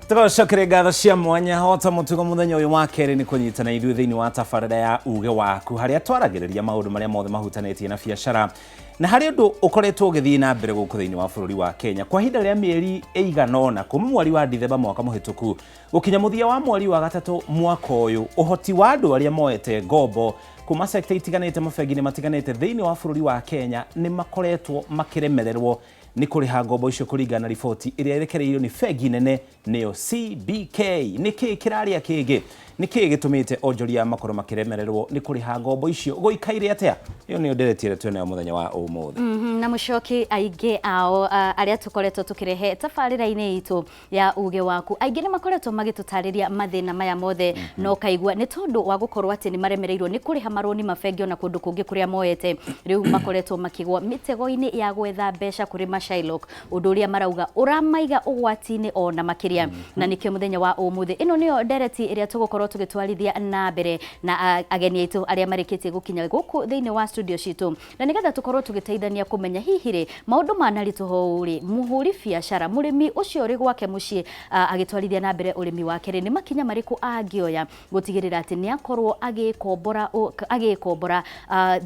Tũgacokeria ngatho cia mwanya o ta mũtugo mũthenya ũyũ wa kerĩ nĩ kũnyitana ithuĩ thĩinĩ wa tabarĩra ya uge waku, harĩa twaragĩrĩria maũndũ marĩa mothe mahutanĩtie na biacara na harĩ ũndũ ũkoretwo ũgĩthiĩ na mbere gũkũ thĩinĩ wa bũrũri wa Kenya kwa ihinda rĩa mĩeri ĩigana ũna kuma mweri wa Dithemba mwaka mũhĩtũku gũkinya mũthia wa mweri wa gatatũ mwaka ũyũ. Ũhoti wa andũ arĩa moete ngombo kuma sekta itiganĩte, mabengi-inĩ matiganĩte thĩinĩ wa bũrũri wa Kenya nĩ makoretwo makĩremererwo nĩ kũrĩha ngombo icio kũringana na riboti ĩrĩa ĩrekereirio nĩ bengi nene nĩyo CBK. Nĩ kĩĩ kĩrarĩa kĩngĩ? Nĩ kĩĩ gĩtũmĩte onjoria makorwo makĩremererwo nĩ kũrĩha ngombo icio? Gũikaire atĩa? Ĩyo nĩyo ndereti ĩrĩa twĩnayo mũthenya wa ũmũthĩ. Na mũcoki aingĩ ao arĩa tũkoretwo tũkĩrehe tabarĩra-inĩ itũ ya uge waku, aingĩ nĩ makoretwo magĩtũtarĩria mathĩna maya mothe, no kaigua nĩ tondũ wa gũkorwo atĩ nĩ maremereirwo nĩ kũrĩha marũni mabengi ona kũndũ kũngĩ kũrĩa moete. Rĩu makoretwo makĩgwa mĩtego-inĩ ya gwetha mbeca kũrĩ mashylock, ũndũ ũrĩa marauga ũramaiga ũgwati-inĩ ona makĩria. Na nĩkĩo mũthenya wa ũmũthĩ ĩno nĩyo ndereti ĩrĩa tũgũkorwo tũgĩtwarithia na mbere na ageni aitũ arĩa marĩkĩtie gũkinya gũkũ thĩinĩ wa studio citũ, na nĩgetha tũkorwo tũgĩteithania kũmenya hihi rĩ maũndũ manaritũha ũũ rĩ, mũhũri biacara, mũrĩmi ũcio ũrĩ gwake mũciĩ agĩtwarithia na mbere ũrĩmi wake rĩ, nĩ makinya marĩkũ angĩoya gũtigĩrĩra atĩ nĩ akorwo agĩkombora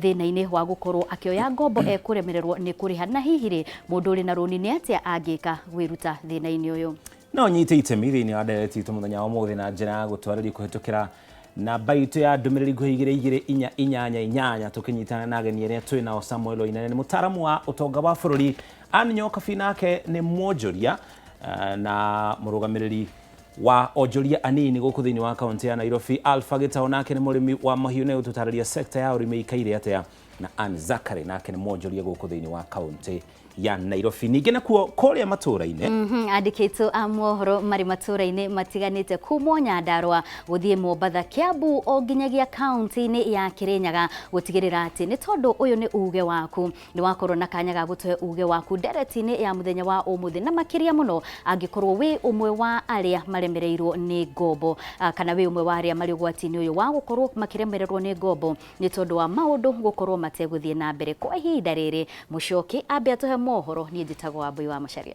thĩna-inĩ wa gũkorwo akĩoya ngombo ekũremererwo nĩ kũrĩha, na hihi rĩ mũndũ ũrĩ na rũni nĩ atĩa angĩka gwĩruta thĩna-inĩ ũyũ. No nyite itemi thĩinĩ wa ndereti itũ mũthenya wa ũmũthĩ na njĩra ya gũtwarĩria kũhĩtũkĩra namba itũ ya ndũmĩrĩri nguhĩ igĩrĩ igĩrĩ inya inyanya inyanya, tũkĩnyitana na ageni arĩa twĩ nao. Samuel Oinene nĩ mũtaaramu wa ũtonga wa bũrũri, Ann Nyokabi nake nĩ mwonjoria na mũrũgamĩrĩri wa onjoria anini gũkũ thĩinĩ wa kaunti ya Nairobi. Alpha Gĩtaũ nake nĩ mũrĩmi wa mahiũ na gũtũtarĩria sekta ya ũrĩmi ĩikaire atĩa, na Ann Zakary nake nĩ mwonjoria gũkũ thĩinĩ wa kaunti ya Nairobi. Ningĩ nakuo kũrĩa matũũra-inĩ, Andĩki aitũ a mohoro marĩ matũũra-inĩ matiganĩte kuma Nyandarũa gũthiĩ Mombatha, Kiambu o nginyagia kaunti-inĩ ya Kĩrĩnyaga gũtigĩrĩra atĩ nĩ tondũ ũyũ nĩ uge waku, nĩ wakorwo na kanya ga gũtũhe uge waku ndereti-inĩ ya mũthenya wa ũmũthĩ, na makĩria mũno angĩkorwo wĩ ũmwe wa arĩa maremereirwo nĩ ngombo kana wĩ ũmwe wa arĩa marĩ ũgwati-inĩ ũyũ wa gũkorwo makĩremererwo nĩ ngombo nĩ tondũ wa maũndũ gũkorwo mategũthiĩ na mbere kwa ihinda rĩrĩ. Mũcoki ambe atũhe mohoro. Niĩ njĩtagwo Wambui wa Macharia.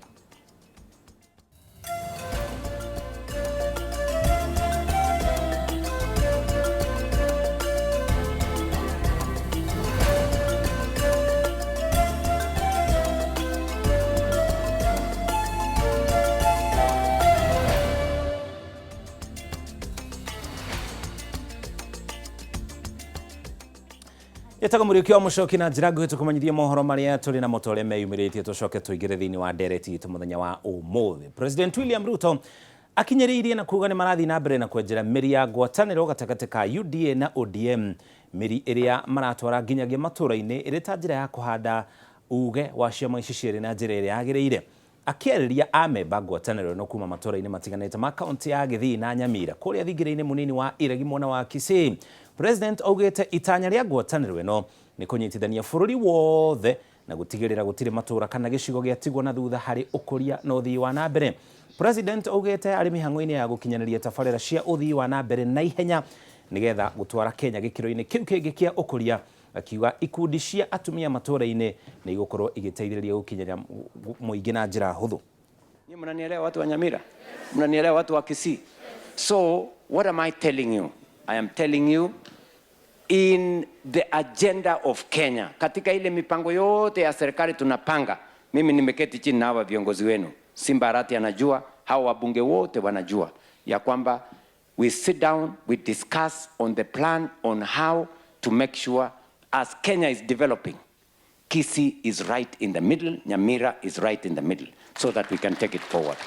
Ĩtagwo Mũriũki wa Mũcoki na njĩra nguhĩ tũkũmenyithie mohoro marĩa tũrĩ namo ta ũrĩa meyumĩrĩtie, tũcoke tũingĩre thĩinĩ wa ndereti itũ mũthenya wa ũmũthĩ. President William Ruto akinyĩrĩirie na kuga nĩ marathiĩ na mbere na kwenjera mĩri ya ngwatanĩro gatagatĩ ka UDA na ODM, mĩri ĩrĩa maratwara nginyagia matũũra-inĩ ĩrĩ ta njĩra ya kũhanda uge wa ciama ici cierĩ na njĩra ĩrĩa yagĩrĩire. Akĩarĩria amemba ngwatanĩro ĩno kuma matũra-inĩ matiganĩte ma kaunti ya Gĩthii na Nyamira kũrĩa thingira-inĩ mũnini wa Iregi mwena wa Kisii, President augĩte itanya rĩa ngwatanĩro ĩno nĩ kũnyitithania bũrũri wothe na gũtigĩrĩra gũtirĩ matũra kana gĩcigo gĩatigwo na thutha harĩ ũkũria na ũthii wa na mbere. President augĩte arĩ mĩhang'o-inĩ ya gũkinyanĩria tabarĩra cia ũthii wa na mbere na ihenya nĩgetha gũtwara Kenya gĩkĩro-inĩ kĩu kĩngĩ kĩa ũkũria. Akiuga ikundi cia atumia matũra-inĩ nĩ igũkorwo igĩteithĩrĩria gũkinyĩra mũingĩ na njĩra hũthũ. Nyie mnanielewa watu wa Nyamira? Mnanielewa watu wa Kisii? So what am I telling you? I am telling you in the agenda of Kenya, katika ile mipango yote ya serikali tunapanga, mimi nimeketi chini na hawa viongozi wenu, Simba Arati anajua, hawa wabunge wote wanajua ya kwamba we sit down, we discuss on the plan on how to make sure as Kenya is developing, Kisii is right in the middle, Nyamira is right in the middle, so that we can take it forward.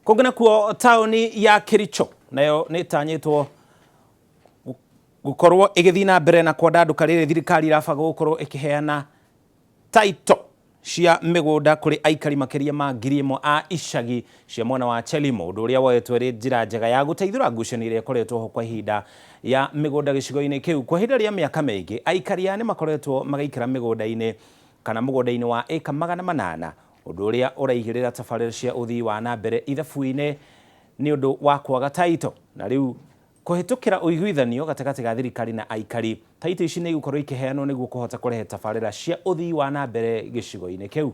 Kũngĩ nakuo taũni ya Kericho nayo nĩ ĩtanyĩtwo gũkorwo ĩgĩthiĩ na mbere na kwandandũka rĩrĩ thirikari ĩrabanga gũkorwo ĩkĩheana title cia mĩgũnda kũrĩ aikari makĩria ma 1,000 a icagi cia mwena wa Chelimo, ũndũ ũrĩa woetwo ĩrĩ njĩra njega ya gũteithũra ngucanio ĩrĩa ĩkoretwo ho kwa ihinda ya mĩgũnda gĩcigo-inĩ kĩu. Kwa ihinda rĩa mĩaka mĩingĩ, aikari aya nĩ makoretwo magĩikara mĩgũnda-inĩ kana mũgũnda-inĩ wa ĩka 800, ũndũ ũrĩa ũraigĩrĩra tabarĩra cia ũthii wa na mbere ithabu-inĩ nĩ ũndũ wa kwaga taito. Na rĩu kũhĩtũkĩra ũiguithanio gatagatĩ ga thirikari na aikari, taito ici nĩ igũkorwo ikĩheanwo nĩguo kũhota kũrehe tabarĩra cia ũthii wa na mbere gĩcigo-inĩ kĩu.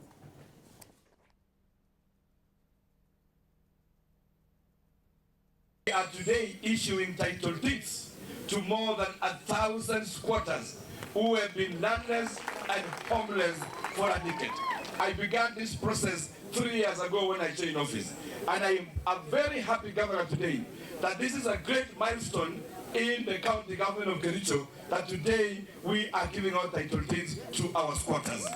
issuing title deeds to more than 1,000 squatters who have been landless and homeless for a decade. I began this process 3 years ago when I joined office. And I am a very happy governor today that this is a great milestone in the county government of Kericho, that today we are giving out title deeds to our squatters.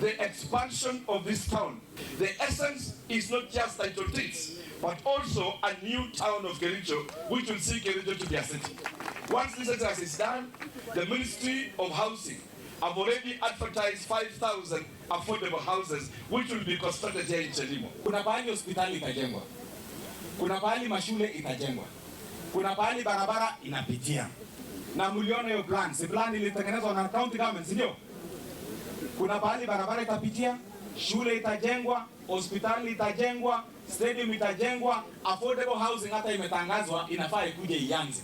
The expansion of this town. The essence is not just title deeds, but also a new town of Kericho, which will see Kericho to be a city. Once this exercise is done, the Ministry of Housing have already advertised 5,000 affordable houses, which will be constructed here in Chelimo. Kuna pahali hospitali itajengwa, kuna pahali mashule itajengwa, kuna pahali barabara inapitia, na mliona hiyo plan, si plan ilitengenezwa na county government, si ndio? Kuna pahali barabara itapitia, shule itajengwa, hospitali itajengwa, stadium itajengwa, affordable housing hata imetangazwa, inafaa ikuje ianze.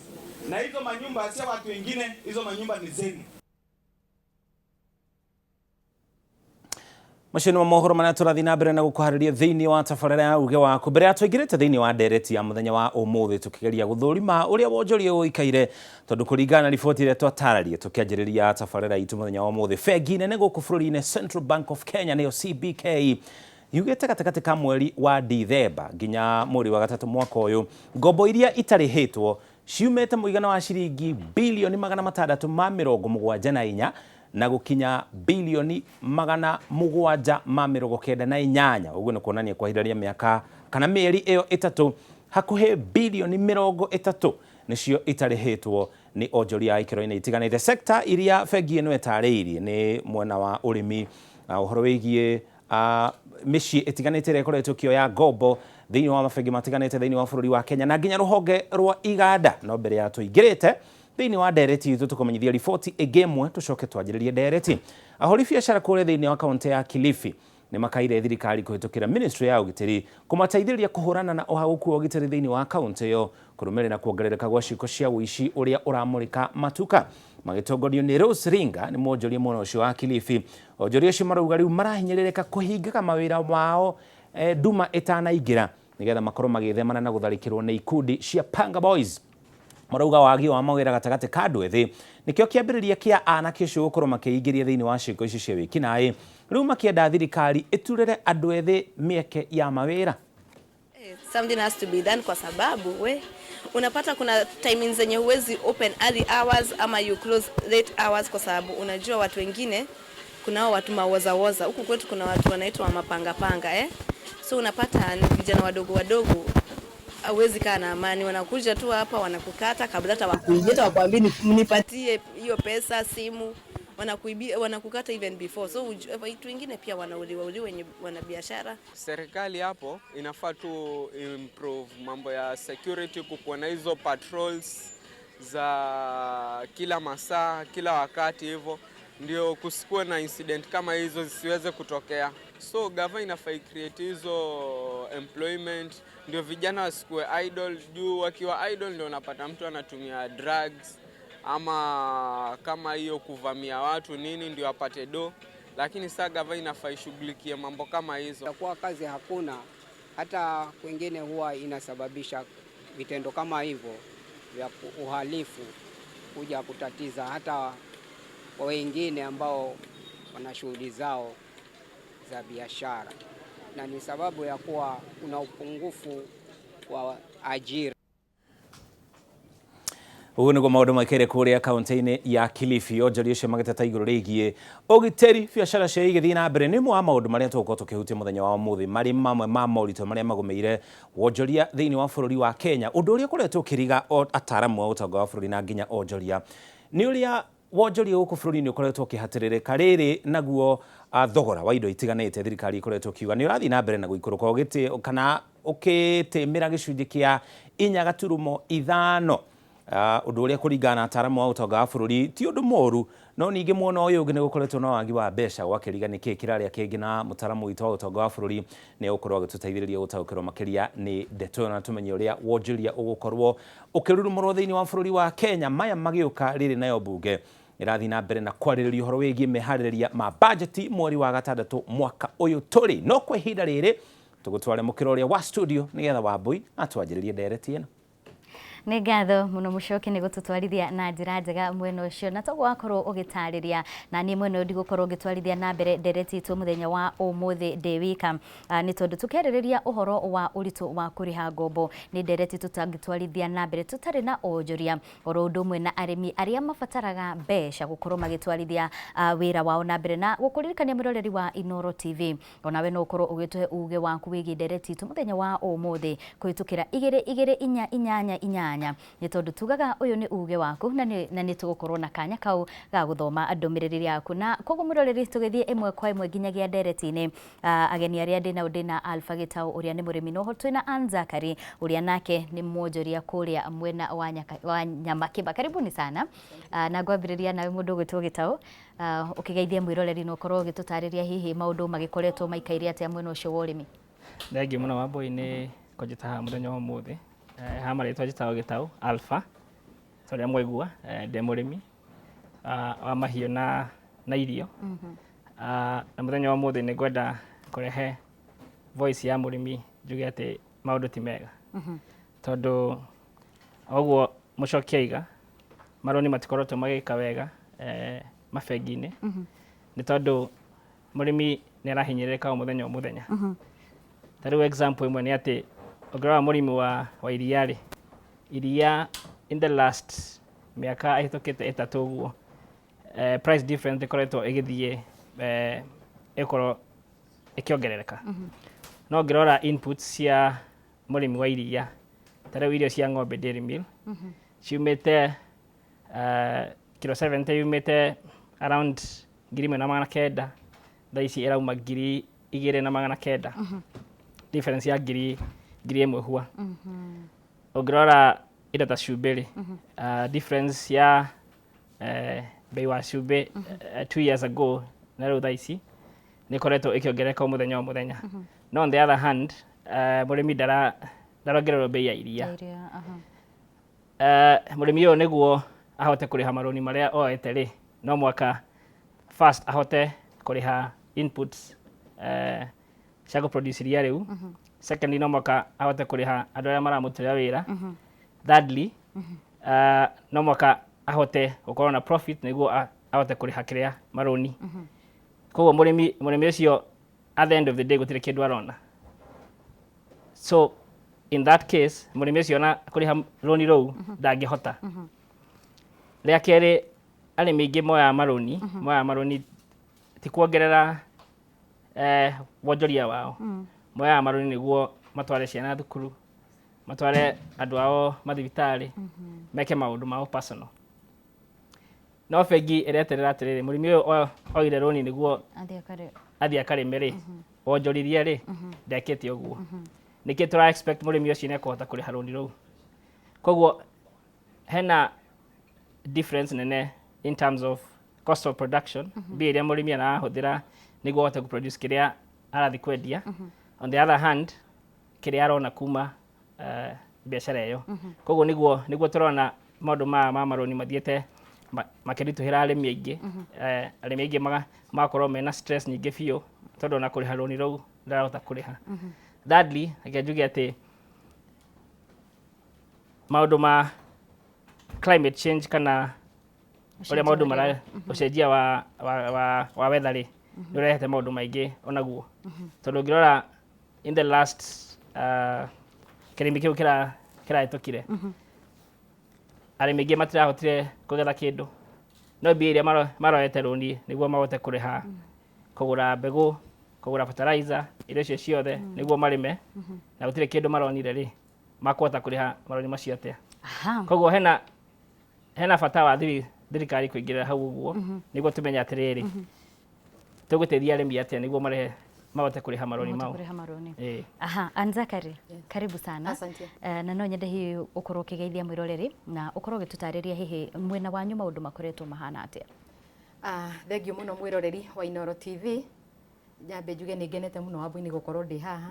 Na hizo manyumba sio watu wengine, hizo manyumba ni zenu. Macio nĩmo mohoro marĩa tũrathiĩ na mbere na gũkũharĩria thĩinĩ wa tabarĩra ya uge waku. Mbere ya tũingĩrĩte thĩinĩ wa ndereti ya mũthenya wa ũmũthĩ, tũkĩgeria gũthũrima ũrĩa wonjoria ũikaire, tondũ kũringana na riboti ĩrĩa twatararie tũkĩanjĩrĩria tabarĩra itũ mũthenya wa ũmũthĩ, bengi nene gũkũ bũrũri-inĩ, Central Bank of Kenya nĩyo CBK, yugĩte gatagatĩ ka mweri wa Dithemba nginya mweri wa gatatũ mwaka ũyũ, ngombo iria itarĩhĩtwo ciumĩte mũigana wa ciringi bilioni 674 na gũkinya bilioni 798. Ũguo nĩ kuonania kwa ihinda rĩa mĩaka kana mĩeri ĩyo 3, hakuhĩ bilioni 30 nĩcio itarĩhĩtwo nĩ onjoria a ikĩro-inĩ itiganĩte. Sekta iria bengi ĩno ĩtarĩirie nĩ mwena wa ũrĩmi, ũhoro wĩgiĩ mĩciĩ ĩtiganĩte ĩrĩa ĩkoretwo ĩkĩoya ngombo thĩinĩ wa mabengi matiganĩte thĩinĩ wa bũrũri wa Kenya, na nginya rũhonge rwa iganda. No mbere ya tũingĩrĩte thĩinĩ wa ndereti itũ, tũkũmenyithia riboti ĩngĩ ĩmwe, tũcoke twanjĩrĩrie ndereti. Ahũri biacara kũrĩa thĩinĩ wa kaunti ya Kilifi nĩ makaire thirikari kũhĩtũkĩra ministry ya ũgitĩri kũmateithĩrĩria kũhũrana na ũhagũku wa ũgitĩri thĩinĩ wa kaunti ĩyo, kũrũmĩrĩra kuongerereka gwa ciĩko cia ũici ũrĩa ũramũrĩka matuka. Magĩtongorio nĩ Rose Ringa, nĩ mwonjoria mwena ũcio wa Kilifi. Onjoria acio marauga rĩu marahinyĩrĩrĩka kũhingaga mawĩra mao nduma ĩtanaingĩra, nĩgetha makorwo magĩthemana na gũtharĩkĩrwo nĩ ikundi cia Panga Boys. Marauga wagi wa mawĩra gatagatĩ ka andũ ethĩ nĩkĩo kĩambĩrĩria kĩa anake ũcio gũkorwo makĩingĩria thĩinĩ wa ciĩko icio cia wĩkinaĩ. Rĩu makĩenda thirikari ĩturĩre andũ ethĩ mĩeke ya mawĩra. Something has to be done kwa sababu we unapata kuna timings zenye huwezi open early hours ama you close late hours, kwa sababu unajua watu wengine, kunao watu mawozawoza huku kwetu, kuna watu wanaitwa mapangapanga, eh? So unapata ni vijana wadogo wadogo, hauwezi kaa na amani, wanakuja tu hapa wanakukata kabla hata wakuibia, hata wakwambie nipatie hiyo pesa, simu wanakuibia, wanakukata even before. So watu wengine pia wanauliwa uliwa wenye wana biashara. Serikali hapo inafaa tu improve mambo ya security, kukuwa na hizo patrols za kila masaa, kila wakati hivyo, ndio kusikuwe na incident kama hizo zisiweze kutokea. So gava inafaa create hizo employment ndio vijana wasikuwe idle, juu wakiwa idle ndio unapata mtu anatumia drugs ama kama hiyo kuvamia watu nini ndio apate do, lakini saa gava inafaa ishughulikie mambo kama hizo. Kwa kazi hakuna, hata kwengine huwa inasababisha vitendo kama hivyo vya uhalifu kuja kutatiza hata wengine ambao wana shughuli zao za biashara, na ni sababu ya kuwa kuna upungufu wa ajira. Ũguo nĩguo maũndũ maikaire kũrĩa kaunti-inĩ ya Kilifi. Onjoria ũcio magĩteta igũrũ rĩgiĩ ũgitĩri, biacara cio igĩthiĩ na mbere. Nĩ ũmwe wa maũndũ marĩa tũgũkorwo tũkĩhutia mũthenya wa ũmũthĩ, marĩ mamwe ma moritũ marĩa magũmĩire wonjoria thĩinĩ wa bũrũri wa Kenya. Ũndũ ũrĩa ũkoretwo ũkĩriga ataaramu a ũtonga wa bũrũri na nginya onjoria nĩ ũrĩa wonjoria gũkũ bũrũri-inĩ ũkoretwo ũkĩhatĩrĩrĩka. Rĩrĩ naguo thogora wa indo itiganĩte, thirikari ĩkoretwo ĩkiuga nĩ ũrathiĩ na mbere na gũikũrũka ũgĩtĩ kana ũkĩtĩmĩra gĩcunjĩ kĩa 4.5, ũndũ ũrĩa kũringana na ataaramu a ũtonga wa bũrũri ti ũndũ mũru. No ningĩ mwena ũyũ ũngĩ nĩ gũkoretwo na wagi wa mbeca, gwakĩriga nĩkĩ kĩrarĩa kĩngĩ. Na mũtaaramu witũ wa ũtonga wa bũrũri nĩ egũkorwo agĩtũteithĩrĩria gũtaũkĩrwo makĩria nĩ ndeto ĩyo, na tũmenye ũrĩa wonjoria ũgũkorwo ũkĩrurumũrwo thĩinĩ wa bũrũri wa Kenya maya magĩũka. Rĩrĩ nayo mbunge ĩrathiĩ na mbere na kwarĩrĩria ũhoro wĩgiĩ meharĩrĩria ma bajeti mweri wa gatandatũ mwaka ũyũ tũrĩ. No kwa ihinda rĩrĩ, tũgũtware mũkĩra ũrĩa wa studio nĩgetha Wambui atwanjĩrĩrie ndereti ĩno. Nĩ ngatho mũno Mũcoki nĩ gũtũtwarithia na njĩra njega mwena ũcio, na toguo wakorwo ũgĩtarĩria, na niĩ mwena ũyũ ndigũkorwo ngĩtwarithia na mbere ndereti itũ mũthenya wa ũmũthĩ ndĩ wika, nĩ tondũ tũkĩarĩrĩria ũhoro wa ũritũ wa kũrĩha ngombo nĩ ndereti tũtangĩtwarithia na mbere tũtarĩ na onjoria oro ũndũ ũmwe na arĩmi arĩa mabataraga mbeca gũkorwo magĩtwarithia wĩra wao na mbere. Na gũkũririkania mwĩroreri wa Inooro TV, onawe no ũkorwo ũgĩtũhe uge waku wĩgiĩ ndereti itũ mũthenya wa ũmũthĩ kũhĩtũkĩra 2 2 4 8 8, nĩ tondũ tugaga ũyũ nĩ uge waku na nĩ tũgũkorwo na kanya kau ga gũthoma ndũmĩrĩri yaku. Na koguo mwĩroreri, tũgĩthiĩ ĩmwe kwa ĩmwe nginyagia ndereti-inĩ, ageni arĩa ndĩ nao, ndĩ na Alpha Gĩtaũ ũrĩa nĩ mũrĩmi, noho twĩna Ann Zakari ũrĩa nake nĩ mwonjoria kũrĩa mwena wa wa Nyamakĩba. Karibuni sana. Na ngwambĩrĩria nawe mũndũ ũgwĩtwo Gĩtaũ, ũkĩgeithie mwĩroreri na ũkorwo ũgĩtũtarĩria hihi maũndũ magĩkoretwo maikaire atĩa mwena ũcio wa ũrĩmi. Thengiũ mũno Wambũi nĩ kũnjĩta haha mũthenya wa ũmũthĩ. Haha marĩtwa njĩtagwo Gĩtaũ Alpha, ta ũrĩa mwaigua, ndĩ mũrĩmi wa mahiũ na irio. Na mũthenya wa ũmũthĩ nĩ ngwenda kũrehe voice ya mũrĩmi njuge atĩ maũndũ ti mega. Tondũ oguo Mũchoki aiga, marũni matikoretwo magĩka wega mabengi-inĩ, nĩ tondũ mũrĩmi nĩ arahinyĩrĩrĩka o mũthenya o mũthenya. Ta rĩu example ĩmwe nĩ atĩ ũngĩrora mũrĩmi wa iria rĩ, iria in the last mĩaka ĩhĩtũkĩte 3 ũguo, price difference ĩkoretwo ĩgĩthiĩ ĩkorwo ĩkĩongerereka. No ũngĩrora inputs cia mũrĩmi wa iria, ta rĩu irio cia ng'ombe dairy meal, ciumĩte kilo 70 yumĩte around 1,900, thaa ici ĩrauma 2,900. Difference ya 1,000 hua. Ũngĩrora indo ta cumbĩ rĩ, difference ya bei wa cumbĩ 2 years ago na rĩu thaa ici nĩ ĩkoretwo ĩkĩongerereka o mũthenya o mũthenya. No on the other hand, mũrĩmi ndarongererwo bei ya iria. Mũrĩmi ũyũ nĩguo ahote kũrĩha marũni marĩa oete rĩ, no mwaka first ahote kũrĩha inputs cia gũ-produce iria rĩu. Secondly, no mwaka ahote kũrĩha andũ arĩa maramũrutĩra wĩra. Thirdly, no mwaka ahote gũkorwo na profit nĩguo ahote kũrĩha kĩrĩa marũni. Koguo mũrĩmi ũcio at the end of the day gũtirĩ kĩndũ arona. So in that case, mũrĩmi ũcio ona kũrĩha rũni rũu ndangĩhota. Rĩa kerĩ, arĩmi aingĩ moyaga marũni ti kuongerera wonjoria wao, moyaga marũni nĩguo matware ciana thukuru, matware andũ ao mathibitarĩ, meke maũndũ mao personal. No bengi ĩreterera atĩrĩrĩ, mũrĩmi ũyũ oire rũni nĩguo athiĩ akarĩme rĩ, wonjorithia rĩ, ndekĩte ũguo. Nĩkĩ tũra expect mũrĩmi ũcio nĩ ekũhota kũrĩha rũni rũu? Koguo hena difference nene in terms of cost of production, mbia iria mũrĩmi arahũthĩra nĩguo ahote kũ-produce kĩrĩa arathiĩ kwendia, on the other hand kĩrĩa arona kuma biacara ĩyo. Koguo nĩguo tũrona maũndũ maya ma marũni mathiĩte makĩritũhĩra arĩmi aingĩ. Arĩmi aingĩ magakorwo mena stress nyingĩ biũ, tondũ ona kũrĩha rũni rũu ndarahota kũrĩha. Thirdly, reke njuge atĩ maũndũ ma climate change kana ũrĩa maũndũ mara ũcenjia wa weather rĩ, nĩ ũrehete maũndũ maingĩ onaguo, tondũ ũngĩrora in the last kĩrĩmi kĩu kĩrahĩtũkire, arĩmi aingĩ matirahotire kũgetha kĩndũ, no mbia iria maroete rũni nĩguo mahote kũrĩha kũgũra mbegũ, kũgũra fertilizer, irio icio ciothe nĩguo marĩme, na gũtirĩ kĩndũ maronire rĩ, makũhota kũrĩha marũni macio atĩa? Koguo hena bata wa thirikari kũingĩrĩra hau ũguo nĩguo tũmenye atĩrĩrĩ, tũgũteithia arĩmi atĩa nĩguo marehe mahote kũrĩha marũni mahote mau. Kũrĩha marũni. Ĩĩ. Aha, Anzakari, karibu sana. Asante. Na no nyende hihi ũkorwo ũkĩgeithia mwĩroreri na ũkorwo ũgĩtũtarĩria hihi mwena wanyu maũndũ makoretwo mahana atĩa. Thengiũ mũno mwĩroreri wa Inooro TV. Nyambe njuge nĩ ngenete mũno Wambui-inĩ gũkorwo ndĩ haha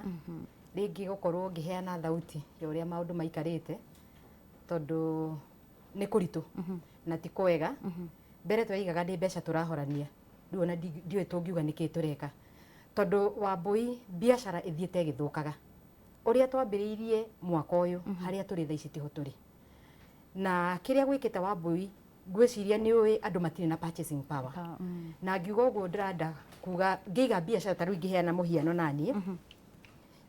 rĩngĩ, gũkorwo ngĩheana thauti ya ũrĩa maũndũ maikarĩte, tondũ nĩ kũritũ na ti kwega. Mbere twaigaga nĩ mbeca tũrahorania, rĩu ona ndiũĩ tũngiuga nĩkĩ tũreka, tondũ Wambui biacara ĩthiĩte ĩgĩthũkaga. Ũrĩa twambĩrĩirie mwaka ũyũ, harĩa tũrĩ thaa ici tiho tũrĩ. Na kĩrĩa gwĩkĩte Wambũi, ngwĩciria nĩ ũĩ andũ matirĩ na purchasing power. Na ngiuga ũguo ndĩrenda kuga ngĩiga biacara, ta rĩu ingĩheana mũhiano naniĩ,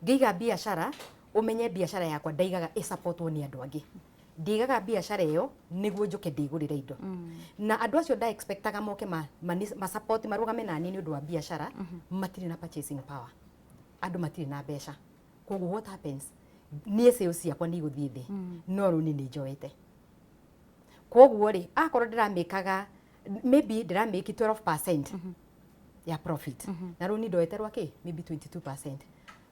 ngĩiga biacara, ũmenye biacara yakwa ndaigaga ĩsupportwo nĩ andũ angĩ. Ndigaga biacara ĩyo nĩguo njũke ndĩgũrĩre indo. Na andũ acio nda expectaga moke ma support, marũgame naniĩ nĩ ũndũ wa biacara, matirĩ na purchasing power. Andũ matirĩ na mbeca. Koguo what happens, niĩ sales ciakwa nĩ igũthiĩ thĩ, no rũni nĩ njoete. Koguo rĩ, akorwo ndĩramĩkaga maybe ndĩramĩki 12% ya profit, na rũni ndoete rwa kĩ maybe 22%,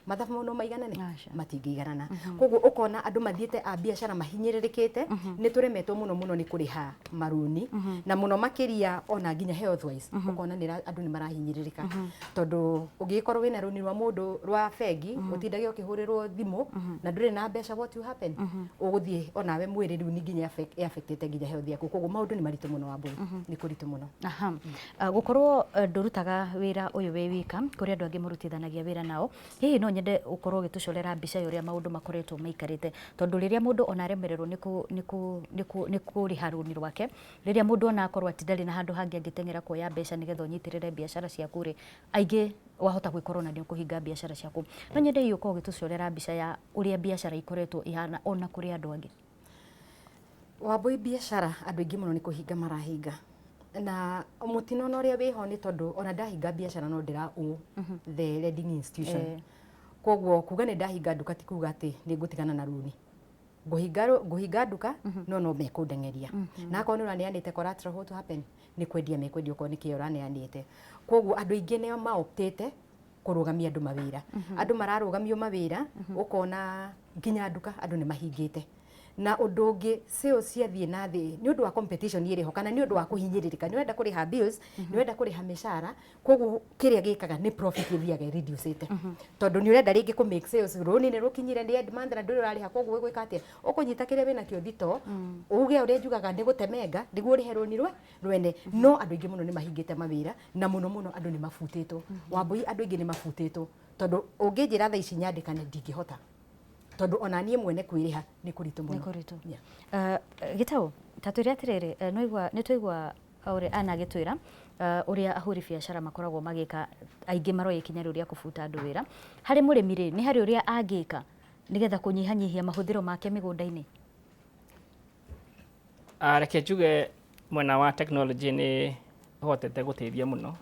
mathabu no maiganane? Aca. Matingĩiganana. Koguo ũkona andũ mathiĩte a biacara mahinyĩrĩrĩkĩte, nĩ tũremetwo mũno mũno nĩ kũrĩha marũni, na mũno makĩria ona nginya health wise ũkona andũ nĩ marahinyĩrĩrĩka, tondũ ũngĩgĩkorwo wĩna rũni rwa mũndũ rwa bengi, ũtindage ũkĩhũrĩrwo thimũ na ndũrĩ na mbeca, what will happen? Ũgũthiĩ onawe mwĩrĩ rĩu nĩ nginya affectĩte nginya health yaku. Koguo maũndũ nĩ maritũ mũno, Wambũi, nĩ kũritũ mũno. Aha. Gũkorwo ndũrutaga wĩra ũyũ wĩ wika, kũrĩ andũ angĩ mũrutithanagia wĩra nao, hihi no nyende ũkorwo ũgĩtũcorera mbica ya ũrĩa maũndũ makoretwo maikarĩte, tondũ rĩrĩa mũndũ ona aremererwo nĩ kũrĩha rũni rwake, rĩrĩa mũndũ ona akorwo atĩ ndarĩ na handũ hangĩ angĩteng'era kuoya mbeca nĩgetha ũnyitĩrĩre biacara ciaku rĩ, aingĩ wahota gwĩkorwo na nĩ ũkũhinga biacara ciaku. No nyende hihi ũkorwo ũgĩtũcorera mbica ya ũrĩa biacara ikoretwo ihana ona kũrĩ andũ angĩ. Wambũi, biacara andũ aingĩ mũno nĩ kũhinga marahinga, na mũtino na ũrĩa wĩho nĩ tondũ ona ndahinga biacara no ndĩra owe the lending institution. Koguo kuga nĩ ndahinga nduka ti kuga atĩ nĩ ngũtigana na rũni. Ngũhinga nduka no mekũndengeria, na akorwo nĩ ũraneanĩte collateral, what will happen nĩ kwendia mekwendia okorwo nĩ kĩo ũraneanĩte. Koguo andũ aingĩ nĩo maoptĩte kũrũgamia andũ mawĩra. Andũ mararũgamio mawĩra, ũkona nginya nduka andũ nĩ mahingĩte. Na ũndũ ũngĩ, sales ciathiĩ na thĩ nĩ ũndũ wa competition ĩrĩ ho, kana nĩ ũndũ wa kũhinyĩrĩrĩka, nĩ ũrenda kũrĩha bills, nĩ ũrenda kũrĩha mĩcara. Koguo kĩrĩa gĩkaga nĩ profit ĩthiaga ĩreducĩte, tondũ nĩ ũrenda rĩngĩ kũ make sales, rũni nĩ rũkinyire, nĩ end month na ndũrĩ ũrarĩha. Koguo ũgwĩka atĩa? Ũkũnyita kĩrĩa wĩnakĩo thito, uge ũrĩa njugaga nĩ gũtemenga nĩguo ũrĩhe rũni rwe rwene. No andũ aingĩ mũno nĩ mahingĩte mawĩra, na mũno mũno andũ nĩ mabutĩtwo. Wambũi, andũ aingĩ nĩ mabutĩtwo, tondũ ũngĩnjĩra thaa ici nyandĩkane, ndingĩhota, tondũ ona niĩ mwene kwĩrĩha nĩ kũritũ mũno. Nĩ kũritũ. Yeah. Gĩtaũ, ta twĩre atĩrĩrĩ, nĩwaigua, nĩ twaigua ũrĩa Anna agĩtwĩra ũrĩa ahũri biacara makoragwo magĩka, aingĩ maroya ikinya rĩu rĩa kũbuta andũ wĩra. Harĩ mũrĩmi rĩ, nĩ harĩ ũrĩa angĩka nĩgetha kũnyihanyihia mahũthĩro make mĩgũnda-inĩ? Reke njuge mwena wa technology nĩ ũhotete gũteithia mũno,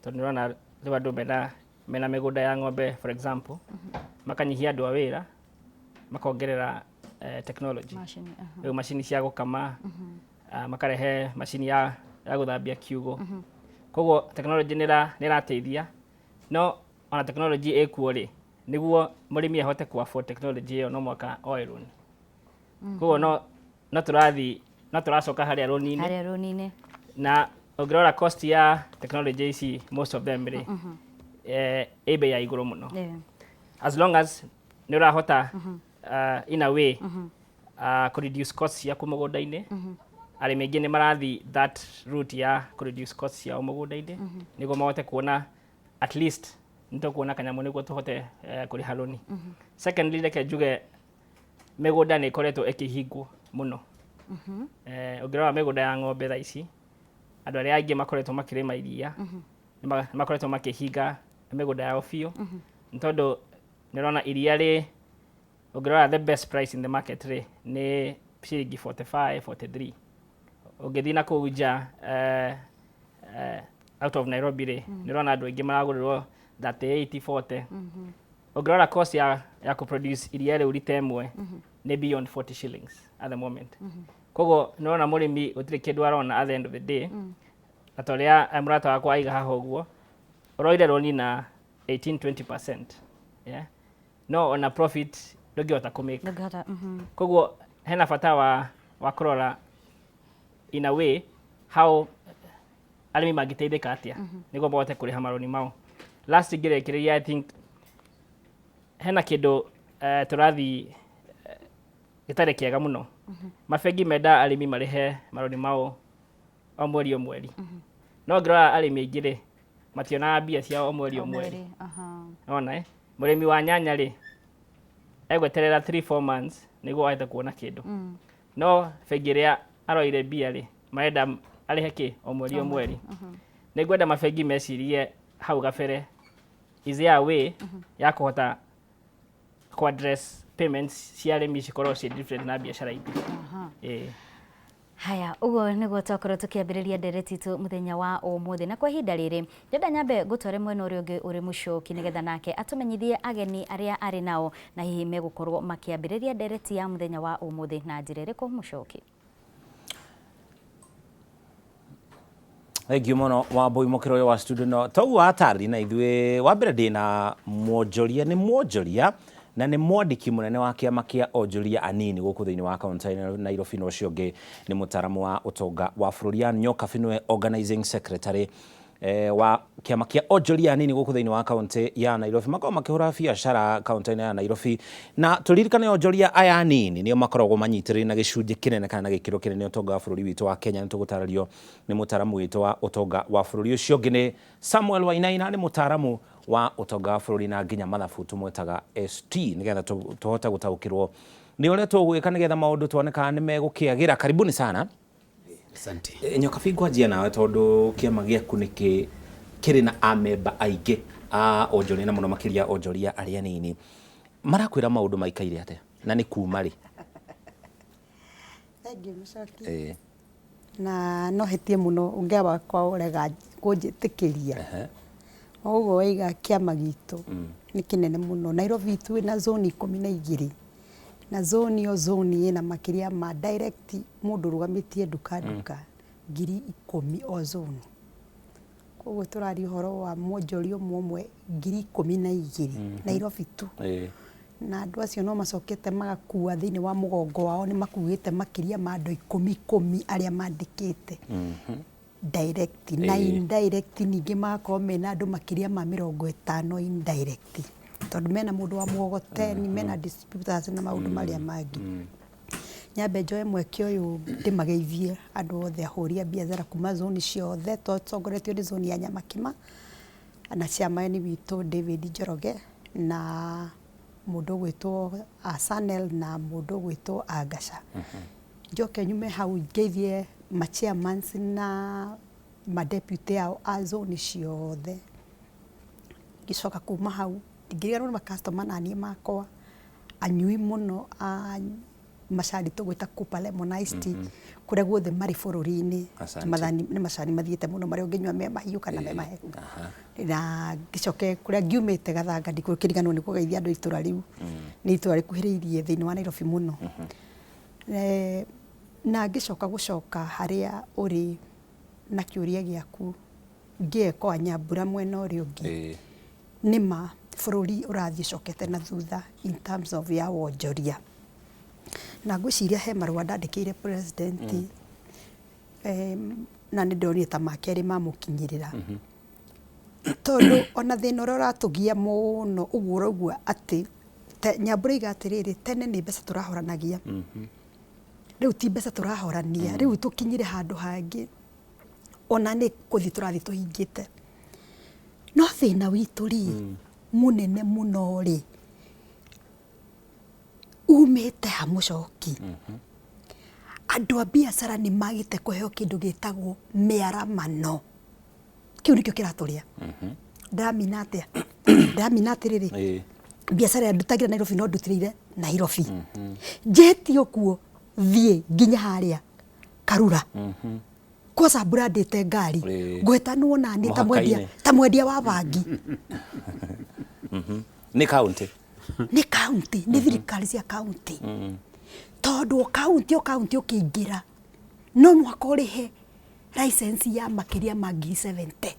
tondũ nĩ ũrona rĩu andũ mena mĩgũnda ya ng'ombe, for example, makanyihia andũ a wĩra, makongerera technology. Macini, aha. Rĩu macini cia gũkama, makarehe macini ya gũthambia kiugũ. Koguo technology nĩ ĩrateithia, no ona technology ĩkuo rĩ, nĩguo mũrĩmi ahote ku afford technology ĩyo no mũhaka oe rũni. Koguo no tũrathiĩ no tũracoka harĩa rũni-inĩ. Harĩa rũni-inĩ. Na ũngĩrora cost ya technology ici, most of them rĩ, ĩ bei ya igũrũ mũno. As long as nĩ ũrahota in a way kũ reduce cost ciaku mũgũnda-inĩ, arĩmi aingĩ nĩ marathiĩ that route ya kũ reduce cost ciao mũgũnda-inĩ, nĩguo mahote kuona at least nĩ tũkuona kanyamũ nĩguo tũhote kũrĩha rũni. Secondly, reke njuge mĩgũnda nĩ ĩkoretwo ĩkĩhingwo mũno. Ũngĩrora mĩgũnda ya ng'ombe thaa ici, andũ arĩa aingĩ makoretwo makĩrĩma iria nĩ makoretwo makĩhinga mĩgũnda yao biũ, nĩ tondũ nĩ ũrona iria rĩ, ũngĩrora the best price in the market rĩ, nĩ ciringi 45, 43. Ũngĩthiĩ na kũu nja, out of Nairobi rĩ, nĩ ũrona andũ aingĩ maragũrĩrwo 38, 40. Ũngĩrora cost ya kũ-produce iria rĩu rita ĩmwe nĩ beyond 40 shillings at the moment. Koguo nĩ ũrona mũrĩmi gũtirĩ kĩndũ arona at the end of the day. Na ta ũrĩa mũrata wakwa aiga haha ũguo, ũroire rũni na 18 20%, yeah? No ona profit ndũngĩhota kũmake. Ndũngĩhota. Koguo hena bata wa kũrora in a way how arĩmi mangĩteithĩka atĩa nĩguo mahote kũrĩha marũni mao. Last ngĩrĩkĩrĩria, I think hena kĩndũ tũrathiĩ gĩtarĩ kĩega mũno. Mabengi menda arĩmi marĩhe marũni mao o mweri o mweri, no ngĩrora arĩmi aingĩ rĩ, mationaga mbia ciao o mweri o mweri. Ona mũrĩmi wa nyanya rĩ, egweterera 3 4 months nĩguo ahote kuona kĩndũ. No bengi ĩrĩa aroire mbia rĩ, marenda arĩhe kĩ o mweri o mweri. Nĩ ngwenda mabengi mecirie hau gabere, is there a way ya kũhota ku address payments cia arĩmi cikorwo ciĩ different na biacara ingĩ. Ĩĩ. Haya, ũguo nĩguo twakorwo tũkĩambĩrĩria ndereti itũ mũthenya wa ũmũthĩ. Na kwa ihinda rĩrĩ, ndĩrenda nyambe ngũtware mwena ũrĩa ũngĩ ũrĩ Mũcoki nĩgetha nake atũmenyithie ageni arĩa arĩ nao na hihi megũkorwo makĩambĩrĩria ndereti ya mũthenya wa ũmũthĩ na njĩra ĩrĩkũ. Mũcoki. Thengiũ mũno Wambui mũkĩra ũyũ wa studio no toguo atarĩ na ithuĩ. Wa mbere ndĩna mwonjoria, nĩ mwonjoria na nĩ mwandĩki mũnene wa kĩama kĩa onjoria anini gũkũ thĩinĩ wa kaunti ya Nairobi, na ũcio ũngĩ nĩ mũtaramu wa ũtonga wa bũrũri Ann Nyokabi, nĩwe organizing secretary wa kĩama kĩa onjoria anini gũkũ thĩinĩ wa kaunti ya Nairobi. Makoragwo makĩhũra biacara kaunti-inĩ ya Nairobi, na tũririkane onjoria aya anini nĩo makoragwo manyitĩrĩire na gĩcunjĩ kĩnene kana na gĩkĩro kĩnene ũtonga wa bũrũri witũ wa Kenya. Nĩ tũgũtarĩrio nĩ mũtaramu witũ wa ũtonga wa bũrũri. Ũcio ũngĩ nĩ Samuel Wainaina, nĩ mũtaramu wa ũtonga wa bũrũri na nginya mathabu tũmwĩtaga ST, nĩgetha tũhote gũtaũkĩrwo nĩ ũrĩa tũgwĩka nĩgetha maũndũ tuone kana nĩ megũkĩagĩra. Karibuni sana. Asante. Nyokabi, ngwanjia nawe tondũ kĩama gĩaku nĩ kĩrĩ na amemba aingĩ a onjoria na mũno makĩria onjoria arĩa anini. Marakwĩra maũndũ maikaire atĩa na nĩ kuma rĩ? Thengiũ Mũcoki. Na no hĩtie mũno ũngĩaba kũrega kũnjĩtĩkĩria. O ũguo waiga kĩama gitũ nĩ kĩnene mũno. Nairobi twĩna zone 12 na zone o zone ĩna makĩria ma direct mũndũ ũrũgamĩtie nduka nduka 10,000 o zone. Koguo tũraria ũhoro wa mwonjoria ũmwe ũmwe 12,000 Nairobi tu. Na andũ acio no macokete magakua thĩinĩ wa mũgongo wao, nĩ makuĩte makĩria ma andũ ikũmi ikũmi arĩa mandĩkĩte direct na indirect, ningĩ magakorwo mena andũ makĩria ma 50 indirect, tondũ mena mũndũ wa mũgogoteni, mena distributors na maũndũ marĩa mangĩ. Nyambe njoe mweke ũyũ ndĩmageithie andũ othe ahũri a biacara kuma zone ciothe, tũtongoretio nĩ zone ya Nyamakima na chairman witũ David Njoroge na mũndũ ũgwĩtwo Sanel na mũndũ ũgwĩtwo Angaca. Njoke nyume hau ngeithie ma chairmans na ma deputy ao a zone ciothe. Ngĩcoka kuma hau ndingĩriganĩrwo nĩ ma customer naniĩ makwa anyui mũno a macani tũgwĩta Cooper Lemon Iced Tea kũrĩa guothe marĩ bũrũri-inĩ. Nĩ macani mathiĩte mũno marĩa ũngĩnyua me mahiũ kana me mahehu. Na ngĩcoke kũrĩa ngiumĩte Gathanga, ndikũriganĩrwo nĩ kũgeithia andũ a itũra rĩu, nĩ itũra rĩkuhĩrĩirie thĩinĩ wa Nairobi mũno. Na ngĩcoka gũcoka harĩa ũrĩ na kĩũria gĩaku, ngĩekoa Nyambura mwena ũrĩa ũngĩ, nĩ ma bũrũri ũrathiĩ ũcokete na thutha in terms of ya wonjoria. Na ngwĩciria he marũa ndandĩkĩire president, na nĩ ndĩronire ta ma kerĩ mamũkinyĩrĩra. Tondũ ona thĩna ũrĩa ũratũgia mũno ũguo ũraigua atĩ Nyambura oiga atĩrĩrĩ, tene nĩ mbeca tũrahoranagia, rĩu ti mbeca tũrahorania, rĩu tũkinyire handũ hangĩ ona nĩ kũthiĩ tũrathiĩ tũhingĩte. No thĩna witũ rĩ, mũnene mũno rĩ, umĩte ha Mũcoki? Andũ a biacara nĩ magĩte kũheo kĩndũ gĩtagwo mĩaramano. Kĩu nĩkĩo kĩratũrĩa. Ndĩramina atĩa? Ndĩramina atĩrĩrĩ, biacara ĩrĩa ndutagĩra Nairobi no ndutĩrĩire Nairobi. Njĩtie ũguo thiĩ nginya harĩa Karura. Kwanza mburandĩte ngari, ngwĩtanwo naniĩ ta mwendia, ta mwendia wa bangi. Nĩ kaunti. Nĩ kaunti, nĩ thirikari cia kaunti. Tondũ o kaunti o kaunti ũkĩingĩra no mũhaka ũrĩhe license ya makĩria ma 70,000.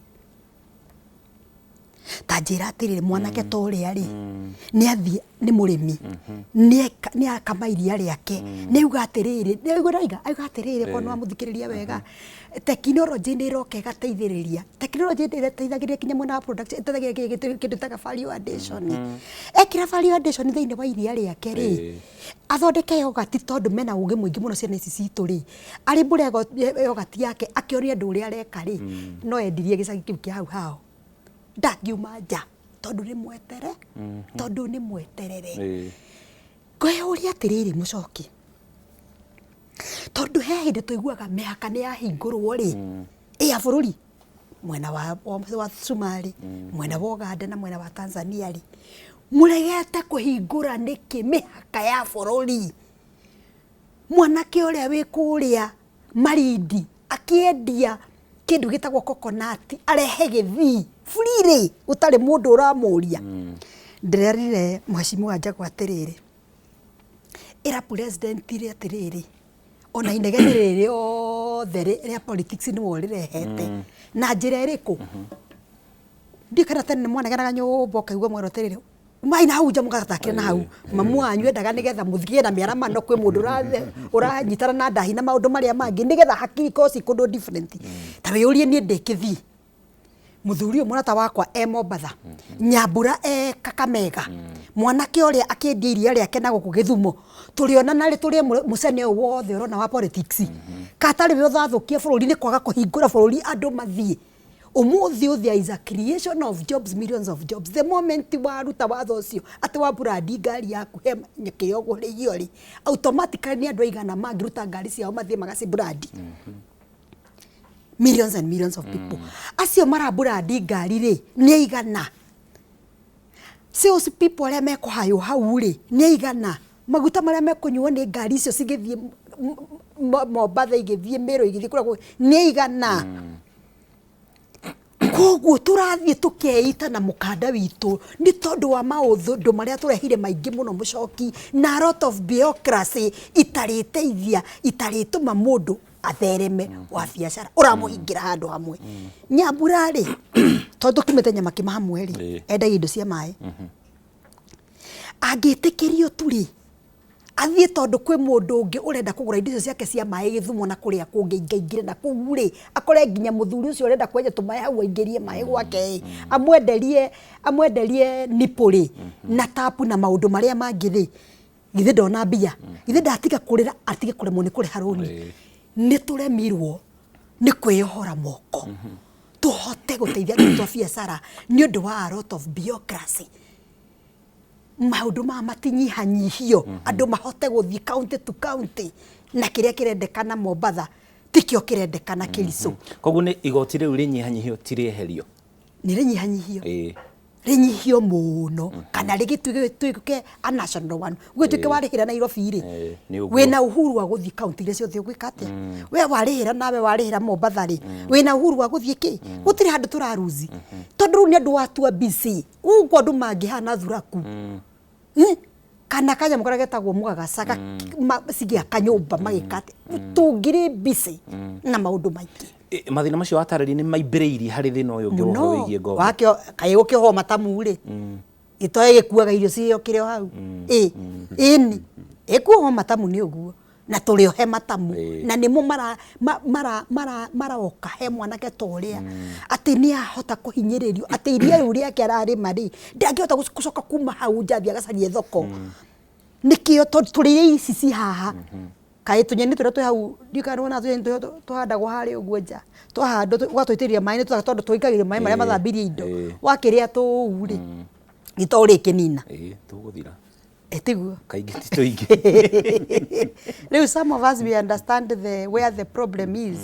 Ta njĩra atĩrĩrĩ, mwanake ta ũrĩa rĩ, nĩ athiĩ nĩ mũrĩmi, nĩ akama iria rĩake, nĩ auga atĩrĩrĩ, nĩ auga auga atĩrĩrĩ, korwo nĩ wamũthikĩrĩria wega, tekinoronjĩ nĩ ĩroka ĩgateithĩrĩria. Tekinoronjĩ ĩteithagĩrĩria nginya mwena wa production, ĩteithagĩrĩria kĩndũ ta value addition. Ekĩra value addition thĩinĩ wa iria rĩake rĩ, athondeke yogati, tondũ mena ũgĩ mũingĩ mũno ciana ici citũ rĩ, arĩmbũre yogati yake akĩonie andũ ũrĩa areka rĩ, no endirie gĩcagi kĩu kĩa hau hao. Ndangiuma nja tondũ nĩ mwetere, tondũ nĩ mweterere. Ngwĩyũria atĩrĩrĩ Mũcoki, Tondũ he hĩndĩ tũiguaga mĩhaka nĩ yahingũrwo rĩ, ĩ ya bũrũri mwena wa, wa, wa Sumarĩ, mwena wa Uganda na mwena wa Tanzania rĩ, mũregete kũhingũra nĩkĩ mĩhaka ya bũrũri? Mwanake ũrĩa wĩ kũrĩa Malindi akĩendia kĩndũ gĩtagwo coconut arehe gĩthii freely gũtarĩ mũndũ ũramũria. Ndĩrerire mheshimiwa Njagu atĩrĩrĩ, ĩra president rĩ atĩrĩrĩ, ona inegene rĩrĩ rĩothe rĩa politics nĩwe ũrĩrehete. Na njĩra ĩrĩkũ? Ndiũĩ kana tene nĩ mwanegenaga nyũmba ũkaigua mwerwo atĩrĩrĩ, umai na hau nja mũgathakĩre na hau. Mamu wanyu endaga nĩgetha mũthiĩ na mĩaramano kwĩ mũndũ ũranyitana na ndahi na maũndũ marĩa mangĩ nĩgetha hakiri ikorwo ci kũndũ different. Ta wĩyũrie niĩ ndĩ Kĩthii, mũthuri ũyũ mũrata wakwa e Mombatha, Nyambura e Kakamega, mwanake ũrĩa akĩendia iria rĩake na gũkũ Gĩthumo, tũrĩonana rĩ tũrĩe mũcene ũyũ wothe ũrona wa politics. Ka atarĩ we ũrathũkia bũrũri nĩ kwaga kũhingũra bũrũri andũ mathiĩ. Ũmũthĩ ũyũ there is a creation of jobs, millions of jobs. The moment waruta watho ũcio atĩ wa brand ngari yaku he kĩrĩa ũgũrĩhio rĩ, automatically nĩ andũ aigana mangĩruta ngari ciao mathiĩ magaci brand. Millions and millions of people. Acio mara brand ngari rĩ, nĩ aigana? Sales people arĩa mekũhaywo hau rĩ, nĩ aigana? Maguta marĩa mekũnyuo nĩ ngari icio cigĩthiĩ Mombatha, igĩthiĩ Meru, igĩthiĩ kũrĩa kũngĩ, nĩ aigana? Koguo tũrathiĩ tũkeita na mũkanda witũ nĩ tondũ wa maũndũ marĩa tũrehire maingĩ mũno mũcoki, na a lot of bureaucracy itarĩteithia, itarĩtũma mũndũ athereme wa biacara ũramũhingĩra handũ hamwe. Nyambura rĩ, tondũ tũkiumĩte Nyamakima hamwe rĩ, endagia indo cia maĩ. Angĩtĩkĩrio tu rĩ, athiĩ tondũ kwĩ mũndũ ũngĩ ũrenda kũgũra indo icio ciake cia maĩ Gĩthumo na kũrĩa kũngĩ aingaingĩre na kũu rĩ, akore nginya mũthuri ũcio ũrenda kwenja tũmaĩ hau aingĩrie maĩ gwake ĩ, amwenderie nipple rĩ, na tap na maũndũ marĩa mangĩ rĩ, githĩ ndona mbia? Githĩ ndatiga kũrĩra atige kũremwo nĩ kũrĩha rũni? Nĩ tũremirwo nĩ kwĩyohora moko tũhote gũteithia andũ a biacara nĩ ũndũ wa a lot of bureaucracy. Maũndũ maya matinyihanyihio, andũ mahote gũthiĩ county to county, na kĩrĩa kĩrendekana Mombatha tikĩo kĩrendekana Kericho. Koguo nĩ igoti rĩu rĩnyihanyihio, ti rĩeherio? Nĩ rĩnyihanyihio. Rĩnyihio mũno, kana rĩgĩtuĩke a national one. Gũgĩtuĩke warĩhĩra Nairobi rĩ, nĩ ũguo. Wĩna uhuru wa gũthiĩ county iria ciothe ũgwĩka atĩa. We warĩhĩra nawe warĩhĩra Mombatha rĩ, wĩna uhuru wa gũthiĩ kĩ? Gũtirĩ handũ tũraruzi. Tondũ rĩu nĩ andũ watua busy. Ũguo andũ mangĩhana thuraku. Kana kanyamũ karĩa getagwo mũgagaca cigĩaka nyũmba magĩka atĩa. Tũngĩrĩ busy na maũndũ maingĩ. Mathĩna macio watarĩria nĩ maimbĩrĩirie harĩ thĩna ũyũ ũngĩ ũhoro wĩgiĩ ngombo. Wakĩo kaĩ gũkĩohwo matamu rĩ, gĩtoĩ gĩkuaga irio ciĩ kĩrĩ o hau. Ĩ, ĩni, ĩkuohwo matamu nĩ ũguo. Na tũrĩohe matamu. Na nĩmo maroka he mwanake ta ũrĩa. Atĩ nĩ ahota kũhinyĩrĩrio, atĩ iria rĩu rĩake ararĩma rĩ, ndangĩhota gũcoka kuma hau nja athiĩ agacarie thoko. Nĩkĩo tondũ tũrĩe ici ci haha. Kaĩ tũnyeni tũrĩa twĩ hau, ndiũĩ kana nĩwonaga tũnyeni tũrĩa tũhandagwo harĩa ũguo nja. Twahandwo ũgatũitĩrĩria maĩ tondũ tũikagĩrio maĩ marĩa mathambirie indo. Wakĩrĩa tũu rĩ, gĩto ũrĩkĩnina. Ĩĩ, tũgũthira. Tiguo? Kaingĩ ti tũingĩ. Rĩu some of us we understand the where the problem is.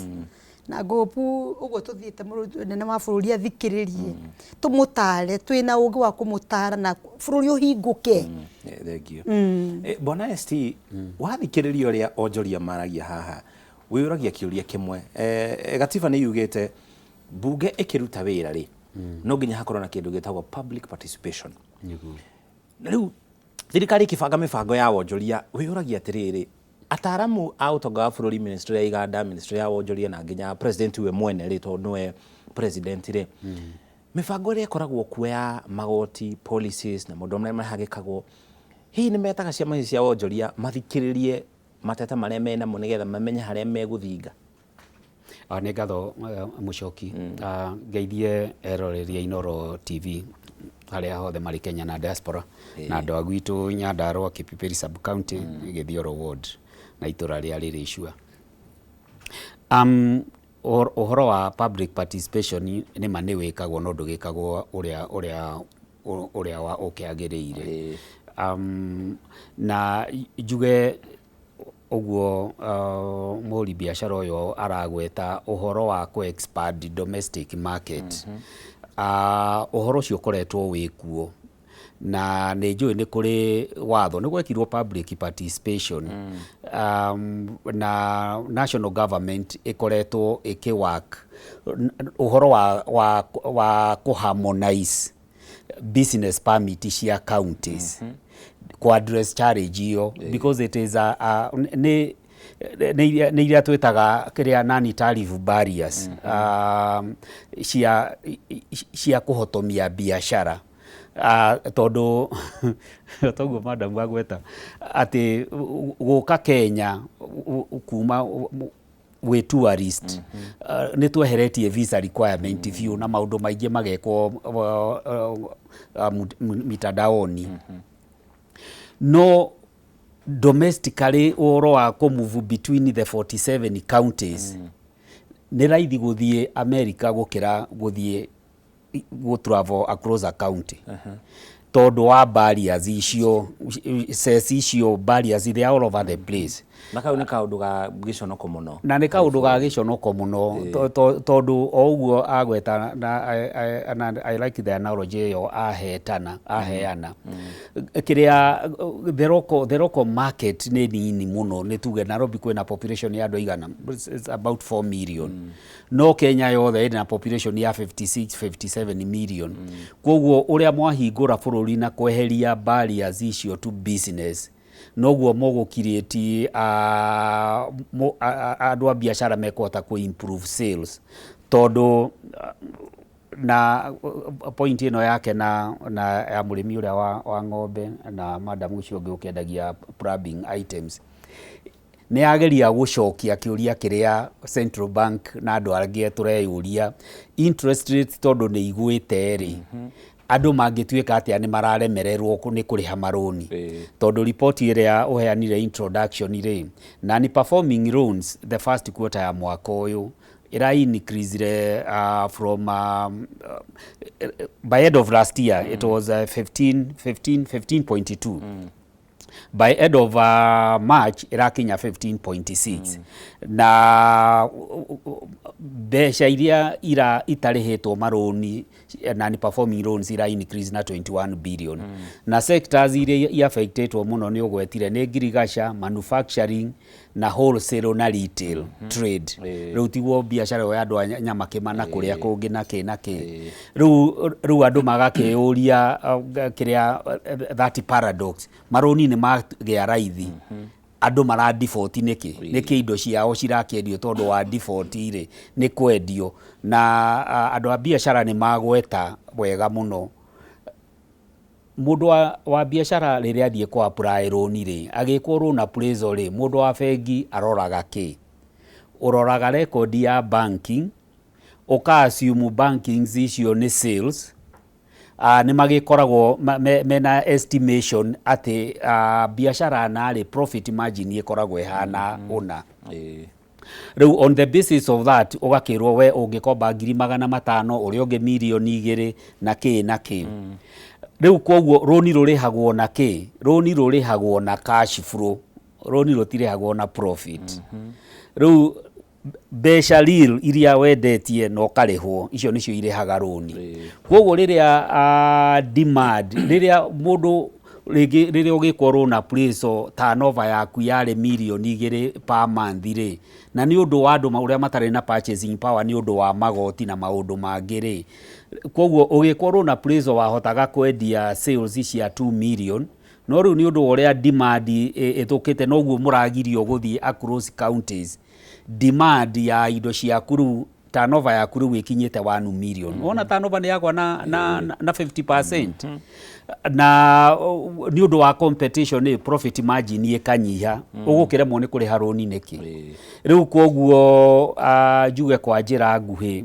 Na ngũpu ũguo tũthiĩte mũnene wa bũrũri athikĩrĩrie, tũmũtare, twĩna ũgĩ wa kũmũtara na bũrũri ũhingũke. Thank you. Bwana ST, wathikĩrĩria ũrĩa onjoria maragia haha, wĩyũragia kĩũria kĩmwe. Gatiba nĩ yugĩte mbunge ĩkĩruta wĩra rĩ, no nginya hakorwo na kĩndũ gĩtagwo public participation. Na rĩu thirikari ĩkĩbanga mĩbango ya wonjoria, wĩyũragia atĩrĩrĩ, ataramu a ũtonga wa bũrũri, ministry ya iganda, ministry ya wonjoria na nginya president we mwene rĩ, tondũ nĩwe president rĩ, mĩbango ĩrĩa ĩkoragwo kuo ya magoti, policies na maũndũ marĩa mahagĩkagwo, hihi nĩ metaga ciama ici cia wonjoria mathikĩrĩrie mateta marĩa menamo nĩgetha mamenye harĩa megũthinga? Nĩ ngatho Mũcoki. Ngeithie eroreri a Inooro TV harĩa hothe marĩ Kenya na diaspora, na andũ a gwitũ Nyandarũa, Kipipiri sub county, Gĩthioro ward na itũra rĩa Rĩrĩcua. Ũhoro wa public participation nĩ ma nĩ wĩkagwo no ndũgĩkagwo ũrĩa ũrĩa ũrĩa ũkĩagĩrĩire. Na njuge Ũguo mũhũri biacara ũyũ aragweta ũhoro wa kũ expand domestic market. Ũhoro ũcio ũkoretwo wĩ kuo na nĩ njũĩ nĩ kũrĩ watho nĩ gwekirwo public participation na national government ĩkoretwo ĩkĩ work ũhoro wa kũ harmonize business permit cia counties kũ address challenge ĩyo, because it is a nĩ iria twĩtaga kĩrĩa non tariff barriers cia kũhotomia biacara, tondũ toguo madam agweta atĩ gũka Kenya kuma wĩ tourist, nĩ tweheretie visa requirement biũ na maũndũ maingĩ magekwo mitandaoni, no domestically ũhoro wa kũ move between the 47 counties, nĩ raithi gũthiĩ America gũkĩra gũthiĩ gũ travel across a county tondũ wa barriers icio, ceci icio, barriers, they are all over the place. Na kau nĩ kaũndũ ga gĩconoko mũno. Na nĩ kaũndũ ga gĩconoko mũno, tondũ o ũguo agweta na I like the analogy ĩyo ahetana aheana kĩrĩa the local market nĩ nini mũno. Nĩ tuge Nairobi kwĩna population ya andũ aigana? It's about 4 million, no Kenya yothe ĩna population ya 56 57 million. Koguo ũrĩa mwahingũra bũrũri na kweheria barriers icio to business, noguo mũgũ create andũ a biacara mekũhota kũ improve sales, tondũ na point ĩno yake na ya mũrĩmi ũrĩa wa ng'ombe na madam ũcio ũngĩ ũkĩendagia plumbing items, nĩ yageria gũcokia kĩũria kĩrĩa Central Bank na andũ angĩ tũreyũria: interest rates tondũ nĩ igwĩte rĩ, andũ mangĩtuĩka atĩa nĩ mararemererwo nĩ kũrĩha marũni? Tondũ riboti ĩrĩa ũheanire introduction rĩ, non performing loans the first quarter ya mwaka ũyũ ĩra increase from by end of last year it was 15 15 15.2, by end of March ĩrakinya 15.6, na mbeca iria ira itarĩhĩtwo marũni, non performing loans, ira increase na 21 billion. Na sectors iria iaffectetwo mũno nĩ ũgwetire nĩ ngirigaca, manufacturing na wholesale na retail trade. Rĩu tiguo biacara ĩyo ya andũ a nyamakĩma na kũrĩa kũngĩ na kĩ na kĩ. Rĩu andũ magakĩyũria kĩrĩa that paradox, marũni nĩ magĩa raithi, andũ mara default nĩkĩ? Nĩkĩ indo ciao cirakĩendio tondũ wa default rĩ nĩ kwendio? Na andũ a biacara nĩ magweta wega mũno, mũndũ wa biacara rĩrĩa athiĩ kũ apply loan rĩ, agĩkwo loan appraisal rĩ, mũndũ wa bengi aroraga kĩ? Ũroraga record ya banking, ũka assume bankings icio nĩ sales, nĩ magĩkoragwo mena estimation atĩ biacara narĩ profit margin ĩkoragwo ĩhana ũna. Rĩu on the basis of that ũgakĩrwo we ũngĩkomba 500,000, ũrĩa ũngĩ 2 mirioni na kĩ na kĩ. Rĩu koguo rũni rũrĩhagwo na kĩ? Rũni rũrĩhagwo na cash flow, rũni rũtirĩhagwo na profit. Rĩu mbeca real iria wendetie na ũkarĩhwo, icio nĩcio irĩhaga rũni. Koguo rĩrĩa demand, rĩrĩa mũndũ rĩngĩ rĩrĩa ũgĩkwo loan appraisal, turnover yaku yarĩ 2 mirioni per month rĩ, na nĩ ũndũ wa andũ ũrĩa matarĩ na purchasing power nĩ ũndũ wa magoti na maũndũ mangĩ rĩ, koguo ũgĩkwo loan appraisal wahotaga kwendia sales cia 2 million, no rĩu nĩ ũndũ wa ũrĩa demand ĩthũkĩte, noguo mũragirio gũthiĩ across counties, demand ya indo ciaku rĩu turnover yaku rĩu ĩkinyĩte 1 million. Wona turnover nĩ yagwa na 50%, na nĩ ũndũ wa competition nĩ profit margin ĩkanyiha, ũgũkĩremwo nĩ kũrĩha rũni nĩkĩ? Rĩu koguo njuge kwa njĩra nguhĩ,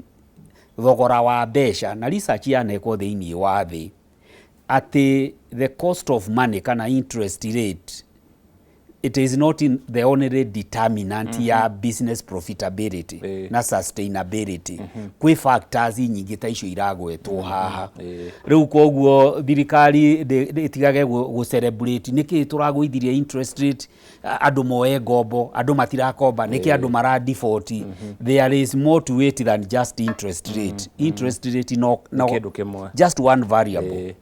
thogora wa mbeca na research yanekwo thĩinĩ wa thĩ atĩ the cost of money kana interest rate It is not in the only determinant ya business profitability na sustainability. Kwĩ factors nyingĩ ta icio iragwetwo haha. Rĩu koguo thirikari ĩtigage gũ celebrate nĩkĩ tũragũithirie interest rate, andũ moe ngombo, andũ matirakomba, nĩkĩ andũ mara default. There is more to it than just interest rate. Interest rate no kĩndũ kĩmwe. Just one variable.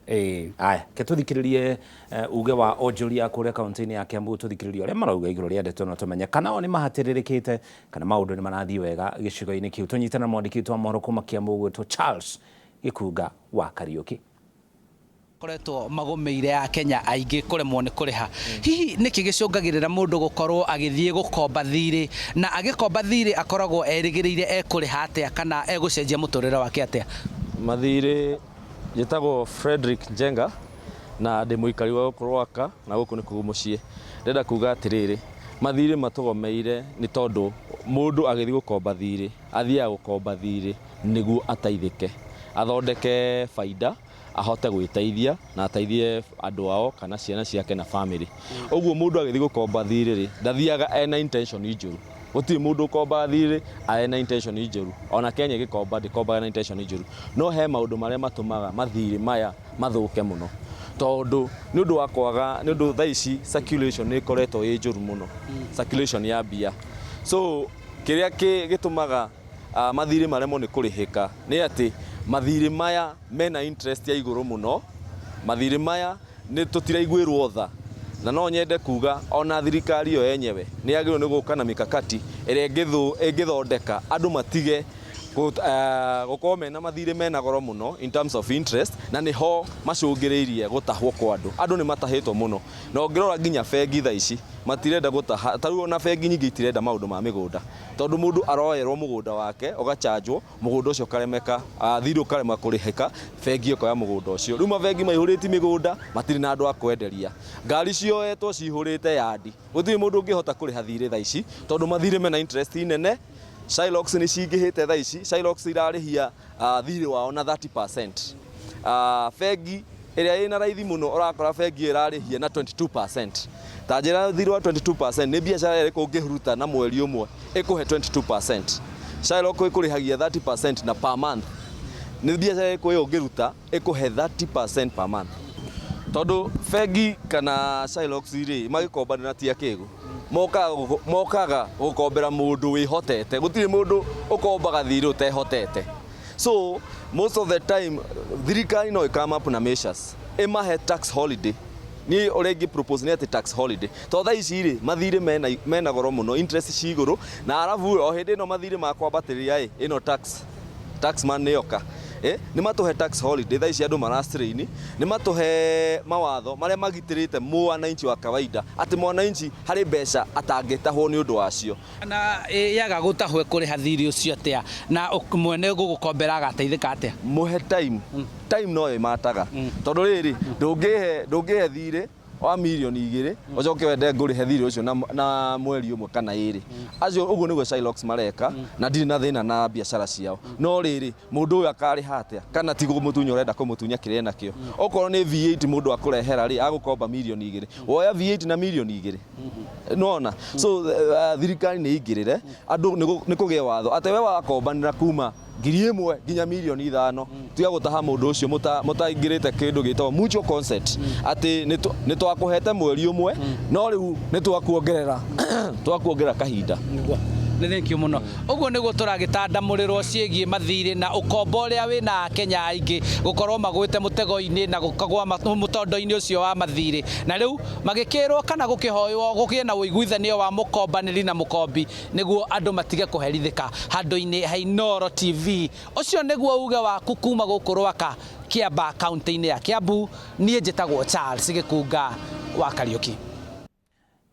Aya, ke tũthikĩrĩrie uge wa onjoria kũrĩa kaunti-inĩ ya Kiambu, tũthikĩrĩrie ũrĩa marauga igũrũ rĩa ndeto ĩno, tũmenye kana o nĩ mahatĩrĩrĩkĩte kana maũndũ nĩ marathiĩ wega gĩcigo-inĩ kĩu. Tũnyitane na mwandĩki witũ wa mohoro kuma Kiambu ũgwĩtwo Charles Gĩkunga wa Kariũki. Koretwo magũmĩire Akenya aingĩ kũremwo nĩ kũrĩha. Hihi nĩkĩ gĩcũngagĩrĩra mũndũ gũkorwo agĩthiĩ gũkomba thirĩ, na agĩkomba thirĩ akoragwo erĩgĩrĩire ekũrĩha atĩa kana egũcenjia mũtũrĩre wake atĩa? Mathirĩ, njĩtagwo Fredrick Njenga na ndĩ mũikari wa gũkũ Rwaka na gũkũ nĩkuo mũciĩ. Ndĩrenda kuga atĩrĩrĩ, mathirĩ matũgomeire nĩ tondũ mũndũ agĩthiĩ gũkomba thirĩ, athiaga gũkomba thirĩ nĩguo ateithĩke, athondeke baida, ahote gwĩteithia na ateithie andũ ao kana ciana ciake na family. Ũguo mũndũ agĩthiĩ gũkomba thirĩ rĩ, ndathiaga ena intention njũru. Gũtirĩ mũndũ ũkombaga thirĩ ena intention njũru. Ona Kenya ĩgĩkomba ndĩkombaga na intention njũru. No he maũndũ marĩa matũmaga mathirĩ maya mathũke mũno. Tondũ nĩ ũndũ wa kwaga, nĩ ũndũ thaa ici circulation nĩ ĩkoretwo ĩ njũru mũno. Circulation ya mbia. So kĩrĩa gĩtũmaga mathirĩ maremwo nĩ kũrĩhĩka nĩ atĩ mathirĩ maya mena interest ya igũrũ mũno. Mathirĩ maya nĩ tũtiraiguĩrwo tha. Na no nyende kuga ona thirikari yo yenyewe nĩ yagĩrĩirwo nĩ gũka na mikakati ĩrĩa ĩngĩthondeka andũ matige gũkorwo mena mathirĩ mena goro mũno in terms of interest, na nĩho macũngĩrĩirie gũtahwo kwa andũ. Andũ nĩ matahĩtwo mũno, na ũngĩrora nginya bengi thaa ici matirenda gũtaha. Ta rĩu ona bengi nyingĩ itirenda maũndũ ma mĩgũnda, tondũ mũndũ aroerwo mũgũnda wake ũgachanjwo, mũgũnda ũcio ũkaremeka, thirĩ ũkarema kũrĩhĩka, bengi ĩkoya mũgũnda ũcio. Rĩu mabengi maihũrĩtie mĩgũnda, matirĩ na andũ a kwenderia. Ngari cioetwo cihũrĩte yandi, gũtirĩ mũndũ ũngĩhota kũrĩha thirĩ thaa ici, tondũ mathirĩ mena interest nene. Shylocks nĩ cingĩhĩte thaa ici, Shylocks irarĩhia thirĩ wao na 30%. Bengi ĩrĩa ĩna raithi mũno ũrakora bengi ĩyo ĩrarĩhia na 22%. Ta njĩra thirĩ wa 22% nĩ biacara ĩrĩkũ ũngĩruta na mweri ũmwe ĩkũhe 22%? Shylock ĩkũrĩhagia 30% na per month. Nĩ biacara ĩrĩkũ ĩyo ũngĩruta ĩkũhe 30% per month? Tondũ bengi kana Shylocks rĩ, magĩkombanĩra ti akĩgu. Mokaga gũkombera mũndũ wĩhotete. Gũtirĩ mũndũ ũkombaga thirĩ ũtehotete. So most of the time thirikari no ĩ come up na measures ĩmahe tax holiday. Niĩ ũrĩa ingĩ propose nĩ atĩ tax holiday, tondũ thaa ici rĩ, mathirĩ mena goro mũno, interest ci igũrũ, na arabu o hĩndĩ ĩno mathirĩ makwambatĩria ĩ, ĩno tax man nĩ yoka. Nĩ matũhe tax holiday thaa ici andũ mara strain, nĩ matũhe mawatho marĩa magitĩrĩte mwananchi wa kawaida, atĩ mwananchi harĩ mbeca atangĩtahwo nĩ ũndũ wacio. Na yaga gũtahwo ĩkũrĩha thirĩ ũcio atĩa, na mwene gũgũkombera agateithĩka atĩa? Mũhe time, time no ĩmataga, tondũ rĩrĩ, ndũngĩhe thirĩ wa mirioni 2 ũcoke wende ngũrĩhe thirĩ ũcio na mweri ũmwe kana ĩrĩ. Acio ũguo nĩguo Shylocks mareka, na ndirĩ na thĩna na biacara ciao. No rĩrĩ, mũndũ ũyũ akarĩha atĩa? Kana ti kũmũtunya ũrenda kũmũtunya kĩrĩa enakĩo? Okorwo nĩ V8 mũndũ akũrehera rĩ, agũkomba mirioni 2, woya V8 na mirioni 2 nona. So thirikari nĩ ingĩrĩre andũ, nĩ kũgĩe watho atĩ we wakombanĩra kuma 1,000 nginya mirioni 5, tiga gũtaha mũndũ ũcio mũtaingĩrĩte kĩndũ gĩtagwo mutual consent, atĩ nĩ twakũhete mweri ũmwe, no rĩu nĩ twakuongerera kahinda. Nĩ thank you mũno. Ũguo nĩguo tũragĩtandamũrĩrwo ciĩgiĩ mathirĩ na ũkombo ũrĩa wĩna Akenya aingĩ gũkorwo magwĩte mũtego-inĩ na gũkagwa mũtondo-inĩ ũcio wa mathirĩ, na rĩu magĩkĩrwo kana gũkĩhoywo gũgĩe na ũiguithanio wa mũkombanĩri na mũkombi nĩguo andũ matige kũherithĩka. Handũ-inĩ ha Inooro TV, ũcio nĩguo uge waku kuma gũkũ Rwaka, Kĩamba, kaunti-inĩ ya Kiambu. Niĩ njĩtagwo Charles Gĩkunga wa Kariũki.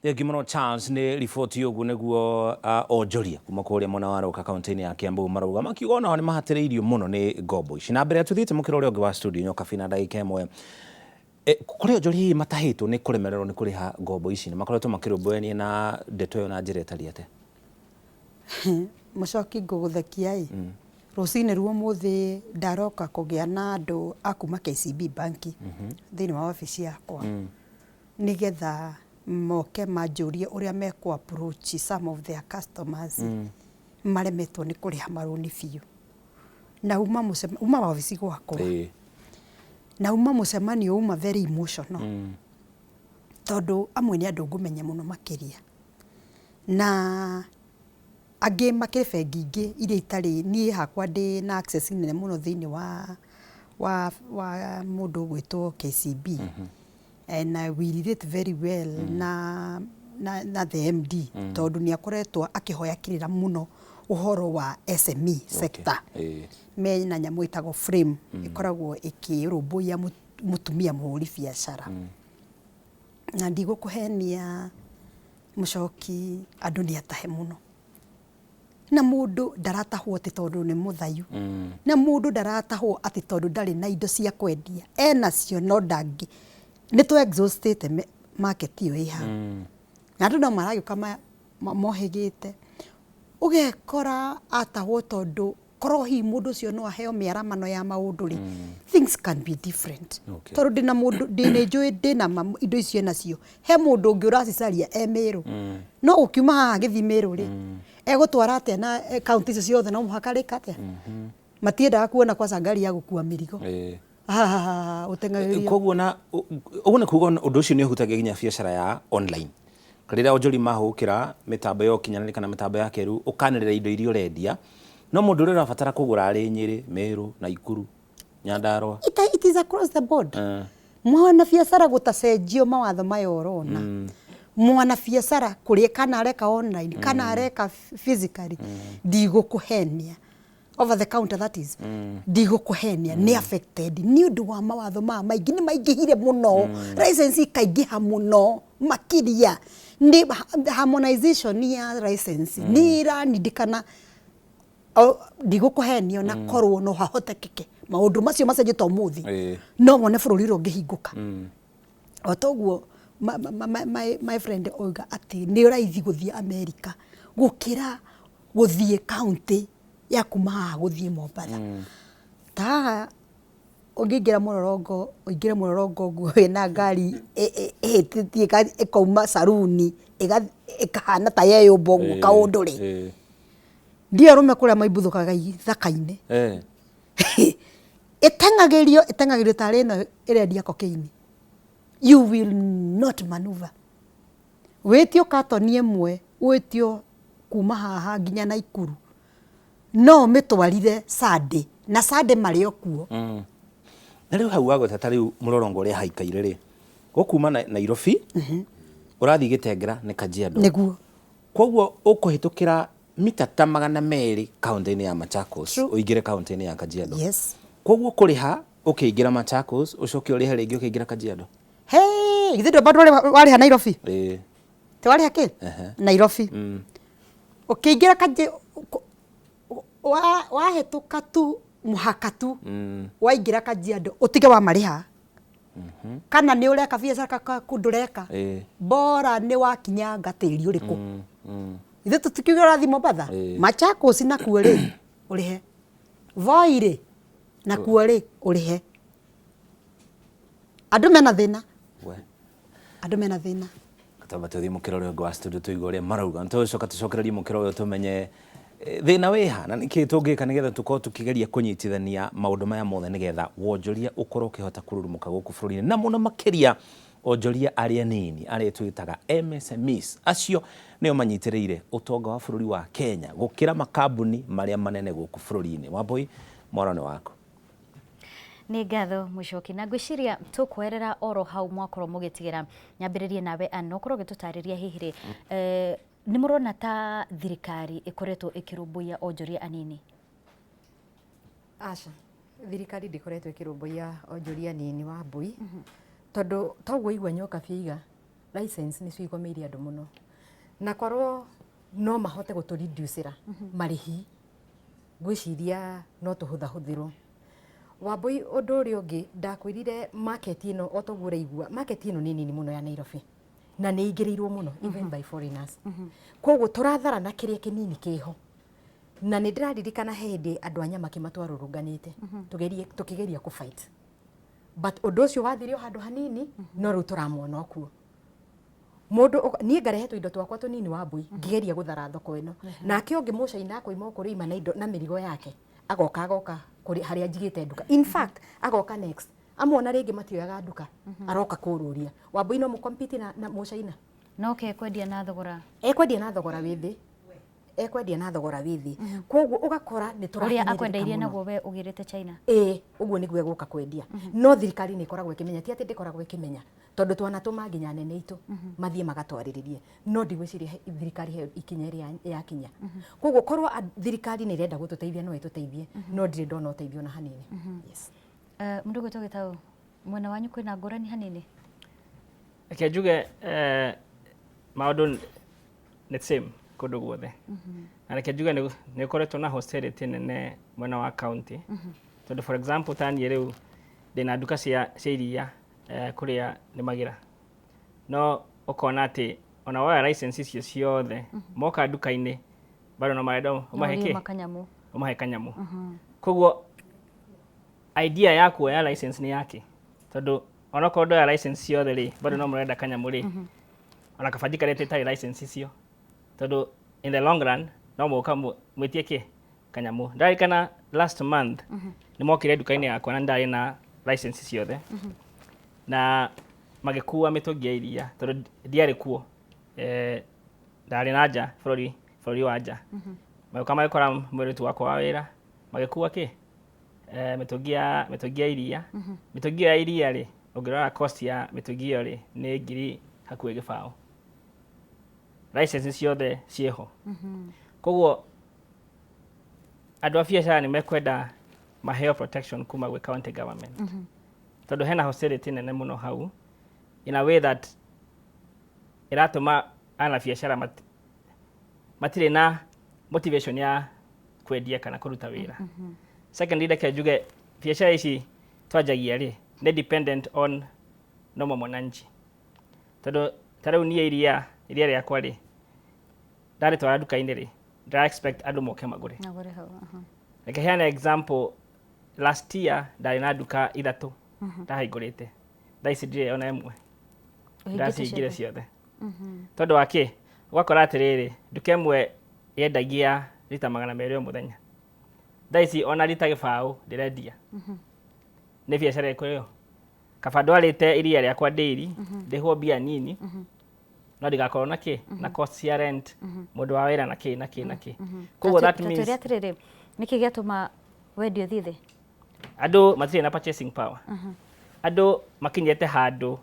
Thengi mũno Charles nĩ riboti. Ũguo nĩguo onjoria kuma kũrĩa mwena wa Rũka kaunti-inĩ ya Kiambu marauga, makiuga onao nĩ mahatĩrĩirio mũno nĩ ngombo ici. Na mbere ya tũthiĩte mũkĩra ũrĩa ũngĩ wa studio Nyokabi na ndagĩka ĩmwe, kũrĩ onjoria hihi matahĩtwo nĩ kũremererwo nĩ kũrĩha ngombo ici, na makoretwo makĩrũmbũyania na ndeto ĩyo na njĩra ĩtariĩ atĩa? Mũcoki, ngũgũthekia ĩ. Rũcinĩ ruo mũthĩ ndaroka kũgĩa na andũ a kuma KCB Bank thĩinĩ wa wabici yakwa, nĩgetha Moke manjũrie ũrĩa mekũ approach some of their customers maremetwo nĩ kũrĩha marũni biũ. Na uma mũcema, uma wabici gwakwa. Na uma mũcemanio uma very emotional. Tondũ amwe nĩ andũ ngũmenya mũno makĩria. Na angĩ makĩrĩ bengi ingĩ iria itarĩ, niĩ hakwa ndĩ na access nene mũno thĩinĩ wa wa wa mũndũ ũgwĩtwo KCB. And we relate very well na na na the MD tondũ nĩ akoretwo akĩhoya kĩrĩra mũno ũhoro wa SME sector. Mena nyamũ ĩtagwo frame ĩkoragwo ĩkĩrũmbũiya mũtumia mũhũri biacara. Na ndigũkũhenia Mũchoki, andũ nĩ atahe mũno. Na mũndũ ndaratahwo atĩ tondũ nĩ mũthayu. Na mũndũ ndaratahwo atĩ tondũ ndarĩ na indo cia kwendia. Enacio no ndangĩ, nĩ tũ exhaust ĩte market ĩyo ĩ hau. Na andũ no maragĩũka mohĩgĩte. Ũgekora atahwo tondũ korwo hihi mũndũ ũcio no aheo mĩaramano ya maũndũ rĩ, things can be different. Tondũ ndĩna mũndũ, nĩ njũĩ ndĩna ma indo icio enacio, he mũndũ ũngĩ ũracicaria e Mĩrũ. No ũkiuma haha agĩthiĩ Mĩrũ rĩ, egũtwara atĩa na kaũntĩ icio ciothe no mũhaka arĩka atĩa? Matiendaga kuona kwaca ngari ya gũkua mĩrigo. Ũteng'agĩrio. Koguo na ũguo nĩ kuga ũndũ ũcio nĩ ũhutagia nginya biacara ya online. Rĩrĩa onjoria mahũkĩra mĩtambo ya ũkinyanĩria kana mĩtambo ya kĩrĩu ũkanĩrĩra indo iria ũrendia, no mũndũ ũrĩa ũrabatara kũgũra arĩ Nyĩrĩ, Meru, Naikuru, Nyandarua. It is across the board. Mwana biacara gũtacenjio mawatho maya ũrona. Mwana biacara kũrĩa kana areka online kana areka physically, ndigũkũhenia. Over the counter that is. Ndigũkũhenia nĩ affected nĩ ũndũ wa mawatho maya maingĩ, nĩ maingĩhire mũno. License ikaingĩha mũno makĩria. Nĩ harmonization ya license nĩ ĩranindĩkana. Ndigũkũhenia ona korwo no hahotekeke maũndũ macio macenjio ta ũmũthĩ, no wone bũrũri ũrĩa ũngĩhingũka. O toguo my friend oiga atĩ nĩ raithi gũthiĩ America gũkĩra gũthiĩ kaũntĩ ya kuma haha gũthiĩ Mombatha. Ta haha ũngĩingĩra mũrorongo, ũingĩre mũrorongo ũguo wĩna ngari ĩhĩtĩtie ĩkauma saruni ĩkahana ta yeyũmba ũguo kaũndũ rĩ. Ndiũĩ arũme kũrĩa maimbuthũkaga ithaka-inĩ. Ĩteng'agĩrio, ĩteng'agĩrio tarĩ ĩno ĩrendia cocaine. You will not maneuver. Wĩtio katoni ĩmwe, wĩtio kuma haha nginya Naikuru, no ũmĩtwarire Sunday, na Sunday marĩ o kuo. Na rĩu hau wagweta ta rĩu mũrorongo ũrĩa haikaire rĩ, gũkuma Nairobi, ũrathiĩ Gĩtengera nĩ Kajiado. Nĩguo. Koguo ũkũhĩtũkĩra mita ta 200 kaũntĩ-inĩ ya Machakos, ũingĩre kaũntĩ-inĩ ya Kajiado. Yes. Koguo kũrĩha ũkĩingĩra Machakos, ũcoke ũrĩhe rĩngĩ ũkĩingĩra Kajiado. Hey, githĩ ndwamba warĩha Nairobi? Ti warĩha kĩ? Nairobi. Ũkĩingĩra Kaji wahĩtũka tu mũhaka tu waingĩra Kajiado ũtige wamarĩha. Kana nĩ ũreka biacara kaku ndũreka. Bora nĩ wakinyanga tĩri ũrĩkũ. Ithuĩ tũtikiuga ũrathiĩ Mombatha. Machakos nakuo rĩ ũrĩhe. Voi rĩ nakuo rĩ ũrĩhe. Andũ mena thĩna. Andũ mena thĩna. Twamba tũthiĩ mũkĩra ũrĩa ũngĩ wa studio tũigue ũrĩa marauga. Nĩtũgũcoka tũcokererie mũkĩra ũyũ tũmenye thĩna wĩha na nĩkĩ tũngĩka nĩgetha tũkorwo tũkĩgeria kũnyitithania maũndũ maya mothe nĩgetha wonjoria ũkorwo ũkĩhota kũrurumũka gũkũ bũrũri-inĩ, na mũno makĩria onjoria arĩa anini arĩa twĩtaga MSMEs. Acio nĩo manyitĩrĩire ũtonga wa bũrũri wa Kenya gũkĩra makambuni marĩa manene gũkũ bũrũri-inĩ. Wambui, mwaro nĩ waku. Nĩ ngatho Mũcoki, na ngwĩciria tũkwerera oro hau mwakorwo mũgĩtigĩra. Nyambĩrĩrie nawe Ann, ũkorwo ũgĩtũtarĩria hihi rĩ, nĩ mũrona ta thirikari ĩkoretwo ĩkĩrũmbũiya onjoria anini? Aca, thirikari ndĩkoretwo ĩkĩrũmbũiya onjoria anini Wambui, tondũ toguo igua nyoka biiga, license nĩcio igomeire andũ mũno, na korwo no mahote gũtũ reduce ĩra marĩhi, ngwĩciria no tũhũthahũthĩrwo. Wambui ũndũ ũrĩa ũngĩ ndakwĩrire market ĩno o toguo ũraigua, market ĩno nĩ nini mũno ya Nairobi na nĩ ĩingĩrĩirwo mũno even by foreigners. Koguo tũratharana kĩrĩa kĩnini kĩho. Na nĩ ndĩraririkana he hĩndĩ andũ a Nyamakima twarũrũnganĩte tũgerie tũkĩgeria kũ fight. But ũndũ ũcio wathire o handũ hanini no rĩu tũramona o kuo. Mũndũ niĩ ngarehe tũindo twakwa tũnini wa mbui ngĩgeria gũthara thoko ĩno, nake ũngĩ mũcaina akoima o kũrĩa aima na indo na mĩrigo yake, agoka agoka kũrĩ harĩa njigĩte nduka. In fact, agoka next amona rĩngĩ matioyaga nduka, aroka kũrũria. Wambui, no mũcompete na mũcaina? No ke kwendia na thogora. Ekwendia na thogora wĩ thĩ, ekwendia na thogora wĩ thĩ. Koguo ũgakora nĩ ũrĩa tũrahinyĩrĩrĩka akwendeirie mũno. Naguo we ũgĩrĩte China. Ĩĩ, ũguo nĩguo egũka kwendia, no thirikari nĩ ĩkoragwo ĩkĩmenya. Ti atĩ ndĩkoragwo ĩkĩmenya, tondũ twanatũma nginya anene aitũ mathiĩ magatwarĩrĩrie, no ndigwĩciria thirikari he ikinya ĩrĩa yakinya. Koguo korwo thirikari nĩ ĩrenda gũtũteithia, no ĩtũteithie, no ndirĩ ndona ũteithio na hanini. Yes. Mũndũ ũgwĩtwo Gĩtaũ, mwena wanyu kwĩna ngũrani hanini? Reke njuge maũndũ nĩ same kũndũ guothe, na reke njuge nĩ ũkoretwo na hostility nene mwena wa county, tondũ for example ta niĩ rĩu ndĩna nduka cia iria kũrĩa nĩmagĩra, no ũkona atĩ ona woya license icio ciothe, moka nduka-inĩ bado no marenda ũmahe Norio kĩ makanyamu. Ũmahe kanyamũ. Koguo idea ya kuoya license nĩ yake, tondũ onokorwo ndoya license ciothe rĩ, bado no mũrenda kanyamũ rĩ, ona kaba njikarĩte itarĩ license icio, tondũ in the long run no mũka mwĩtie kĩ kanyamũ. Ndarikana last month nĩ mokire nduka-inĩ yakwa na ndarĩ na license ciothe, na magĩkua mĩtũngi ya iria, tondũ ndiarĩ kuo, ndarĩ na nja bũrũri wa nja. Magĩũka magĩkora mũirĩtu wakwa wa wĩra, magĩkua kĩ mĩtũngi ya iria. Mĩtũngi ĩyo ya iria rĩ, ũngĩrora cost ya mĩtũngi ĩyo rĩ, nĩ 20,000. License ciothe ciĩho. Koguo andũ a biacara nĩ mekwenda maheo protection kuma gwĩ county government, tondũ hena hostility nene mũno hau, in a way that ĩratũma ana biacara matirĩ na motivation ya kwendia kana kũruta wĩra. Secondly, reke njuge biacara ici twanjagia rĩ, nĩ dependent on normal mwananchi, tondũ ta rĩu niĩ iria rĩakwa rĩ, ndarĩtwara nduka-inĩ rĩ, ndĩra expect andũ moke magũre. Magũre hau, aha. Reke heane example, last year ndarĩ na nduka ithatũ ndahingũrĩte, thaa ici ndirĩ ona ĩmwe. Ũhingĩte Ndacihingire ciothe? Ciothe. Tondũ wa kĩ? Ũgakora atĩrĩrĩ, nduka ĩmwe yendagia rita 200 o mũthenya, thaa ici ona rita 0 ndĩrendia. Nĩ biacara ĩrĩkũ ĩyo? Kaba ndwarĩte iria rĩakwa dairy, ndĩhwo mbia nini, no ndigakorwo na kĩ na cost cia rent, mũndũ wa wĩra, na kĩ na kĩ na kĩ. Koguo that means Twĩre atĩrĩrĩ, nĩkĩ gĩatũma wendio ũthiĩ thĩ? Andũ matirĩ na purchasing power. Andũ makinyĩte handũ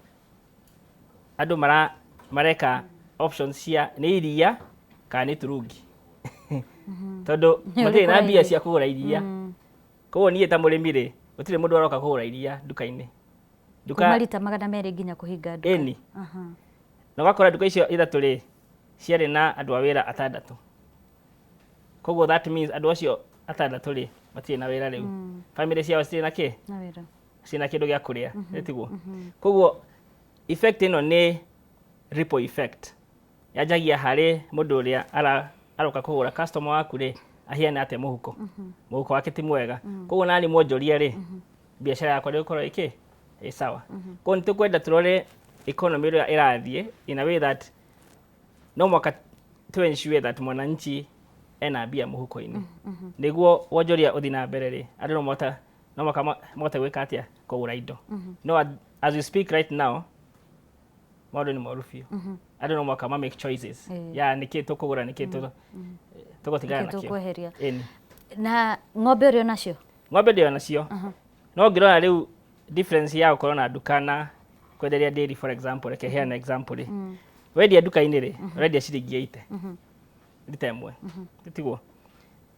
andũ mareka options cia nĩ iria kana nĩ turungi, tondũ Nĩ matirĩ na ũrĩkũ mbia raithi? cia kũgũra iria. Koguo niĩ ta mũrĩmi rĩ, gũtirĩ mũndũ aroka kũgũra iria nduka-inĩ. Nduka kuma rita 200 nginya kũhinga nduka. Ĩni. Na ũgakora nduka icio ithatũ rĩ, ciarĩ na andũ a wĩra atandatũ. Koguo that means andũ acio atandatũ rĩ, matirĩ na wĩra rĩu. Family ciao citirĩ na kĩ? Na wĩra. Ciĩna kĩndũ gĩa kũrĩa, nĩ tiguo? Koguo effect ĩno nĩ ripple effect. Yanjagia harĩ mũndũ ũrĩa aroka kũgũra, customer waku rĩ, ahiana atĩa mũhuko? Mũhuko wake ti mwega. Koguo nani mwonjoria rĩ, biacara yakwa ndĩgũkorwo ĩkĩ ĩ sawa. Koguo nĩ tũkwenda tũrore economy ĩrĩa ĩrathiĩ in a way that no mwaka to ensure that mwananchi ena mbia mũhuko-inĩ, nĩguo wonjoria ũthiĩ na mbere rĩ, andũ no mũhaka mahote gwĩka atĩa? Kũgũra indo. No as we speak right now, maũndũ nĩ moru biũ. Andũ no mũhaka ma make choices ya nĩkĩ tũkũgũra, nĩkĩ tũgũtigana Nĩkĩ nakĩo. tũkweheria. Ĩni. Na ng'ombe ũrĩ onacio? Ng'ombe ndĩ onacio, no ngĩrora rĩu difference ya gũkorwo na nduka na kwenderia dairy, for example, reke heane example rĩ, wendia nduka-inĩ rĩ, ũrendia ciringi 80 rita ĩmwe, tiguo?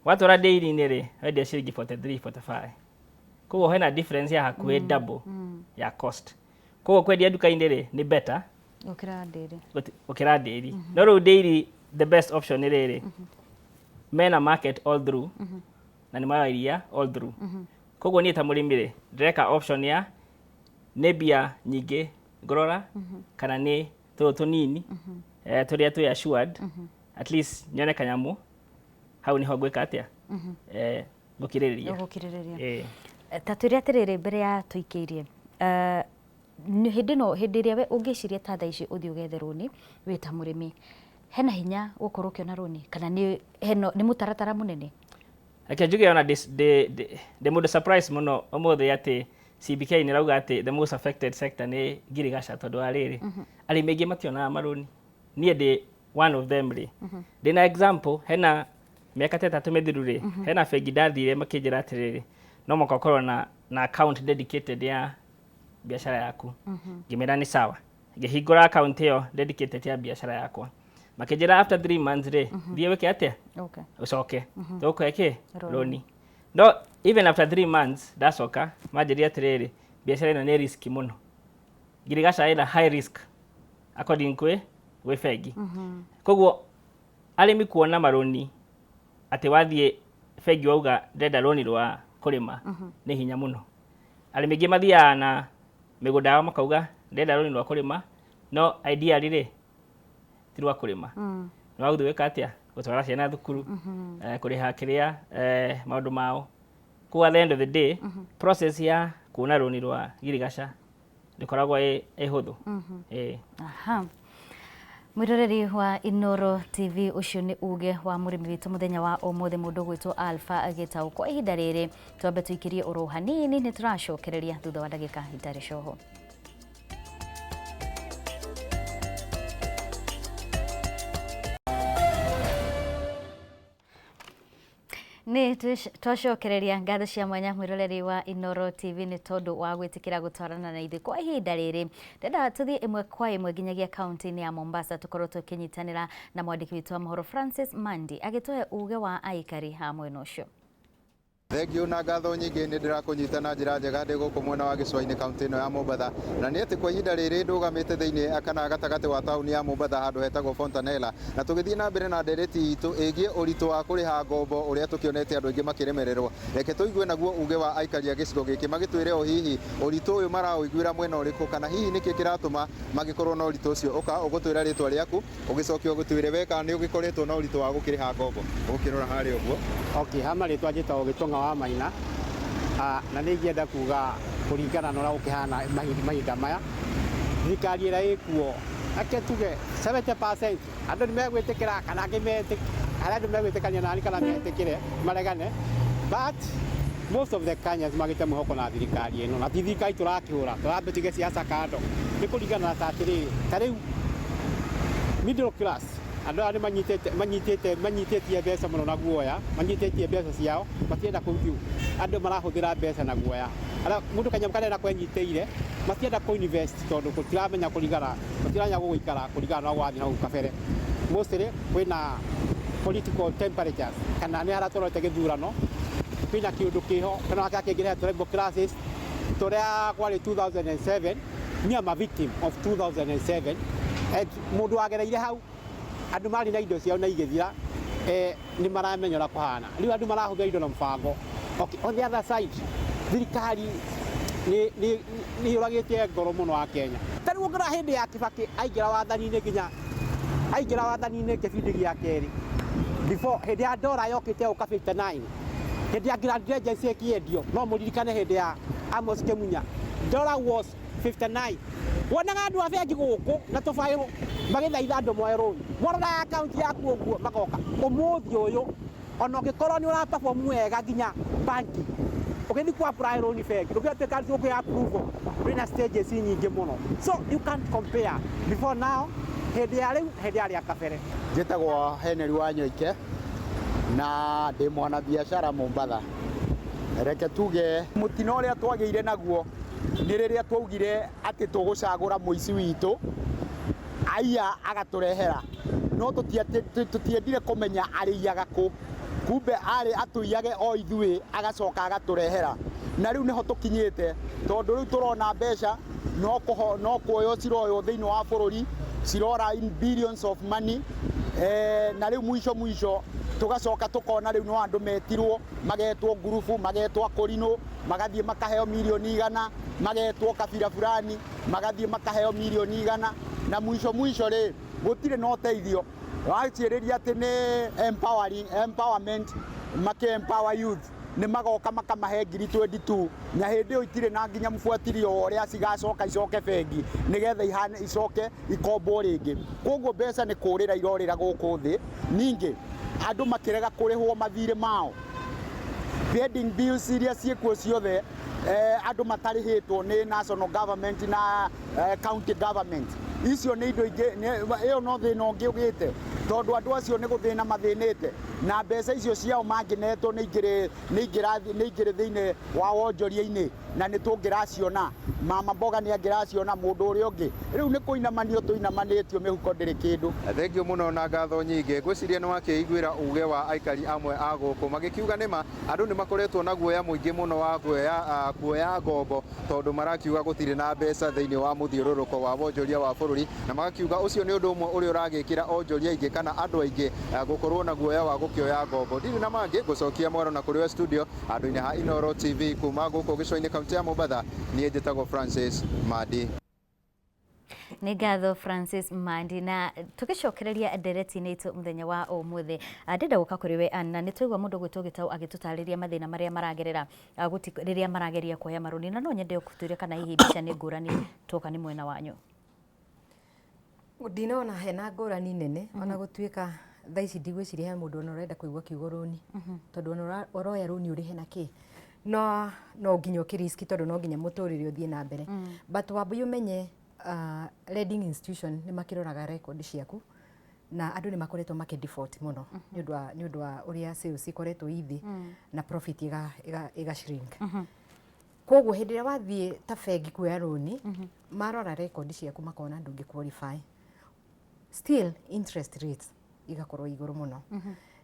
Watwara dairy-inĩ rĩ, wendia ciringi 43, 45. Koguo hena difference ya hakuhĩ double ya cost. Koguo kwendia nduka-inĩ rĩ, nĩ better gũkĩra ndĩrĩ. Gũkĩra dairy. No rĩu dairy, the best option nĩ rĩrĩ, mena market all through na nĩ maroya iria all through. Koguo niĩ ta mũrĩmi rĩ, ndĩreka option ya nĩ mbia nyingĩ ngũrora kana nĩ tũrũ tũnini tũrĩa twĩ assured, at least nyone kanyamũ hau nĩho ngwĩka atĩa, ngũkirĩrĩria. Ũgũkirĩrĩria. Ĩĩ. Ta twĩre atĩrĩrĩ, mbere ya tũikĩirie, Hĩndĩ ĩno, hĩndĩ ĩrĩa we ũngĩciria ta thaa ici ũthiĩ ũgethe rũni wĩ ta mũrĩmi, hena hinya gũkorwo ũkĩona rũni kana nĩ hena nĩ mũtaratara mũnene? Reke njuge ona ndĩ mũndũ surprise mũno ũmũthĩ atĩ CBK nĩ ĩrauga atĩ the most affected sector nĩ ngirigaca, tondũ wa rĩrĩ, arĩmi aingĩ mationaga marũni. Niĩ ndĩ one of them rĩ. Ndĩna example, hena mĩaka ta 3 mĩthiru rĩ, hena bengi ndathire makĩnjĩra atĩrĩrĩ, no mũhaka ũkorwo na account dedicated ya biacara yaku. Ngĩmera nĩ sawa, ngĩhingũra account ĩyo dedicated ya biacara yakwa. Makĩnjĩra after 3 months rĩ, thiĩ wĩke atĩa? Ũcoke tũgũkũhe kĩ? Rũni. Rũni. No even after 3 months ndacoka, manjĩrire atĩrĩrĩ, biacara ĩno nĩ risk mũno, ngirigaca ĩna high risk according kwĩ bengi. Koguo arĩmi kuona marũni atĩ wathiĩ bengi wauga ndĩrenda rũni rwa kũrĩma nĩ hinya mũno. Arĩmi aingĩ mathiaga na mĩgũnda yao makauga ndĩrenda rũni rwa kũrĩma, no ideally rĩ, ti rwa kũrĩma, nĩ wa gũthiĩ gwĩka atĩa? Gũtwara ciana thukuru, kũrĩha kĩrĩa, maũndũ mao. Koguo at the end of the day, process ya kuona rũni rwa girigaca ndĩkoragwo ĩ hũthũ. Ĩĩ. Aha. Mwĩroreri wa Inoro TV, ũcio nĩ uge wa mũrĩmi witũ mũthenya wa ũmũthĩ, mũndũ ũgwĩtwo Alpha Gĩtaũ. Kwa ihinda rĩrĩ twambe tũikĩrie oro hanini, nĩ tũracokereria thutha wa ndagĩka itarĩ coho. Nĩ twacokereria ngatho cia mwanya mwĩroreri wa Inoro TV nĩ tondũ wa gwĩtĩkĩra gũtwarana na ithuĩ. Kwa ihinda rĩrĩ ndĩrenda tũthiĩ ĩmwe kwa ĩmwe nginyagia kaunti-inĩ ya Mombasa, tũkorwo tũkĩnyitanĩra na mwandĩki witũ wa mohoro Francis Mandi agĩtũhe uge wa aikari a mwena ũcio. Thengiũ na ngatho nyingĩ, nĩ ndĩrakũnyita na njĩra njega ndĩ gũkũ mwena wa gĩcũa-inĩ, kaunti ĩno ya Mombatha. Na nĩ atĩ kwa ihinda rĩrĩ ndũgamĩte thĩinĩ kana gatagatĩ wa taũni ya Mombatha, handũ hetagwo Fontanella, na tũgĩthiĩ na mbere na ndereti itũ ĩgiĩ ũritũ wa kũrĩha ngombo ũrĩa tũkĩonete andũ aingĩ makĩremererwo. Reke tũigue naguo uge wa aikari a gĩcigo gĩkĩ, magĩtwĩre o hihi ũritũ ũyũ maraũiguĩra mwena ũrĩkũ, kana hihi nĩkĩ kĩratũma magĩkorwo na ũritũ ũcio. Ũka ũgũtwĩra rĩtwa rĩaku, ũgĩcoke ũgĩtwĩre we kana nĩ ũgĩkoretwo na ũritũ wa gũkĩrĩha ngombo ũgũkĩrora harĩa ũguo. Okay, ha marĩtwa njĩtagwo Gĩtong'a wa Maina. Na nĩ ingĩenda kuga kũringana na ũrĩa gũkĩhana mahinda maya, thirikari ĩrĩa ĩkuo, reke tuge 70% andũ nĩ megwĩtĩkĩra kana angĩ harĩa andũ megwĩtĩkania nani kana metĩkĩre maregane, but most of the Kenyans magĩte mwĩhoko na thirikari ĩno, na ti thirikari tũrakĩhũra, tũrambe tuige siasa kando. Nĩ kũringana na ta atĩrĩrĩ, ta rĩu middle class, andũ aya nĩ manyitĩte mbeca mũno na guoya, manyitĩtie mbeca ciao, matienda kũthiĩ. Andũ marahũthĩra mbeca na guoya. Arĩa mũndũ kanyamũ karĩa kwenyitĩire matienda kũ invest tondũ tũtiramenya kũringana, tũtiramenya gũgũikara kũringana na ũguo wathiĩ na hau kabere. Mostly kwĩna political temperatures kana nĩ harĩa tũrorete gĩthurano, kwĩna kĩũndũ kĩho kana kĩrĩa kĩngĩrehe tribal clashes tũrĩa kwarĩ 2007. Me am a victim of 2007 and mũndũ wagereire hau, andũ marĩ na indo ciao na igĩthira, nĩ maramenya ũrĩa kũhana. Rĩu andũ marahũthĩra indo na mũbango. Okay, on the other side, thirikari nĩ yũragĩte ngoro mũno wa Kenya. Ta rĩu ũngĩrora hĩndĩ ya Kibaki aingĩra wathani-inĩ, nginya aingĩra wathani-inĩ kĩbindi gĩa kerĩ, before hĩndĩ ya ndora yokĩte gũka 59, hĩndĩ ya Grand Regency ĩkĩendio, no mũririkane hĩndĩ ya Amos Kĩmunya, dollar was 59. Wonaga andũ a bengi gũkũ na tũbaĩrũ magĩthaitha andũ moe rũni, mwaroraga akaunti yaku ũguo magoka. Ũmũthĩ ũyũ ona ũngĩkorwo nĩ ũra perform wega nginya banki, ũgĩthiĩ ku apply rũni bengi, ũngĩtuĩka ũkĩ approve, kwĩna stages nyingĩ mũno, so you can't compare before now, hĩndĩ ya rĩu, hĩndĩ ya rĩa kabere. Njĩtagwo Henry Wanyoike na ndĩ mwanabiacara Mombatha. Reke tuge mũtino ũrĩa twagĩire naguo nĩ rĩrĩa twaugire atĩ tũgũcagũra mũici witũ aiya agatũrehera, no tũtiendire kũmenya arĩiyaga kũ. Kumbe arĩ atũiyage o ithuĩ agacoka agatũrehera, na rĩu nĩho tũkinyĩte, tondũ rĩu tũrona mbeca no kuoywo ciroywo thĩinĩ wa bũrũri, cirora in billions of money, na rĩu mwisho mwisho tũgacoka tũkona rĩu no andũ metirwo, magetwo ngurubu, magetwo akũrinũ, magathiĩ makaheo mirioni 100, magetwo kabira fulani, magathiĩ makaheo mirioni 100, na mwisho mwisho rĩ, gũtirĩ na ũteithio. Waciĩrĩria atĩ nĩ empowering, empowerment, makĩ empower youth. Nĩ magoka makamahe ngiri 22 na hĩndĩ ĩyo itirĩ na nginya mũbuatilio wa ũrĩa cigacoka icoke bengi nĩgetha ihane icoke ikombwo rĩngĩ. Koguo mbeca nĩ kũrĩra irorĩra gũkũ thĩ. Ningĩ andũ makĩrega kũrĩhwo mathirĩ mao, pending bills iria ciĩkuo ciothe, andũ matarĩhĩtwo nĩ national government na county government, icio nĩ indo ingĩ, ĩyo no thĩna ũngĩ ũgĩte, tondũ andũ acio nĩ gũthĩna mathĩnĩte na mbeca icio ciao mangĩnetwo nĩ ingĩrĩ nĩ ingĩrĩ thĩinĩ wa wonjoria-inĩ na nĩ tũngĩraciona. Mama mboga nĩ angĩraciona, mũndũ ũrĩa ũngĩ. Rĩu nĩ kũinamanio tũinamanĩtio, mĩhuko ndĩrĩ kĩndũ. Thengiũ mũno na ngatho nyingĩ. Ngwĩciria nĩ wakĩiguĩra uge wa aikari amwe a gũkũ magĩkiuga nĩma andũ nĩ makoretwo na guoya mũingĩ mũno wa kuoya ngombo, tondũ marakiuga gũtirĩ na mbeca thĩinĩ wa mũthiũrũrũko wa wonjoria wa bũrũri, na magakiuga ũcio nĩ ũndũ ũmwe ũrĩa ũragĩkĩra onjoria aingĩ kana andũ aingĩ gũkorwo na guoya wa gũkĩoya ngombo. Ndirĩ na mangĩ, ngũcokia mwaro na kũrĩ we studio handũ-inĩ ha Inooro TV kuma gũkũ gĩcũa-inĩ kaunti ya Mombatha. Niĩ njĩtagwo Francis Mandi. Nĩ ngatho Francis Mandi, na tũgĩcokereria ndereti-inĩ itũ mũthenya wa ũmũthĩ, ndĩrenda gũka kũrĩ we Ann, na nĩ twaigua mũndũ ũgwĩtwo Gĩtaũ agĩtũtarĩria mathĩna marĩa maragerera rĩrĩa marageria kuoya marũni, na no nyende ũtwĩre kana hihi mbica nĩ ngũrani tuoka nĩ mwena wanyu. Ndinona hena ngũrani nene, ona gũtuĩka thaa ici ndigwĩciria he mũndũ ona ũrenda kũigua kiugo rũni, tondũ ona ũroya rũni ũrĩhe na kĩ, no nginya ũkĩ risk, tondũ no nginya mũtũrĩre ũthiĩ na mbere. But wambui ũmenye lending institution nĩ makĩroraga record ciaku, na andũ nĩ makoretwo makĩ default mũno nĩ ũndũ wa ũrĩa sales ikoretwo ithĩ na profit ĩga shrink. Koguo hĩndĩ ĩrĩa wathiĩ ta bengi kuoya rũni, marora record ciaku makona ndũngĩ qualify, still interest rates igakorwo igũrũ mũno.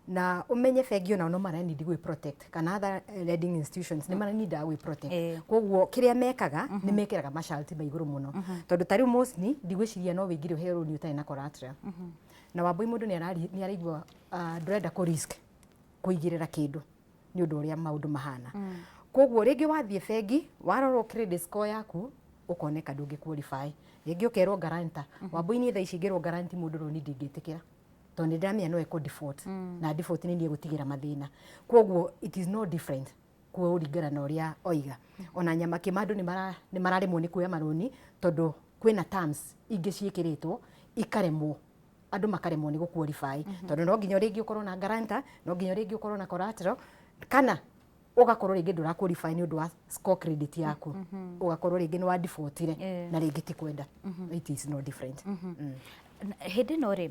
Na ũmenye bengi onao no maranidi gwĩ protect, kana other lending institutions nĩ maranindaga gwĩ protect. Koguo kĩrĩa mekaga nĩ mekĩraga masharti ma igũrũ mũno, tondũ ta rĩu mostly ndigwĩciria no wĩingĩre ũheo rũni ũtarĩ na collateral. Na Wambui, mũndũ nĩ araigua ndũrenda kũ risk kũigĩrĩra kĩndũ nĩ ũndũ ũrĩa maũndũ mahana. Koguo rĩngĩ wathiĩ bengi, warorwo credit score yaku, ũkoneka ndũngĩ qualify, rĩngĩ ũkerwo guarantor. Wambui, niĩ thaa ici ngĩrwo guarantee mũndũ rũni ndingĩtĩkĩra, tondũ nĩ ndĩramenya no ĩkũ default, na default nĩ niĩ gũtigĩra mathĩna. Koguo it is no different kũringana na ũrĩa oiga. Ona Nyamakĩma andũ nĩ mararemwo nĩ kuoya marũni, tondũ kwĩna terms ingĩ ciĩkĩrĩtwo ikaremwo, andũ makaremwo nĩ gũ qualify, tondũ no nginya rĩngĩ ũkorwo na guarantor, no nginya rĩngĩ ũkorwo na collateral, kana ũgakorwo rĩngĩ ndũra qualify nĩ ũndũ wa score credit yaku, ũgakorwo rĩngĩ nĩ wa defaultire na rĩngĩ ti kwenda. It is no different. Hĩndĩ ĩno rĩ,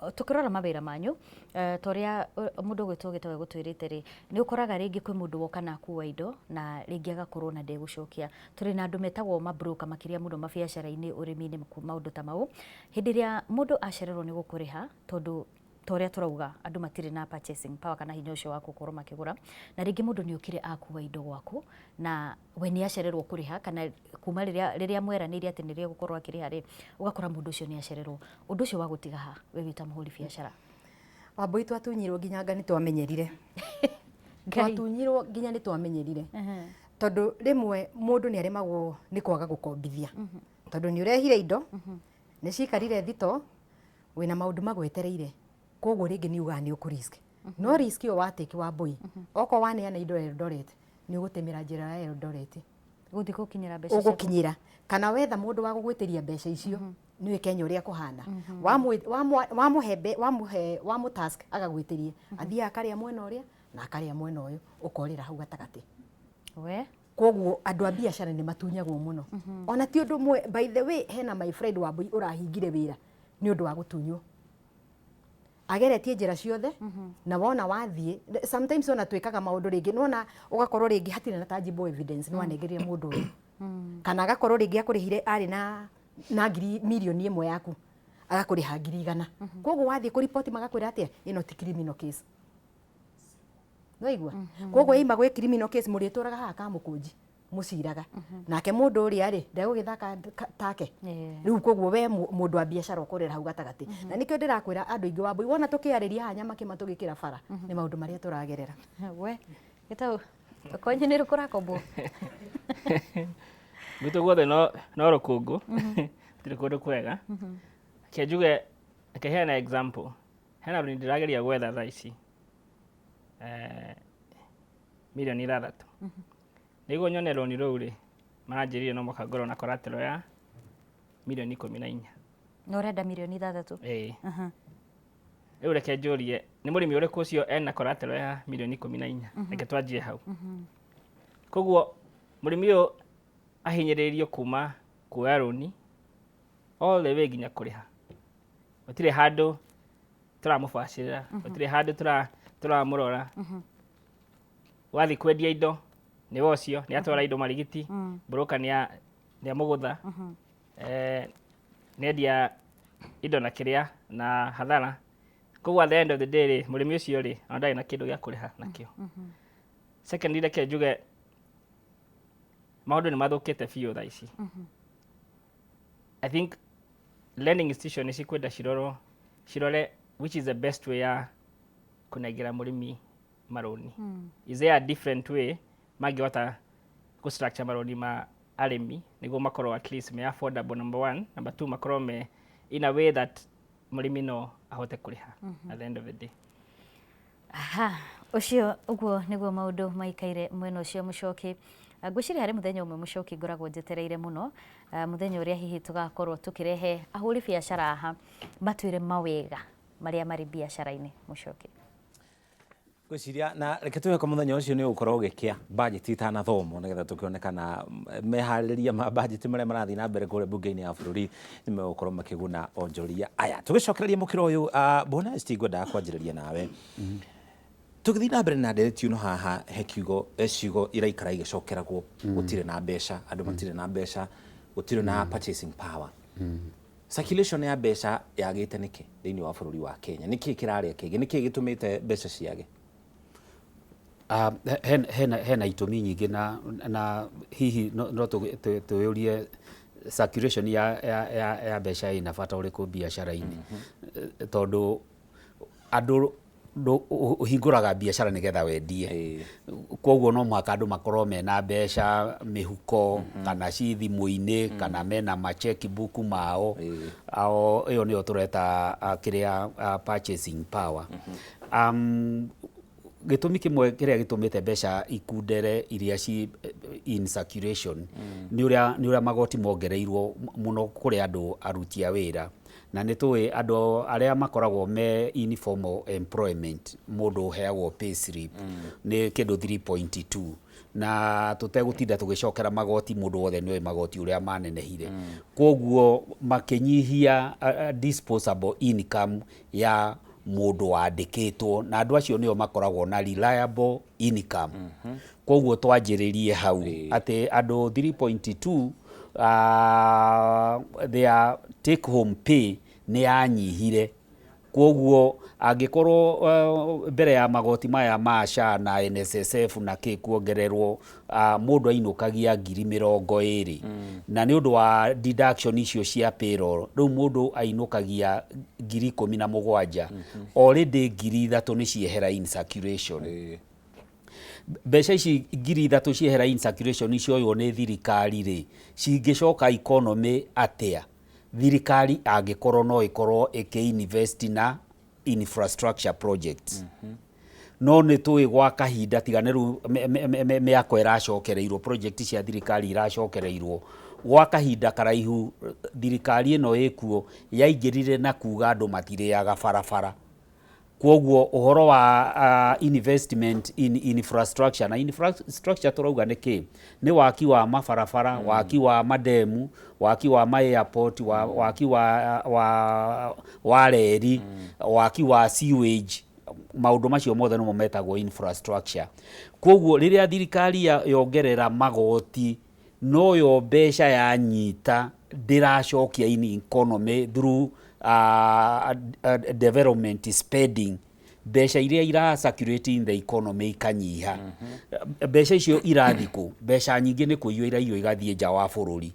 tũkĩrora mawĩra manyu, ta ũrĩa mũndũ ũgwĩtwo Gĩtaũ egũtwĩrĩte rĩ, nĩ ũkoraga rĩngĩ kwĩ mũndũ woka na akua indo na rĩngĩ agakorwo na ndegũcokia. Tũrĩ na andũ metagwo mabroker makĩria mũno mabiacara-inĩ, ũrĩmi-inĩ, maũndũ ta mau. Hĩndĩ ĩrĩa mũndũ acererwo nĩ gũkũrĩha, tondũ ta ũrĩa tũrauga andũ matirĩ na purchasing power kana hinya ũcio wa gũkorwo makĩgũra, na rĩngĩ mũndũ nĩ okire akua indo gwaku na we nĩ acererwo kũrĩha, kana kuma rĩrĩa mweranĩire atĩ nĩrĩo egũkorwo akĩrĩha rĩ, ũgakora mũndũ ũcio nĩ acererwo. Ũndũ ũcio wa gũtiga ha we wĩ ta mũhũri biacara? Wambui, twatunyirwo nginya anga nĩ twamenyerire. Twatunyirwo nginya nĩ twamenyerire, tondũ rĩmwe mũndũ nĩ aremagwo nĩ kwaga gũkombithia, tondũ nĩ ũrehire indo, nĩ cikarire thito, wĩna maũndũ magwetereire. Koguo rĩngĩ nĩ ugaga nĩ ũkũ risk, no risk ĩyo watĩki, Wambui, okorwo waneana indo Eldoret, nĩ ũgũtĩmĩra njĩra ya Eldoret gũthiĩ gũkinyĩra mbeca ciaku. Ũgũkinyĩra kana wetha mũndũ wa gũgwĩtĩria mbeca icio, nĩũĩ Kenya ũrĩa kũhana. Wamũhe wamũ task agagwĩtĩrie, athiaga akarĩa mwena ũrĩa na akarĩa mwena ũyũ, ũkorĩra hau gatagatĩ. We. Koguo andũ a biacara nĩ matunyagwo mũno. Ona ti ũndũ ũmwe. By the way, hena my friend Wambui ũrahingire wĩra nĩ ũndũ wa gũtunywo, ageretie njĩra ciothe. Na wona wathiĩ, sometimes ona twĩkaga maũndũ rĩngĩ nona ũgakorwo rĩngĩ hatirĩ na tangible evidence nĩ wanengerire mũndũ ũyũ, kana agakorwo rĩngĩ akũrĩhire arĩ na ngiri 1 million yaku, agakũrĩha 100,000. Koguo wathiĩ kũripoti magakwĩra atĩa? Ĩno ti criminal case. Nĩwaigua? Koguo yaima gwĩ criminal case, mũrĩtũraga haha kamũkũnji mũciraga nake mũndũ ũrĩa rĩ ndegũgĩthaka take. Rĩu koguo we mũndũ wa biacara ũkorera hau gatagatĩ, na nĩkĩo ndĩrakwĩra andũ aingĩ, Wambui, wona tũkĩarĩria haha Nyamakĩma tũgĩkĩra bara nĩ maũndũ marĩa tũragerera. We Gĩtaũ, kwanyu nĩ kũrakombwo? Gwitũ guothe no rũkũngũ, gũtirĩ kũndũ kwega. Reke njuge, reke heane example. Hena rũni ndĩrageria gwetha thaa ici. mirioni 6. Nĩguo nyone rũni rũu rĩ, maranjĩrire no mũhaka ngorwo na collateral ya mirioni 14. Na ũrenda mirioni 6? Ĩĩ. Rĩu reke njũrie, nĩ mũrĩmi ũrĩkũ ũcio ena collateral ya mirioni 14? Reke twanjie hau. Koguo mũrĩmi ũyũ ahinyĩrĩirio kuma kuoya rũni all the way nginya kũrĩha. Gũtirĩ handũ tũramũbacĩrĩra, gũtirĩ handũ tũramũrora. Wathiĩ kwendia indo nĩwe ũcio nĩ atwara indo marigiti, broker nĩ amũgũtha, nĩendia indo na kĩrĩa na hathara. Koguo at the end of the day rĩ, mũrĩmi ũcio rĩ, ona ndarĩ na kĩndũ gĩa kũrĩha nakĩo. Secondly, reke njuge maũndũ nĩ mathũkĩte biũ thaa ici. I think lending institution nĩ cikwenda cirorwo, cirore which is the best way ya kũnengera mũrĩmi marũni. Is there a different way mangĩhota gũ structure marũni ma arĩmi nĩguo makorwo at least me affordable, number one, number two, makorwo me in a way that mũrĩmi no ahote kũrĩha at the end of the day. Aha, ũcio ũguo nĩguo maũndũ maikaire mwena ũcio Mũcoki. Ngwĩciria harĩ mũthenya ũmwe Mũcoki ngoragwo njetereire mũno, mũthenya ũrĩa hihi tũgakorwo tũkĩrehe ahũri biacara haha matwĩre mawega marĩa marĩ biacara-inĩ Mũcoki. Ngwĩciria na reke twĩhoke mũthenya ũcio nĩ ũgũkorwo ũgĩkĩa bajeti itanathomwo, nĩgetha tũkĩone kana meharĩrĩria ma bajeti marĩa marathiĩ na mbere kũrĩa mbunge-inĩ ya bũrũri nĩ megũkorwo makĩguna onjoria aya. Tũgĩcokereria mũkĩra ũyũ, Bwana ST, ngwendaga kwanjĩrĩria nawe. Tũgĩthiĩ na mbere na ndereti ĩno haha, he kiugo, ciugo iraikara igĩcokeragwo, gũtirĩ na mbeca, andũ matirĩ na mbeca, gũtirĩ na purchasing power. Circulation ya mbeca yagĩte nĩkĩ thĩinĩ wa bũrũri wa Kenya? Nĩkĩ kĩrarĩa kĩngĩ? Nĩkĩ gĩtũmĩte mbeca ciage? Hena itũmi nyingĩ na hihi no twĩyũrie circulation ya mbeca ĩna bata ũrĩkũ biacara-inĩ, tondũ andũ ũhingũraga biacara nĩgetha wendie, koguo no mũhaka andũ makorwo mena mbeca mĩhuko kana ci thimũ-inĩ kana mena ma checkbook mao. Ĩyo nĩyo tũreta kĩrĩa purchasing power. Gĩtũmi kĩmwe kĩrĩa gĩtũmĩte mbeca ikundere iria ci in circulation nĩ ũrĩa magoti mongereirwo mũno kũrĩ andũ aruti a wĩra, na nĩ tũĩ andũ arĩa makoragwo me informal employment, mũndũ ũheagwo pay slip nĩ kĩndũ 3.2, na tũtegũtinda tũgĩcokera magoti, mũndũ wothe nĩ oĩ magoti ũrĩa manenehire. Koguo makĩnyihia disposable income ya mũndũ wandĩkĩtwo, na andũ acio nĩo makoragwo na reliable income. Koguo twanjĩrĩrie hau atĩ andũ 3.2, their take home pay nĩ yanyihire. Koguo angĩkorwo mbere ya magoti maya ma SHA na NSSF na kĩ kuongererwo, mũndũ ainũkagia 20,000, na nĩ ũndũ wa deduction icio cia payroll rĩu mũndũ ainũkagia 17,000. Already 3,000 nĩ ciehera in circulation. Mbeca ici 3,000 ciehera in circulation cioywo nĩ thirikari rĩ, cingĩcoka economy atĩa? Thirikari angĩkorwo no ĩkorwo ĩkĩ-invest na infrastructure projects, no nĩ tũĩ gwa kahinda tiga nĩ rĩu mĩako ĩracokereirwo, project cia thirikari iracokereirwo gwa kahinda karaihu. Thirikari ĩno ĩkuo yaingĩrire na kuga andũ matirĩaga barabara, koguo ũhoro wa investment in infrastructure, na infrastructure tũrauga nĩ kĩ? Nĩ waki wa mabarabara, waki wa mademu, waki wa ma airport, waki wa reri, waki wa sewage, maũndũ macio mothe nĩmo metagwo infrastructure. Koguo rĩrĩa thirikari yongerera magoti, noyo mbeca yanyita ndĩracokia in economy through development spending, mbeca iria ira circulate in the economy ikanyiha. Mbeca icio irathiĩ kũ? Mbeca nyingĩ nĩ kũiywo iraiywo igathiĩ nja wa bũrũri,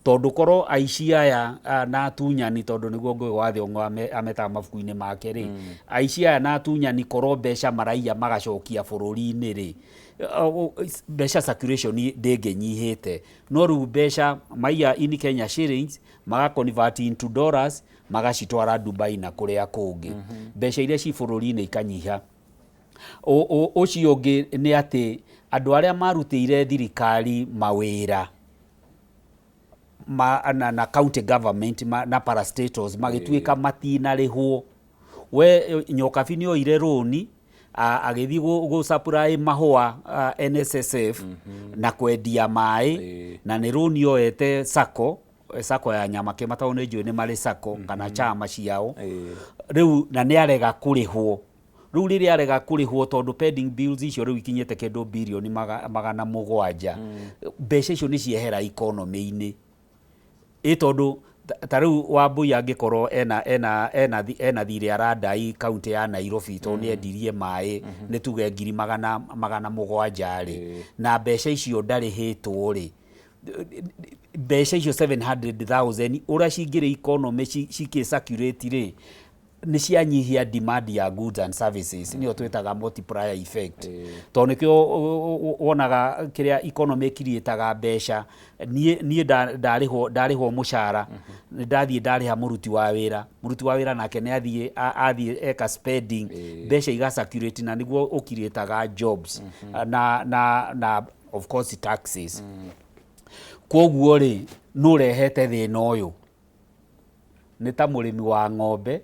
tondũ korwo aici aya na atunyani, tondũ nĩguo Ngugi wa Thiong'o ametaga mabuku-inĩ make rĩ, aici aya na atunyani korwo mbeca maraiya magacokia bũrũri-inĩ rĩ, mbeca circulation ndĩngĩnyihĩte. No rĩu mbeca maiya in Kenya shillings, maga convert into dollars, magacitwara Dubai na kũrĩa kũngĩ, mbeca iria ci bũrũri-inĩ ikanyiha. Ũcio ũngĩ nĩ atĩ andũ arĩa marutĩire thirikari mawĩra na county government na parastatals magĩtuĩka matinarĩhwo. We Nyokabi nĩ oire rũni agĩthiĩ gũ supply mahũa NSSF na kwendia maĩ, na nĩ rũni oete sacco, sacco ya Nyamakĩma, tondũ nĩ njũĩ nĩ marĩ sacco kana chama ciao rĩu, na nĩ arega kũrĩhwo. Rĩu rĩrĩa arega kũrĩhwo, tondũ pending bills icio rĩu ikinyĩte kĩndũ birioni 700, mbeca icio nĩ ciehera economy-inĩ. Ĩ tondũ ta rĩu Wambui angĩkorwo ena thirĩ aradai kaunti ya Nairobi tondũ nĩ endirie maĩ, nĩ tuge ngiri 700 rĩ, na mbeca icio ndarĩhĩtwo rĩ, mbeca icio 700,000 ũrĩa cingĩrĩ economy cikĩ circulate rĩ, nĩ cianyihia demand ya goods and services, nĩyo twĩtaga multiplier effect, tondũ nĩkĩo wonaga kĩrĩa economy ĩkiriĩtaga mbeca. Niĩ ndarĩhwo mũcara, nĩ ndathiĩ ndarĩha mũruti wa wĩra, mũruti wa wĩra nake nĩ athiĩ eka spending, mbeca iga circulate, na nĩguo ũkiriĩtaga jobs na of course taxes. Koguo rĩ, nũ ũrehete thĩna ũyũ? Nĩ ta mũrĩmi wa ng'ombe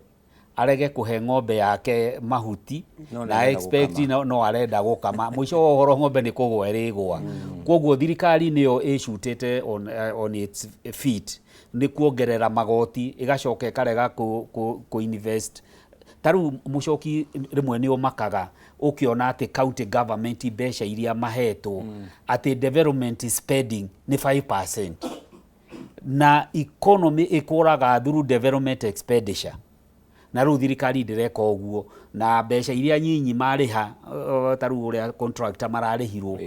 arege kũhe ng'ombe yake mahuti No na nĩarenda expect gũkama. No arenda gũkama, mũico wa ũhoro ng'ombe nĩ kũgwa ĩrĩgwa. Koguo thirikari nĩyo ĩcutĩte on its feet nĩ kuongerera magoti, ĩgacoka ĩkarega kũ invest. Ta rĩu mũcoki, rĩmwe nĩ ũmakaga ũkĩona atĩ county government mbeca iria mahetwo, atĩ development spending nĩ 5%, na economy ĩkũraga through development expenditure, na rĩu thirikari ndĩreka ũguo na mbeca iria nyinyi marĩha, ta rĩu ũrĩa contractor mararĩhirwo,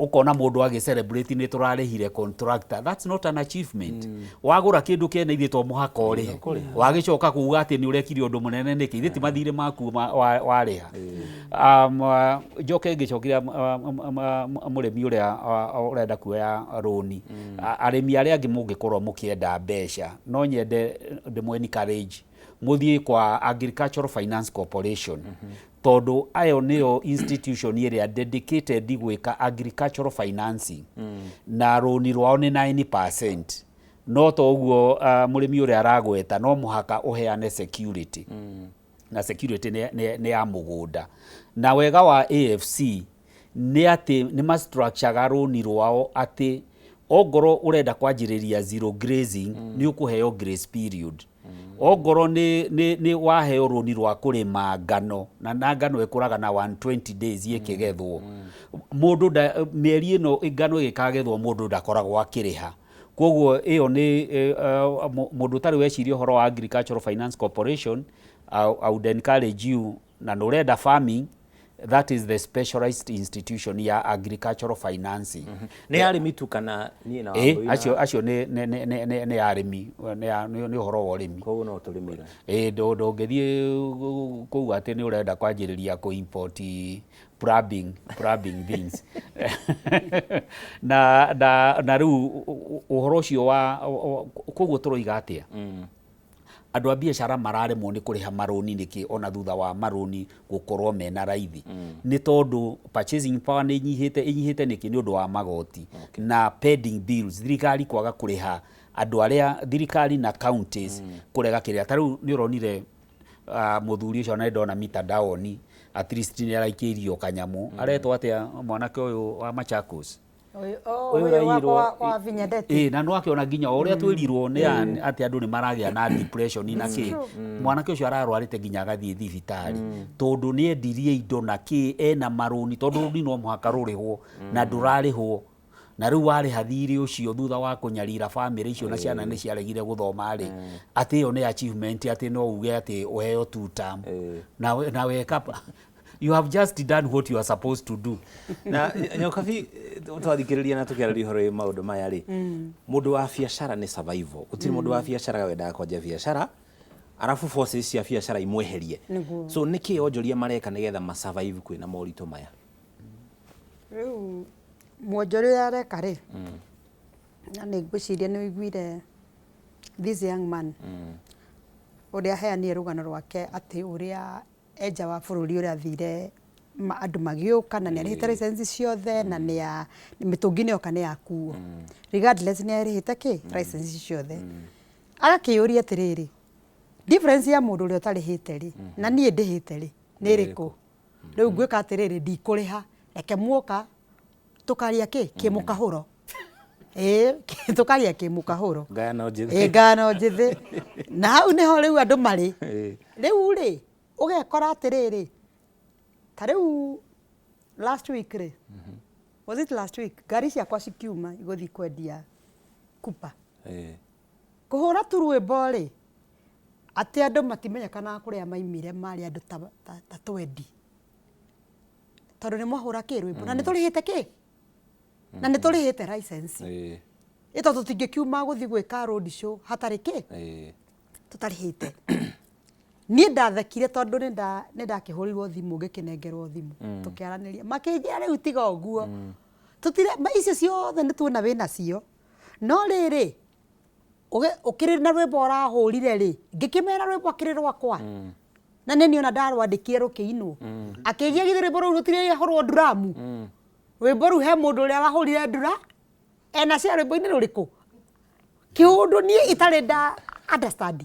ũkona mũndũ agĩ celebrate nĩ tũrarĩhire contractor. That's not an achievement. Wagũra kĩndũ kĩene, ithuĩ to mũhaka ũrĩhe. Wagĩcoka kuga atĩ nĩ ũrekire ũndũ mũnene nĩkĩ? Ithuĩ ti mathirĩ maku warĩha. Njoke ngĩcokeria mũrĩmi ũrĩa ũrenda kuoya rũni, arĩmi arĩa angĩ mũngĩkorwo mũkĩenda mbeca, no nyende ndĩmũ encourage mũthiĩ kwa Agricultural Finance Corporation, tondũ ayo nĩyo institution ĩrĩa dedicated gwĩka agricultural financing, na rũni rwao nĩ 9%. No to ũguo mũrĩmi ũrĩa aragweta, no mũhaka ũheane security, na security nĩ ya mũgũnda. Na wega wa AFC nĩ atĩ nĩ ma-structure rũni rwao atĩ ongorwo ũrenda kwanjĩrĩria zero grazing, nĩ ũkũheo grace period. Ongorwo nĩ waheo rũni rwa kũrĩma ngano, na ngano ĩkũraga na 120 days ĩkĩgethwo, mũndũ mĩeri ĩno ngano ĩgĩkagethwo mũndũ ndakoragwo akĩrĩha. Koguo ĩyo nĩ mũndũ ũtarĩ weciria ũhoro wa Agricultural Finance Corporation, I would encourage you, na nĩ ũrenda farming, that is the specialized institution ya agricultural financing. Nĩ arĩmi tu kana niĩ na Ĩ Wambui na- Acio nĩ arĩmi, nĩ ũhoro wa ũrĩmi. Koguo no tũrĩmĩre. Ĩ, ndũngĩthiĩ kũu atĩ nĩ ũrenda kwanjĩrĩria kũ import plumbing things. Na rĩu ũhoro ũcio wa koguo tũroiga atĩa, andũ a biacara mararemwo nĩ kũrĩha marũni nĩkĩ, ona thutha wa marũni gũkorwo mena raithi? Nĩ tondũ purchasing power nĩ inyihĩte. Ĩnyihĩte nĩkĩ? Nĩ ũndũ wa magoti na pending bills, thirikari kwaga kũrĩha andũ arĩa, thirikari na counties kũrega kĩrĩa. Ta rĩu nĩ ũronire mũthuri ũcio, na ndona mitandaoni at least nĩ araikĩirio kanyamũ. Aretwo atĩa mwanake ũyũ wa Machakos? Ũyũ Ũyũ ũyũ ũraiyirwo- wa Vinyandeti. Ĩ, na nĩwakĩona nginya o ũrĩa twĩrirwo nĩ atĩ andũ nĩ maragĩa na depression na kĩ, mwanake ũcio ararwarĩte nginya agathiĩ thibitarĩ tondũ nĩ endirie indo na kĩ, ena marũni, tondũ rũni no mũhaka rũrĩhwo na ndũrarĩhwo, na rĩu warĩha thirĩ ũcio thutha wa kũnyarira bamĩrĩ icio na ciana nĩ ciaregire gũthoma rĩ, atĩ ĩyo nĩ achievement atĩ no uge atĩ ũheo two term na weka, you have just done what you are supposed to do. Na Nyokabi, twathikĩrĩria na tũkĩarĩria ũhoro wĩ maũndũ maya rĩ, mũndũ wa biacara nĩ survival. Gũtirĩ mũndũ wa biacara wendaga kwanjia biacara arabu forces cia biacara imweherie. So nĩkĩ onjoria mareka nĩgetha ma survive kwĩna moritũ maya? Rĩu mwonjoria ũrĩa areka rĩ, na nĩ ngwĩciria nĩ ũiguire this young man ũrĩa aheanire rũgano rwake, atĩ ũrĩa enja wa bũrũri ũrĩa athire andũ magĩũka na nĩ arĩhĩte license ciothe na nĩ ya mĩtũngi nĩ yoka nĩ yakuo regardless nĩ arĩhĩte kĩ license ciothe agakĩyũria atĩrĩrĩ difference ya mũndũ ũrĩa ũtarĩhĩte rĩ na niĩ ndĩhĩte rĩ nĩ ĩrĩkũ rĩu ngwĩka atĩrĩrĩ ndikũrĩha reke muoka tũkaria kĩ kĩmũkahũro ĩĩ tũkaria kĩmũkahũro Ngayano njĩthĩ. Ĩĩ, ngayano njĩthĩ na hau nĩho rĩu andũ marĩ Ĩĩ. rĩu rĩ ũgekora atĩrĩrĩ ta rĩu last week rĩ was it last week ngari ciakwa cikiuma igũthiĩ kwendia kupa Ĩĩ. kũhũra tu rwĩmbo rĩ atĩ andũ matimenyekanaga kũrĩa maimire marĩ andũ ta, ta, ta twendi tondũ nĩ mwahũra kĩ rwĩmbo na nĩ tũrĩhĩte kĩ na nĩ tũrĩhĩte license Ĩĩ. ĩ tondũ tũtingĩkiuma gũthiĩ gwĩka road show hatarĩ kĩ Ĩĩ. tũtarĩhĩte niĩ ndathekire tondũ nĩ ndakĩhũrirwo thimũ ngĩkĩnengerwo thimũ tũkĩaranĩria makĩnjĩra rĩu tiga ũguo tũtire ma icio ciothe nĩ tuona wĩna cio no rĩrĩ ũkĩrĩ na rwĩmbo ũrahũrire rĩ ngĩkĩmera rwĩmbo akĩrĩ rwakwa na nĩ niĩ ona ndarwandĩkire rũkĩinwo akĩnjia githĩ rwĩmbo rũu rũtirĩ hũrwo nduramu rwĩmbo rũu he mũndũ ũrĩa wahũrire ndura ena cia rwĩmbo-inĩ rũrĩkũ kĩũndũ niĩ itarĩ nda understand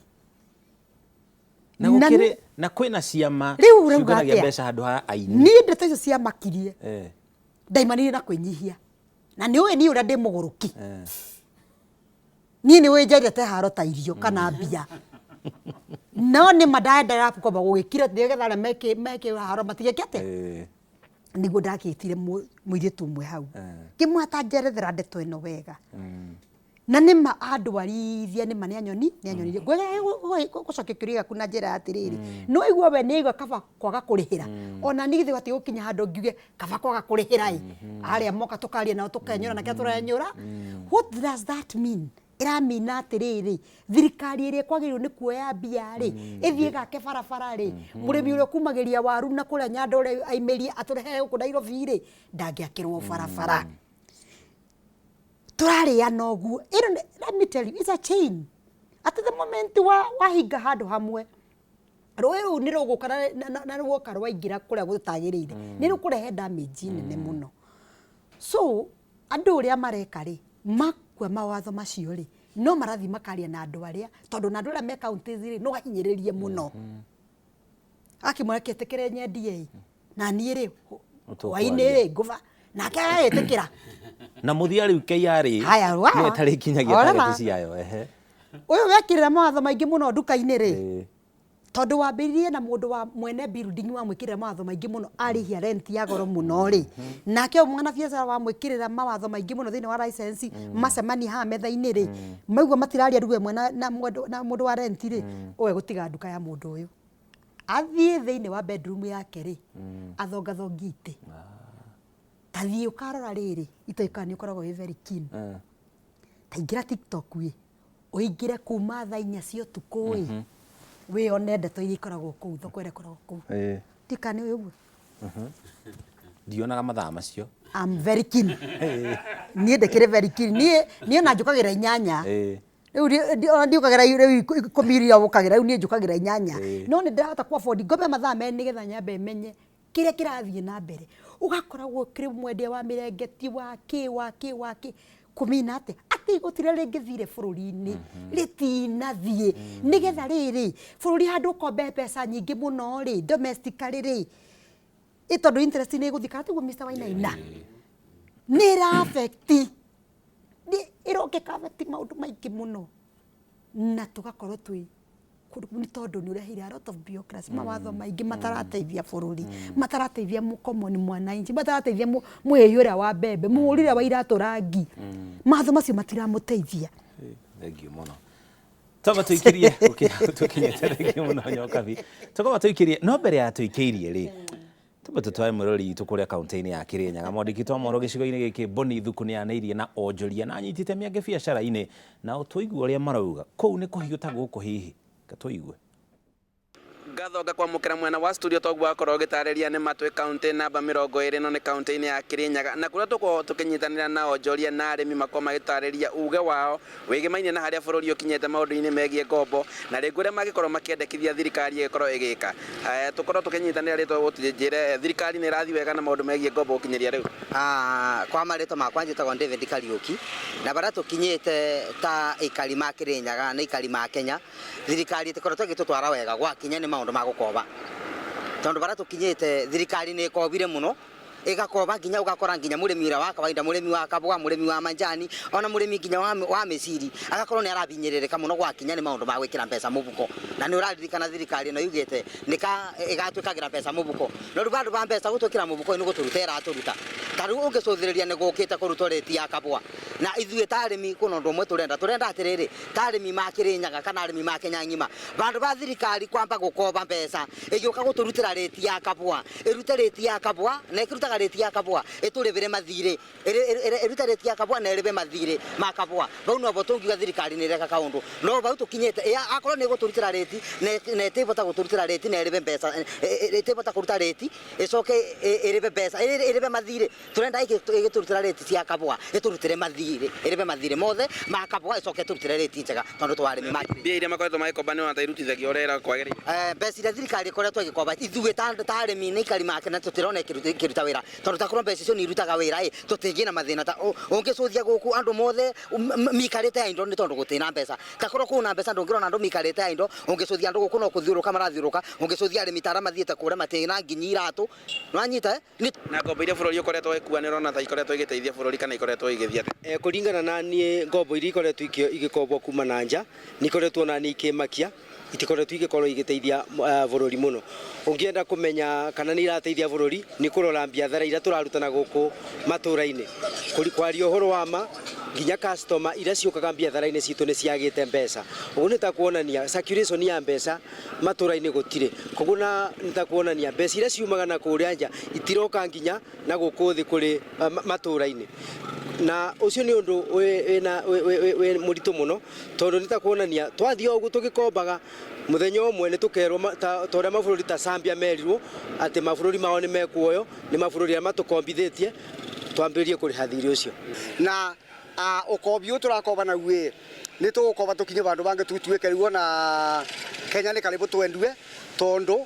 Na Na gũkĩrĩ na kwĩna ciama Rĩu ũrauga ciũnganagia atĩa? mbeca handũ ha aini. Niĩ ndeto icio ciamakirie Eh. ndaimanire na kwĩnyihia na nĩ ũĩ niĩ ũrĩa ndĩ mũgũrũki Eh. niĩ nĩ ũĩ njendete haro ta irio kana mbia no nĩ ma ndaendaga kwamba gũgĩkira nĩgetha arĩa mekĩ mekĩ haro matigeke atĩa Eh. nĩguo ndakĩtire mũirĩtu ũmwe hau ngĩmwĩra ta njerethera ndeto ĩno wega na nĩ ma andwarithia nĩ ma nĩ anyoni nĩ anyonirie gũcokia kĩũria gĩaku na njĩra ya atĩrĩrĩ no igua we nĩ aigua kaba kwaga kũrĩhĩra ona niĩ githĩ gatiĩ gũkinya handũ ngiuge kaba kwaga kũrĩhĩra ĩ arĩa moka tũkaria nao tũkenyũra na kĩrĩa tũrenyũra what does that mean ĩramina atĩrĩrĩ thirikari ĩrĩa ĩkwagĩrĩirwo nĩ kuoya mbia rĩ ĩthiĩ gake barabara rĩ mũrĩmi ũrĩa ũkumagĩria waru na kũrĩa Nyandarua aimĩrie atũrehere gũkũ Nairobi rĩ ndangĩakĩrwo barabara tũrarĩana ũguo ĩno let me tell you it's a chain at the moment wa wahinga handũ hamwe rũĩ rũu nĩ rũgũka na, na, na rwoka rwaingĩra kũrĩa gũtagĩrĩire nĩ rũkũrehe damage nene mũno so andũ ũrĩa mareka rĩ makua mawatho macio rĩ no marathiĩ makaria na andũ arĩa tondũ na andũ arĩa me counties rĩ no ahinyĩrĩrie mũno akĩmwĩra kĩtĩkĩre nyendie ĩ na niĩ rĩ hwainĩ rĩ ngũba nake agagĩtĩkĩra Na mũthia rĩu KRA Haya, wa. nĩ ĩtarĩ kinyagia Orora. target ciayo ehe. Ũyũ wekĩrĩra mawatho maingĩ mũno nduka-inĩ rĩ Ĩĩ. tondũ wambĩrĩrie na mũndũ wa mwene building wamwĩkĩrĩra mawatho maingĩ mũno arĩhia rent ya goro mũno rĩ nake ũyũ mwanabiacara wamwĩkĩrĩra mawatho maingĩ mũno thĩinĩ wa license macemania haha metha-inĩ rĩ maigua matiraria ruga ĩmwe na, na, mũndũ- na mũndũ wa rent rĩ ũyũ egũtiga nduka ya mũndũ ũyũ athiĩ thĩinĩ wa bedroom yake rĩ athongathongie itĩ ta thiĩ ũkarora rĩrĩ itoĩ nĩ ũkoragwo wĩ very keen ta ingĩra TikTok ĩ ũingĩre kuma thaa 4 cia ũtukũ ĩ wĩone ndeto iria ikoragwo kũu thoko ĩrĩa ĩkoragwo kũu Ĩĩ. ndika nĩ ũĩ ũguo Ndionaga mathaa macio. I'm very keen niĩ ndĩkĩrĩ very keen niĩ niĩ ona njũkagĩra 8 Ĩĩ. rĩu ona ndiũkagĩra rĩu 10 iria ũkagĩra rĩu niĩ njũkagĩra 8 no nĩ ndĩrahota ku afford ngome mathaa merĩ nĩgetha nyambe menye kĩrĩa kĩrathiĩ na mbere ũgakoragwo ũkĩrĩ mwendia wa mĩrengeti wa kĩ wa kĩ wa kĩ kũmina atĩ atĩ igoti rĩrĩa rĩngĩthire bũrũri-inĩ rĩtinathiĩ nĩgetha rĩrĩ bũrũri handũ ũkombe mbeca nyingĩ mũno rĩ domestically rĩ ĩ tondũ interest nĩ ĩgũthiĩ kana tiguo Mr. Wainaina nĩ ĩra affect nĩ ĩroka ĩka affect maũndũ maingĩ mũno na tũgakorwo twĩ kũndũ nĩ tondũ nĩ ũreheire a lot of bureaucracy mawatho maingĩ matarateithia bũrũri matarateithia mũkomoni mwananchi matarateithia mũhĩhi ũrĩa wa mbembe mũhũri ũrĩa wa iratũ rangi mawatho macio matiramũteithia Thank you mũno twamba tũikĩrie tũkinyĩte thengiũ mũno Nyokabi tũkamba tũikĩrie no mbere ya tũikĩirie rĩ twambe tũtware mwĩrori witũ kũrĩa kaunti-inĩ ya Kĩrĩnyaga mwandĩki twa mohoro gĩcigo-inĩ gĩkĩ Boni Thuku nĩ anĩirie na onjoria na anyitĩte mĩangĩ biacara-inĩ nao tũigue ũrĩa marauga kũu nĩ kũhiũ ta gũkũ hihi ka tũigue. Ngatho ngakwamũkĩra mwena wa studio toguo wakorwo ũgĩtarĩria nĩ matwĩ kaunti namba 20 no nĩ kaunti-inĩ ya Kirinyaga, na kũrĩa tũkorwo tũkĩnyitanĩra na onjoria na arĩmi makorwo magĩtarĩria uge wao wĩgĩmainie na harĩa bũrũri ũkinyĩte maũndũ-inĩ megiĩ ngombo na rĩngĩ ũrĩa mangĩkorwo makĩendekithia thirikari ĩgĩkorwo ĩgĩka. Tũkorwo tũkĩnyitanĩra rĩtwa gũtũnjĩre thirikari nĩ ĩrathiĩ wega na maũndũ megiĩ ngombo gũkinyĩria rĩu. Kwa marĩtwa makwa njĩtagwo David Kariũki, na barĩa tũkinyĩte ta aikari ma Kirinyaga na aikari ma Kenya, thirikari ĩtĩkoretwo ĩgĩtũtwara wega gwakinya nĩ maũndũ ma gũkoba, tondũ barĩa tũkinyĩte thirikari nĩ ĩkobire mũno, ĩgakoba nginya ũgakora nginya mũrĩmi ũrĩa wa kawaida, mũrĩmi wa kabũa, mũrĩmi wa manjani, ona mũrĩmi nginya wa mĩciri agakorwo nĩ arabinyĩrĩrĩka mũno gwakinya nĩ maũndũ ma gwĩkĩra mbeca mũbuko. Na nĩ ũraririkana thirikari ĩno yugĩte ĩgatwĩkagĩra mbeca mũbuko, no rĩu bandũ ba mbeca gũtwĩkĩra mũbuko nĩ gũtũruta ĩratũruta. Ta rĩu ũngĩcũthĩrĩria nĩ gũkĩte kũrutwo rĩti ya kabũa, na ithuĩ ta arĩmi kwĩna ũndũ ũmwe tũrenda, tũrenda atĩrĩrĩ, ta arĩmi ma Kirinyaga kana arĩmi ma Kenya ng'ima, bandũ ba thirikari kwamba gũkoba mbeca ĩgĩũka gũtũrutĩra rĩti ya kabũa, ĩrute rĩti ya kabũa na ĩkĩrutaga rĩti ya kabũa ĩtũrĩbĩre mathirĩ, ĩrute rĩti ya kabũa na ĩrĩbe mathirĩ ma kabũa. Bau nobo tũngiuga thirikari nĩ ĩreka kaũndũ, no bau tũkinyĩte akorwo nĩ ĩgũtũrutĩra rĩti na ĩtĩbota gũtũrutĩra rĩti na ĩrĩbe mbeca, ĩtĩbota kũruta rĩti ĩcoke ĩrĩbe mbeca, ĩrĩbe mathirĩ, tũrenda ĩgĩtũrutĩra rĩti cia kabũa ĩtũrutĩre mathirĩ, ĩrĩbe mathirĩ mothe ma kabũa ĩcoke ĩtũrutĩre rĩti njega, tondũ twa arĩmi ma Mbia iria makoretwo magĩkomba nĩ wona irutithagio ũrĩa kwagĩrĩire. Mbeca iria thirikari ĩkoretwo ĩgĩkomba ithuĩ ta arĩmi na aikari make na tũtirona ĩkĩruta wĩra, tondũ takorwo mbeca icio nĩ irutaga wĩra ĩ tũtingĩ na mathĩna ta ũngĩcũthia gũkũ andũ mothe mikarĩte ya indo nĩ tondũ gũtirĩ mbeca. Takorwo kwĩna mbeca ndũngĩrona andũ mikarĩte ya indo, ũngĩcũthia andũ gũkũ no kũthiũrũka marathiũrũka, ũngĩcũthia arĩmi ta arĩa mathiĩte kũrĩa matirĩ na nginya iratũ, nĩwanyita? Na ngombo iria bũrũri ũkoretwo ũgĩkua nĩ ũrona ta ikoretwo igĩteithia bũrũri kana ikoretwo igĩthiĩ atĩa? Kũringana na niĩ ngombo iria ikoretwo igĩkombwo kuma na nja nĩ ikoretwo na niĩ ikĩmakia, itikoretwo igĩkorwo igĩteithia bũrũri mũno. Ũngĩenda kũmenya kana nĩ irateithia bũrũri nĩ kũrora biathara iria tũraruta na gũkũ matũra-inĩ. Kwaria ũhoro wa ma nginya customer iria ciũkaga biathara-inĩ citũ nĩ ciagĩte mbeca. Ũguo nĩ ta kuonania circulation ya mbeca matũra-inĩ gũtirĩ. Koguo nĩ ta kuonania mbeca iria ciumaga na kũrĩa nja itiroka nginya na gũkũ thĩ kũrĩ matũra-inĩ. Na ũcio nĩ ũndũ wĩ mũritũ mũno, tondũ nĩ ta kuonania twathiĩ o ũguo tũgĩkombaga mũthenya ũmwe nĩ tũkerwo ta ũrĩa mabũrũri ta Zambia merirwo atĩ mabũrũri mao nĩ mekuoyo nĩ mabũrũri arĩa matũkombithĩtie twambĩrĩrie kũrĩha thirĩ ũcio. Na ũkombi ũyũ tũrakoba naguo ĩ nĩ tũgũkoba tũkinye bandũ bangĩ tutuĩke rĩu ona Kenya nĩ karibu twendue, tondũ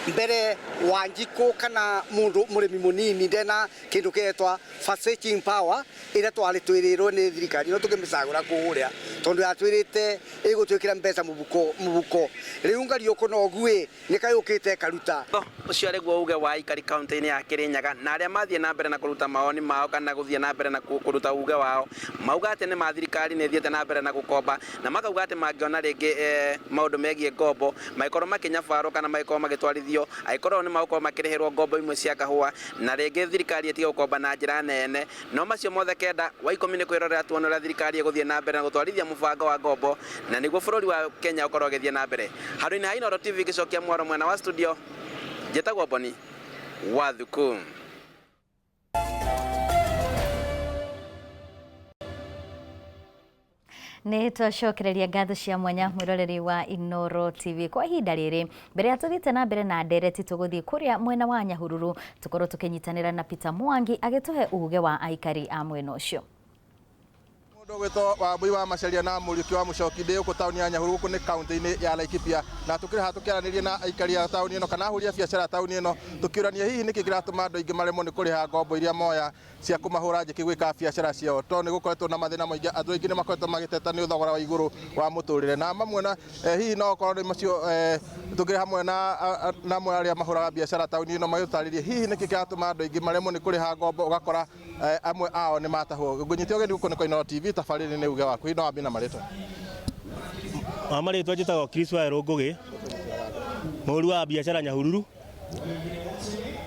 mbere Wanjikũ kana mũndũ mũrĩmi mũnini ndena kĩndũ kĩretwa purchasing power ĩrĩa twarĩ twĩrĩrwo nĩ thirikari no tũkĩmĩcagũra kũrĩa, tondũ yatwĩrĩte ĩgũtwĩkĩra mbeca mũbuko. Rĩu Ngariũkũ no ũguo ĩ nĩ kayũkĩte ĩkaruta. Ũcio arĩguo uge wa aikari kaunti-inĩ ya Kirinyaga na arĩa mathiĩ na mbere na kũruta mawoni mao kana gũthiĩ na mbere na kũruta uge wao, mauga atĩ nĩ ma thirikari nĩ ĩthiĩte na mbere na gũkomba, na makauga atĩ mangĩona rĩngĩ maũndũ megiĩ ngombo mangĩkorwo makĩnyabarwo kana mangĩkorwo magĩtwarithio, angĩkorwo nĩ magũkorwo makĩrĩhĩrwo ngombo imwe cia kahũa, na rĩngĩ thirikari ĩtige gũkomba na njĩra nene. No macio mothe kenda wa 10 nĩ kwĩrorera tuone ũrĩa thirikari ĩgũthiĩ na mbere na gũtwarithia mũbango wa ngombo, na nĩguo bũrũri wa Kenya ũkorwo ũgĩthiĩ na mbere. Handũ-inĩ ha Inooro TV ngĩcokia mwaro mwena wa studio, njĩtagwo Boni wa Thuku. Nĩ twacokereria ngatho cia mwanya mwĩroreri wa Inooro TV kwa ihinda rĩrĩ. Mbere ya tũthiĩte na mbere na ndereti tũgũthiĩ kũrĩa mwena wa Nyahururu tũkorwo tũkĩnyitanĩra na Peter Mwangi agĩtũhe uge wa aikari a mwena ũcio. Mũndũ ũgwĩtwo Wambui wa Macharia na Mũriũki wa Mũcoki ndĩ gũkũ taũni ya Nyahururu gũkũ nĩ kaunti-inĩ ya Laikipia, na tũkĩrĩ haha tũkĩaranĩria na aikari a taũni ĩno kana ahũri a biacara taũni ĩno tũkĩũrania hihi nĩkĩ kĩratũma andũ aingĩ maremwo nĩ kũrĩha ngombo iria moya cia kũmahũra njĩkĩ gwĩka biacara ciao, tondũ nĩ gũkoretwo na mathĩna maingĩ, andũ aingĩ nĩ makoretwo magĩteta nĩ thogora wa igũrũ wa mũtũrĩre, na mamwe na hihi no okorwo nĩ macio tũkĩrĩ hamwe na amwe arĩa mahũraga biacara taũni ĩno magĩtũtarĩrie hihi nĩkĩ kĩratũma andũ aingĩ maremwo nĩ kũrĩha ngombo, ũgakora amwe ao nĩ matahwo. Ngũnyite ũgeni gũkũ nĩ kwa Inooro TV, tabarĩra nĩ uge waku, hihi no wambie na marĩtwa. Wa marĩtwa njĩtagwo Chris Wairũ Ngũgĩ, mũhũri wa biacara Nyahururu,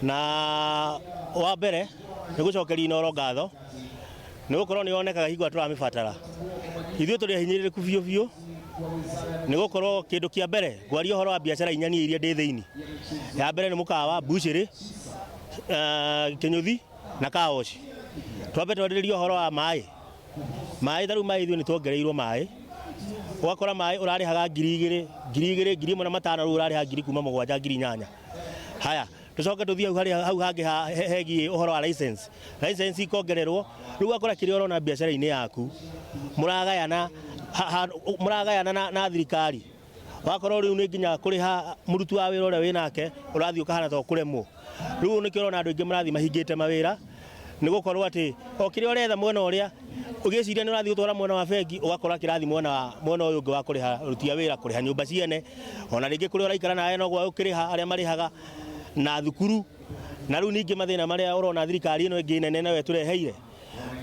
na wa mbere nĩ gũcokeria Inooro ngatho nĩ gũkorwo nĩ yonekaga hingo ĩrĩa tũramĩbatara. Ithuĩ tũrĩ ahinyĩrĩrĩku biũ biũ nĩ gũkorwo kĩndũ kĩa mbere ngwaria ũhoro wa biacara inya niĩ iria ndĩ thĩinĩ. Ya mbere nĩ mũkawa, mbucĩrĩ, kĩnyũthi na kawoci. Twambe twarĩrĩrie ũhoro wa maĩ. Maĩ ta rĩu maĩ ithuĩ nĩ tuongereirwo maĩ. Ũgakora maĩ ũrarĩhaga 2000, 2000, 1500, rĩu ũrarĩha ngiri kuma mũgwanja, 8000. Haya, tũcoke tũthiĩ hau harĩa hau hangĩ hegiĩ ũhoro wa license. License ikongererwo, rĩu ũgakora kĩrĩa ũrona biacara-inĩ yaku mũragayana mũragayana na thirikari. Wakorwo rĩu nĩ nginya kũrĩha mũruti wa wĩra ũrĩa wĩnake ũrathiĩ ũkahana ta ũkũremwo. Rĩu nĩkĩo ũrona andũ aingĩ marathiĩ mahingĩte mawĩra, nĩ gũkorwo atĩ o kĩrĩa ũretha mwena ũrĩa ũgĩciria nĩ ũrathiĩ gũtwara mwena wa bengi, ũgakora kĩrathiĩ mwena wa mwena ũyũ ũngĩ wa kũrĩha aruti a wĩra, kũrĩha nyũmba ciene, ona rĩngĩ kũrĩa ũraikara nawe noguo ũkĩrĩha arĩa marĩhaga na thukuru. Na rĩu ningĩ mathĩna marĩa ũrona thirikari ĩno ĩngĩ nene nayo ĩtũreheire,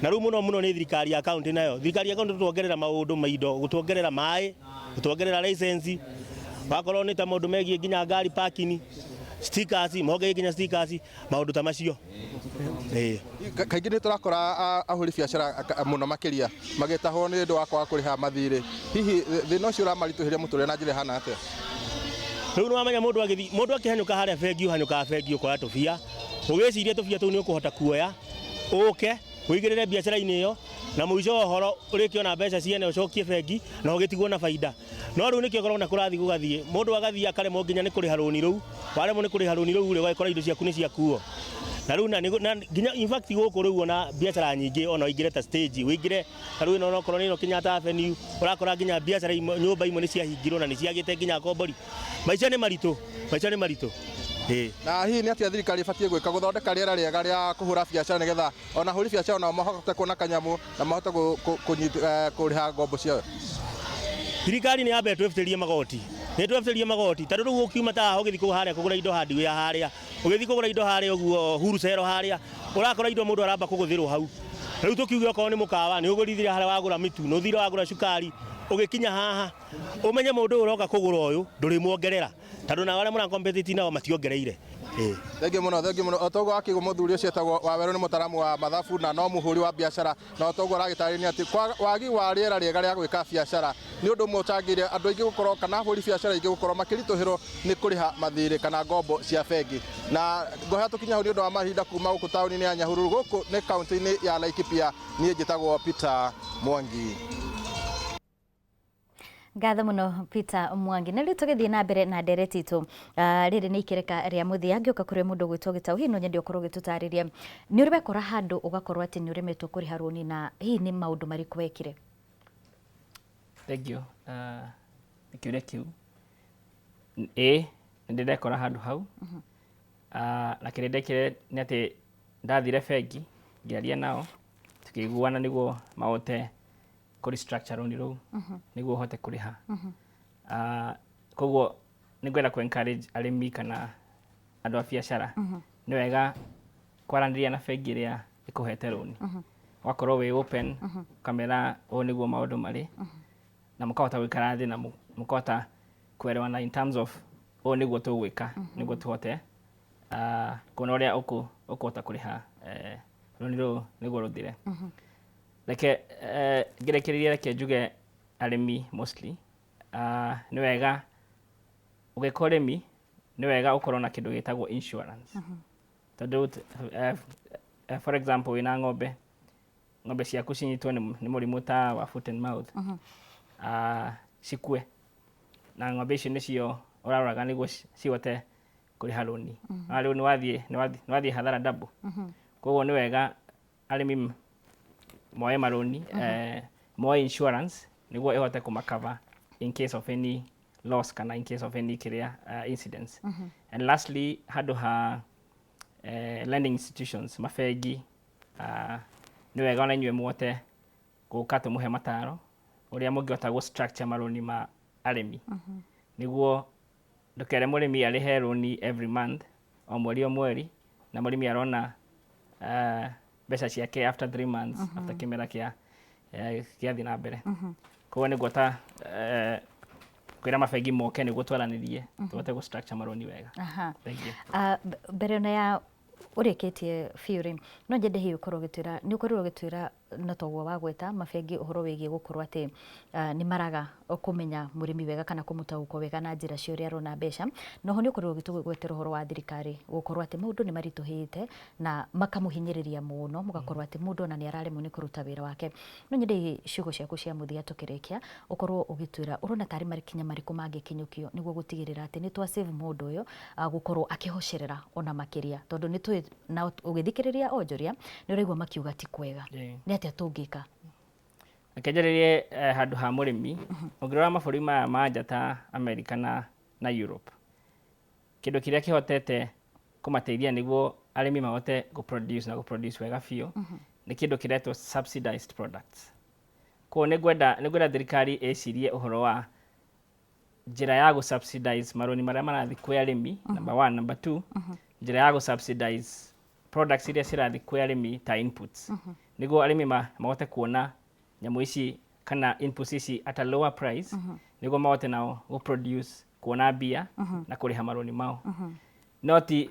na rĩu mũno mũno nĩ thirikari ya kaunti nayo. Thirikari ya kaunti gũtuongerera maũndũ ma indo, gũtuongerera maĩ, gũtuongerera license, wakorwo nĩ ta maũndũ megiĩ nginya ngari parking, stickers, mongereire nginya stickers, maũndũ ta macio. Ĩĩ. Kaingĩ nĩ tũrakora ahũri biacara mũno makĩria magĩtahwo nĩ ũndũ wa kwaga kũrĩha mathirĩ. Hihi thĩna ũcio ũramaritũhĩria mũtũrĩre na njĩra ĩhana atĩa? Rĩu nĩ wamenya mũndũ agĩthiĩ, mũndũ akĩhanyũka harĩa bengi, ũhanyũkaga bengi ũkoya tũbia, ũgĩciria tũbia tũu nĩ ũkũhota kuoya, ũke ũigĩrĩre biacara-inĩ ĩyo, na mũico wa ũhoro ũrĩkĩona mbeca ciene ũcokie bengi na ũgĩtigwo na baida. No rĩu nĩkĩo ũrona kũrathiĩ gũgathiĩ, mũndũ agathiĩ akaremwo nginya nĩ kũrĩha rũni rũu, waremwo nĩ kũrĩha rũni rũu rĩ, ũgagĩkora indo ciaku nĩ ciakuo. Na rĩu na nginya in fact gũkũ rĩu ona biacara nyingĩ ona ũingĩre ta stage, ũingĩre ta rĩu ĩno onokorwo nĩ ĩno Kenyatta Avenue, ũrakora nginya biacara imwe, nyũmba imwe nĩ ciahingirwo na nĩ ciagĩte nginya akombori. Maica nĩ maritũ, maica nĩ maritũ. Ĩĩ. Na hihi nĩ atĩa thirikari ĩbatiĩ gwĩka gũthondeka rĩera rĩega rĩa kũhũra biacara nĩgetha ona ahũri biacara nao mahote kuona kanyamũ na mahote kũrĩha ngombo ciao? Thirikari nĩ yambe ĩtwĩbutĩrie magoti, nĩ ĩtwĩbutĩrie magoti tondũ rĩu ũkiuma ta haha ũgĩthiĩ kũu harĩa kũgũra indo hardware harĩa, ũgĩthiĩ kũgũra indo harĩa ũguo wholesale harĩa, ũrakora indo mũndũ aramba kũgũthĩrwo hau. Rĩu tũkiuge okorwo nĩ mũkawa nĩ ũgũrithire harĩa wagũra mĩtu, nĩ ũthire wagũra cukari, ũgĩkinya haha ũmenye mũndũ ũyũ ũroka kũgũra ũyũ ndũrĩmuongerera tondũ nao arĩa mũra compete nao mationgereire. Ĩĩ. Thengiũ mũno, thengiũ mũno. O ta ũguo wakĩigua mũthuri ũcio etagwo Wawerũ nĩ mũtaramu wa mathabu na no mũhũri wa biacara, na o ta ũguo aragĩtarĩria nĩ atĩ wagi wa rĩera rĩega rĩa gwĩka biacara nĩ ũndũ ũmwe ũcangĩire andũ aingĩ gũkorwo kana ahũri biacara aingĩ gũkorwo makĩritũhĩrwo nĩ kũrĩha mathirĩ kana ngombo cia bengi. Na ngohera tũkinye hau nĩ ũndũ wa mahinda kuma gũkũ taũni-inĩ ya Nyahururu, gũkũ nĩ kaũntĩ-inĩ ya Laikipia. Niĩ njĩtagwo Peter Mwangi. Ngatho mũno Peter Mwangi. Na rĩu tũgĩthiĩ na mbere na ndereti itũ, rĩrĩ nĩ ikereka rĩa mũthia. Ngĩũka kũrĩ mũndũ ũgwĩtwo Gĩtaũ, hihi no nyende ũkorwo ũgĩtũtarĩria nĩ ũrĩ wekora handũ ũgakorwo atĩ nĩ ũremetwo kũrĩha rũni, na hihi nĩ maũndũ marĩkũ wekire? Thank you. Nĩ kĩũria kĩu. Ĩĩ, nĩ ndĩ ndekora handũ hau. Na kĩrĩa ndekire nĩ atĩ ndathire bengi ngĩaria nao, tũkĩiguana nĩguo mahote kũ restructure rũni rũu nĩguo ũhote kũrĩha. Koguo nĩ ngwenda kũ encourage arĩmi kana andũ a biacara, nĩ wega kwaranĩria na bengi ĩrĩa ĩkũhete rũni, ũgakorwo wĩ open, ũkamera ũũ nĩguo maũndũ marĩ, na mũkahota gũikara thĩ na mũkahota kuelewana in terms of ũũ nĩguo tũgwĩka nĩguo tũhote kuona ũrĩa ũkũhota kũrĩha rũni rũu nĩguo rũthire. Reke ngĩrĩkĩrĩria, reke njuge arĩmi mostly, nĩ wega ũgĩka ũrĩmi, nĩ wega ũkorwo na kĩndũ gĩtagwo insurance, tondũ for example wĩna ng'ombe, ng'ombe ciaku cinyitwo nĩ mũrimũ ta wa foot and mouth, cikue, na ng'ombe icio nĩcio ũraroraga nĩguo cihote kũrĩha rũni, na rĩu nĩ wathiĩ hathara double. Koguo nĩ wega arĩmi moe marũni, moe insurance nĩguo ĩhote kũmacover in case of any loss kana in case of any kĩrĩa incidents. And lastly, handũ ha lending institutions, mabengi, nĩ wega ona inyuĩ muote gũka tũmũhe mataro ũrĩa mũngĩhota gũ structure marũni ma arĩmi, nĩguo ndũkere mũrĩmi arĩhe rũni every month, o mweri o mweri, na mũrĩmi arona mbeca ciake after 3 months, after kĩmera kĩa gĩathiĩ na mbere. Koguo nĩguo ta kwĩra mabengi moke nĩguo twaranĩrie tũhote gũ structure marũni wega. Thank you. Mbere ona ya ũrĩkĩtie biũ rĩ, no nyende hihi ũkorwo ũgĩtwĩra, nĩ ũkorirwo ũgĩtwĩra na toguo wagweta mabengi ũhoro wĩgiĩ gũkorwo atĩ nĩ maraga kũmenya mũrĩmi wega kana kũmũtaũkwo wega na njĩra cia ũrĩa arona mbeca. Noho nĩ ũkorirwo ũgĩtũgwetera ũhoro wa thirikari gũkorwo atĩ maũndũ nĩ maritũhĩte na makamũhinyĩrĩria mũno, mũgakorwo atĩ mũndũ ona nĩ araremwo nĩ kũruta wĩra wake. No nyende ciugo ciaku cia mũthia tũkĩrĩkia ũkorwo ũgĩtwĩra ũrona tarĩ makinya marĩkũ mangĩkinyũkio nĩguo gũtigĩrĩra atĩ nĩ twa save mũndũ ũyũ gũkorwo akĩhocerera ona makĩria, tondũ nĩ tũĩ na ũgĩthikĩrĩria onjoria nĩ ũraigua makiuga ti kwega. Nĩ atĩa tũngĩka? Reke njarĩrie handũ ha mũrĩmi. Ũngĩrora mabũrũri maya ma nja ta America na Europe, kĩndũ kĩrĩa kĩhotete kũmateithia nĩguo arĩmi mahote gũ-produce na gũ-produce wega biũ nĩ kĩndũ kĩretwo subsidized products. Koguo nĩ ngwenda thirikari ĩcirie ũhoro wa njĩra ya gũ-subsidize marũni marĩa marathiĩ kwĩ arĩmi, number one. Number two, njĩra ya gũ-subsidize products iria cirathiĩ kwĩ arĩmi ta inputs, nĩguo arĩmi mahote kuona nyamũ ici kana inputs ici at a lower price, nĩguo mahote nao gũ-produce, kuona mbia na kũrĩha marũni mao. No ti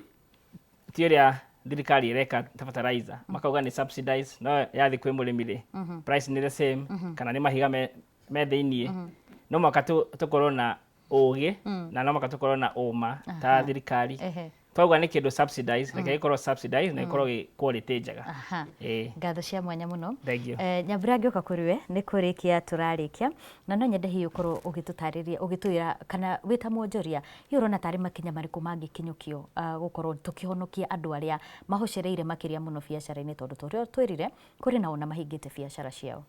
ũrĩa thirikari ĩreka ta fertilizer, makauga nĩ subsidize, no yathiĩ kwĩ mũrĩmi rĩ, price nĩ the same, kana nĩ mahiga me thĩiniĩ. No mũhaka tũkorwo na ũgĩ na no mũhaka tũkorwo na ũma ta thirikari. Twauga nĩ kĩndũ subsidize, reke gĩkorwo subsidize na gĩkorwo gĩ quality njega. Ĩĩ. Ngatho cia mwanya mũno. Thank you. Nyambura, ngĩũka kũrĩ we nĩ kũrĩkia tũrarĩkia, na no nyende hihi ũkorwo ũgĩtũtarĩria, ũgĩtwĩra kana wĩ ta mwonjoria hihi ũrona tarĩ makinya marĩkũ mangĩkinyũkio gũkorwo tũkĩhonokia andũ arĩa mahocereire makĩria mũno biacara-inĩ, tondũ ta ũrĩa twĩrire kũrĩ na ona mahingĩte biacara ciao.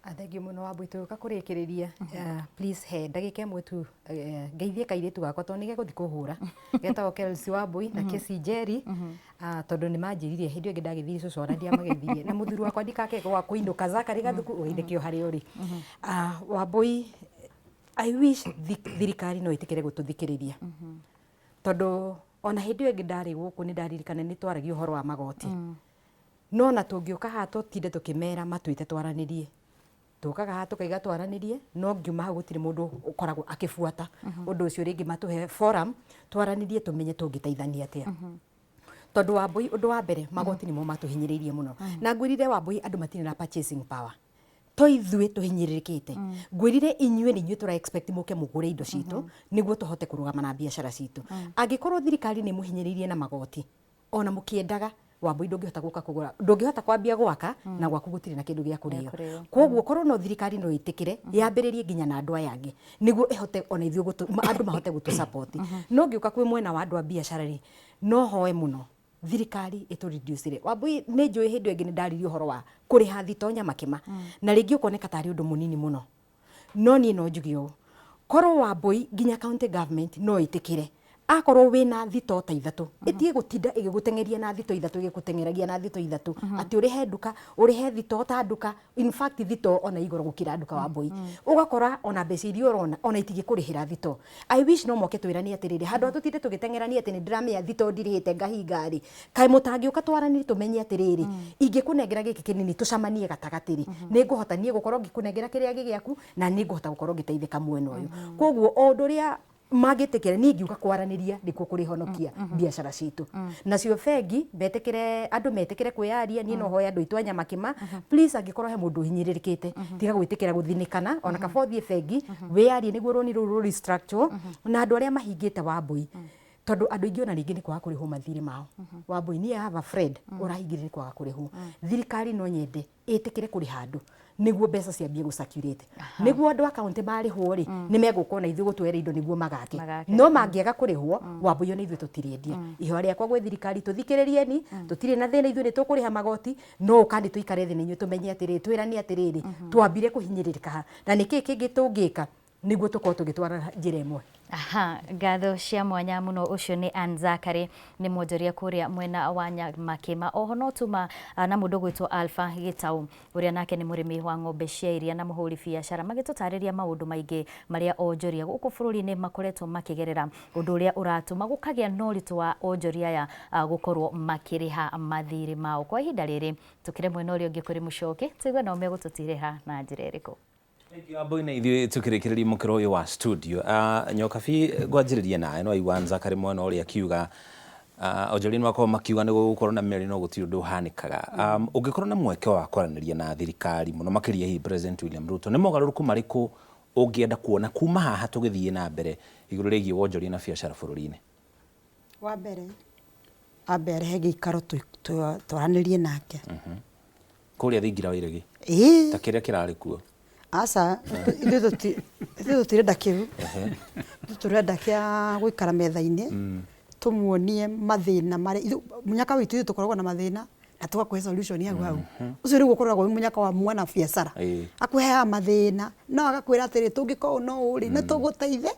Thengiũ mũno Wambui, tũgĩũka kũrĩkĩrĩria, please he ndagĩka ĩmwe tu, ngeithie kairĩtu gakwa tondũ nĩ gegũthiĩ kũhũra, getagwo Kelsey Wambui na Kesi Njeri, tondũ nĩ manjĩrire hĩndĩ ĩyo ĩngĩ ndagĩthirie cũcũ ona ndiamageithirie, na mũthuri wakwa ndikake gwa kũinũka Zakari Gathuku ũgeithĩke o harĩa ũrĩ. Wambui, I wish thirikari no ĩtĩkĩre gũtũthikĩrĩria, tondũ ona hĩndĩ ĩyo ĩngĩ ndarĩ gũkũ nĩ ndaririkana nĩ twaragia ũhoro wa magoti, no na tũngĩũka haha tũtinde tũkĩmera matwĩte twaranĩrie, tũkaga haha tũkaiga twaranĩrie, no ngiuma hau gũtirĩ mũndũ ũkoragwo akĩbuata ũndũ ũcio rĩngĩ. Matũhe forum twaranĩrie, tũmenye tũngĩteithania atĩa, tondũ Wambui, ũndũ wa mbere magoti nĩmo matũhinyĩrĩirie mũno. Na ngwĩrire Wambui, andũ matirĩ na purchasing power, to ithuĩ tũhinyĩrĩrĩkĩte. Ngwĩrire inyuĩ nĩ inyuĩ tũra expect mũke mũgũre indo citũ nĩguo tũhote kũrũgama na biacara citũ. Angĩkorwo thirikari nĩ mũhinyĩrĩirie na magoti, ona mũkĩendaga Wambui ndũngĩhota gũka kũgũra, ndũngĩhota kwambia gwaka na gwaku gũtirĩ na kĩndũ gĩa kũrĩo. Kũrĩo. Koguo korwo no thirikari no ĩtĩkĩre yambĩrĩrie nginya na andũ aya angĩ nĩguo ĩhote ona ithuĩ andũ mahote gũtũ support. No ngĩũka kwĩ mwena wa andũ a biacara rĩ, no hoe mũno thirikari ĩtũ reduce. Wambui, nĩ njũĩ hĩndĩ ĩyo ĩngĩ nĩ ndaririe ũhoro wa kũrĩha thito nyamakĩma, na rĩngĩ ũkoneka tarĩ ũndũ mũnini mũno, no niĩ no njuge ũũ, korwo Wambui nginya county government no ĩtĩkĩre akorwo wĩna thito ta ithatũ, ĩtige gũtinda ĩgĩgũteng'eria na thito ithatũ, ĩgĩgũteng'eragia na thito ithatũ, atĩ ũrĩhe nduka, ũrĩhe thito ta nduka. In fact, thito ona igũrũ gũkĩra nduka, Wambui, ũgakora ona mbeca iria ũrona ona itingĩkũrĩhĩra thito. I wish no moke twĩranie atĩrĩrĩ, handũ ha tũtinde tũgĩteng'erania atĩ nĩ ndĩramenya thito ndirĩhĩte ngahinga rĩ, kaĩ mũtangĩũka twaranĩrie tũmenye atĩrĩrĩ, ingĩkũnengera gĩkĩ kĩnini tũcamanie gatagatĩ rĩ, nĩ ngũhota niĩ gũkorwo ngĩkũnengera kĩrĩa gĩ gĩaku na nĩ ngũhota gũkorwo ngĩteithĩka mwena ũyũ. Koguo o ũndũ ũrĩa mangĩtĩkĩra, niĩ ingiuga kwaranĩria nĩkuo kũrĩhonokia biacara citũ. Nacio bengi metĩkĩre, andũ metĩkĩre kwĩyaria. Niĩ no hoe andũ aitũ a Nyamakĩma, please, angĩkorwo he mũndũ ũhinyĩrĩrĩkĩte, tiga gwĩtĩkĩra gũthinĩkana, ona kaba ũthiĩ bengi wĩyarie nĩguo rũni rũu rũ restructure. Na andũ arĩa mahingĩte, Wambui, tondũ andũ aingĩ ona rĩngĩ nĩ kwaga kũrĩhwo mathirĩ mao. Wambui, niĩ I have a friend ũrahingire nĩ kwaga kũrĩhwo. Thirikari no nyende ĩtĩkĩre kũrĩha andũ nĩguo mbeca ciambie gũ circulate, nĩguo andũ a kaunti marĩhwo rĩ, nĩ megũka ona ithuĩ gũtwera indo nĩguo magake. Magake. No mangĩaga kũrĩhwo, Wambui, ona ithuĩ tũtirĩendia. Ihoya rĩakwa gwĩ thirikari, tũthikĩrĩrieni, tũtirĩ na thĩna, ithuĩ nĩ tũkũrĩha magoti, no ũka nĩ tũikare thĩ na inyuĩ tũmenye atĩrĩrĩ, twĩrane atĩrĩrĩ, twambire kũhinyĩrĩrĩka ha na nĩkĩĩ kĩngĩ tũngĩka nĩguo tũkorwo tũgĩtwarana njĩra ĩmwe. Aha, ngatho cia mwanya mũno. Ũcio nĩ Ann Zakary, nĩ mwonjoria kũrĩa mwena wa Nyamakĩma. Oho no tuma na mũndũ gwĩtwo Alpha Gĩtaũ, ũrĩa nake nĩ mũrĩmi wa ng'ombe cia iria na mũhũri biacara, magĩtũtarĩria maũndũ maingĩ marĩa onjoria gũkũ bũrũri-inĩ makoretwo makĩgerera, ũndũ ũrĩa ũratũma gũkagĩa na ũritũ wa onjoria aya gũkorwo makĩrĩha mathirĩ mao. Kwa ihinda rĩrĩ tũkĩre mwena ũrĩa ũngĩ kũrĩ Mũcoki, tũigue nao megũtũtirĩha na njĩra ĩrĩkũ. Wambui na ithuĩ tukĩrĩkĩrĩria mũkĩro ũyũ wa studio, Nyokabi, ngwanjĩrĩria nawe. No aigua Zakary mwena ũrĩa akiuga Onjoria nĩ makorwo makiuga nĩ gũgũkorwo na mĩario no gũtirĩ ũndũ ũhanĩkaga. Ũngĩkorwo na mweke wa kwaranĩria na thirikari mũno makĩria hihi President William Ruto, nĩ mogarũrũku marĩkũ ũngĩenda kuona kuma haha tũgĩthiĩ na mbere igũrũ rĩgiĩ wonjoria na biacara bũrũri-inĩ? Wa mbere ambe arehe gĩikaro twaranĩrie nake. Kũrĩa thingira wa iregi? Ĩĩ. Ta kĩrĩa kĩrarĩ kuo? Aca, ithuĩ tũtirenda kĩu. Ithuĩ tũrenda kĩa gũikara metha-inĩ, tũmuonie mathĩna marĩa, mũnyaka witũ ithuĩ tũkoragwo na mathĩna na tũgakũhe solution hau hau. Ũcio rĩu ũkoragwo wĩ mũnyaka wa mwana biacara. Akũheaga mathĩna, no agakwĩra atĩrĩ, tũngĩka ũũ na ũũ rĩ, nĩ tũgũteithia.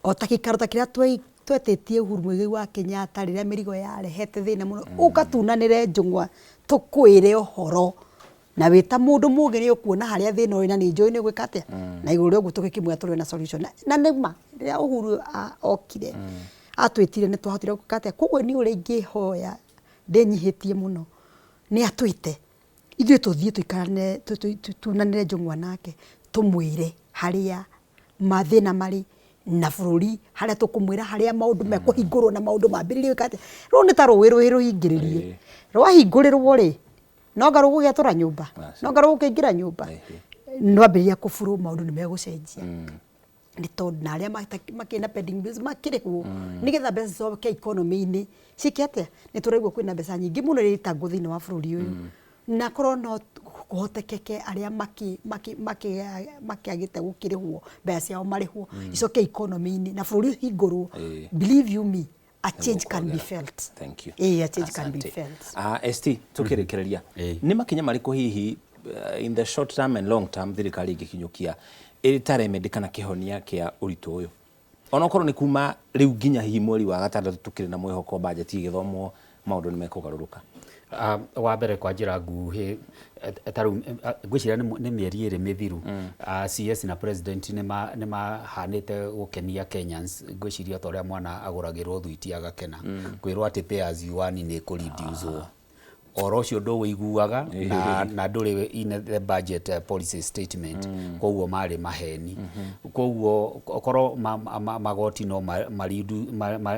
O ta gĩikaro ta kĩrĩa twetĩtie Uhuru Muigai wa Kenyatta rĩrĩa mĩrigo yarehete thĩna mũno, ũka tunanĩre njũng'wa tũkwĩre ũhoro. Na wĩ ta mũndũ mũgĩ nĩ ũkuona harĩa thĩna ũrĩ na nĩ njũĩ nĩ ũgwĩka atĩa. Na igũrũ rĩa ũguo tũgĩkĩmwĩra tũrĩ na solution. Na nĩ ma rĩrĩa Uhuru okire atwĩtire nĩ twahotire gwĩka atĩa. Koguo niĩ ũrĩa ingĩhoya ndĩnyihĩtie mũno nĩ atwĩte ithuĩ tũthiĩ tũikarane tunanĩre njũng'wa nake tũmwĩre harĩa mathĩna marĩ na bũrũri harĩa tũkũmwĩra harĩa maũndũ mekũhingũrwo na maũndũ mambĩrĩrie gwĩka atĩa. Rũu nĩ ta rũĩ rwĩ rũhingĩrĩrie, rwahingũrĩrwo rĩ, no anga rũgũgĩatũra nyũmba, no anga rũgũkĩingĩra nyũmba, nwambĩrĩria kũburũ maũndũ nĩ megũcenjia. Nĩ tondũ na arĩa makĩrĩ na pending bills makĩrĩhwo nĩgetha mbeca cicoke economy-inĩ ciĩke atĩa. Nĩ tũraigua kwĩna mbeca nyingĩ mũno iria itangwo thĩinĩ wa bũrũri ũyũ, na korwo no kũhotekeke arĩa makĩagĩte gũkĩrĩhwo mbeca ciao marĩhwo icoke economy-inĩ na bũrũri ũhingũrwo, believe you me, a change can be felt. Thank you. A change can be Asante. felt. ST, tukĩrĩkĩrĩria, nĩ makinya marĩkũ hihi in the short term and long term thirikari ĩngĩkinyũkia ĩrĩ ta remedy kana kĩhonia kĩa ũritũ ũyũ, onokorwo nĩ kuma rĩu nginya hihi mweri wa gatandatũ tũkĩrĩ na mwĩhoko bajeti ĩgĩthomwo maũndũ nĩ mekũgarũrũka? Wa mbere kwa njĩra nguhĩ, ta rĩu ngwĩciria nĩ mĩeri 2 mĩthiru, CS na president nĩ mahanĩte gũkenia Kenyans. Ngwĩciria ta ũrĩa mwana agũragĩrwo thwiti agakena, kwĩrwo atĩ pay as you earn nĩ ĩkũ-reduce-wo. Oro ũcio ndũwĩiguaga na ndũrĩ in the budget policy statement, koguo marĩ maheni. Koguo okorwo magoti no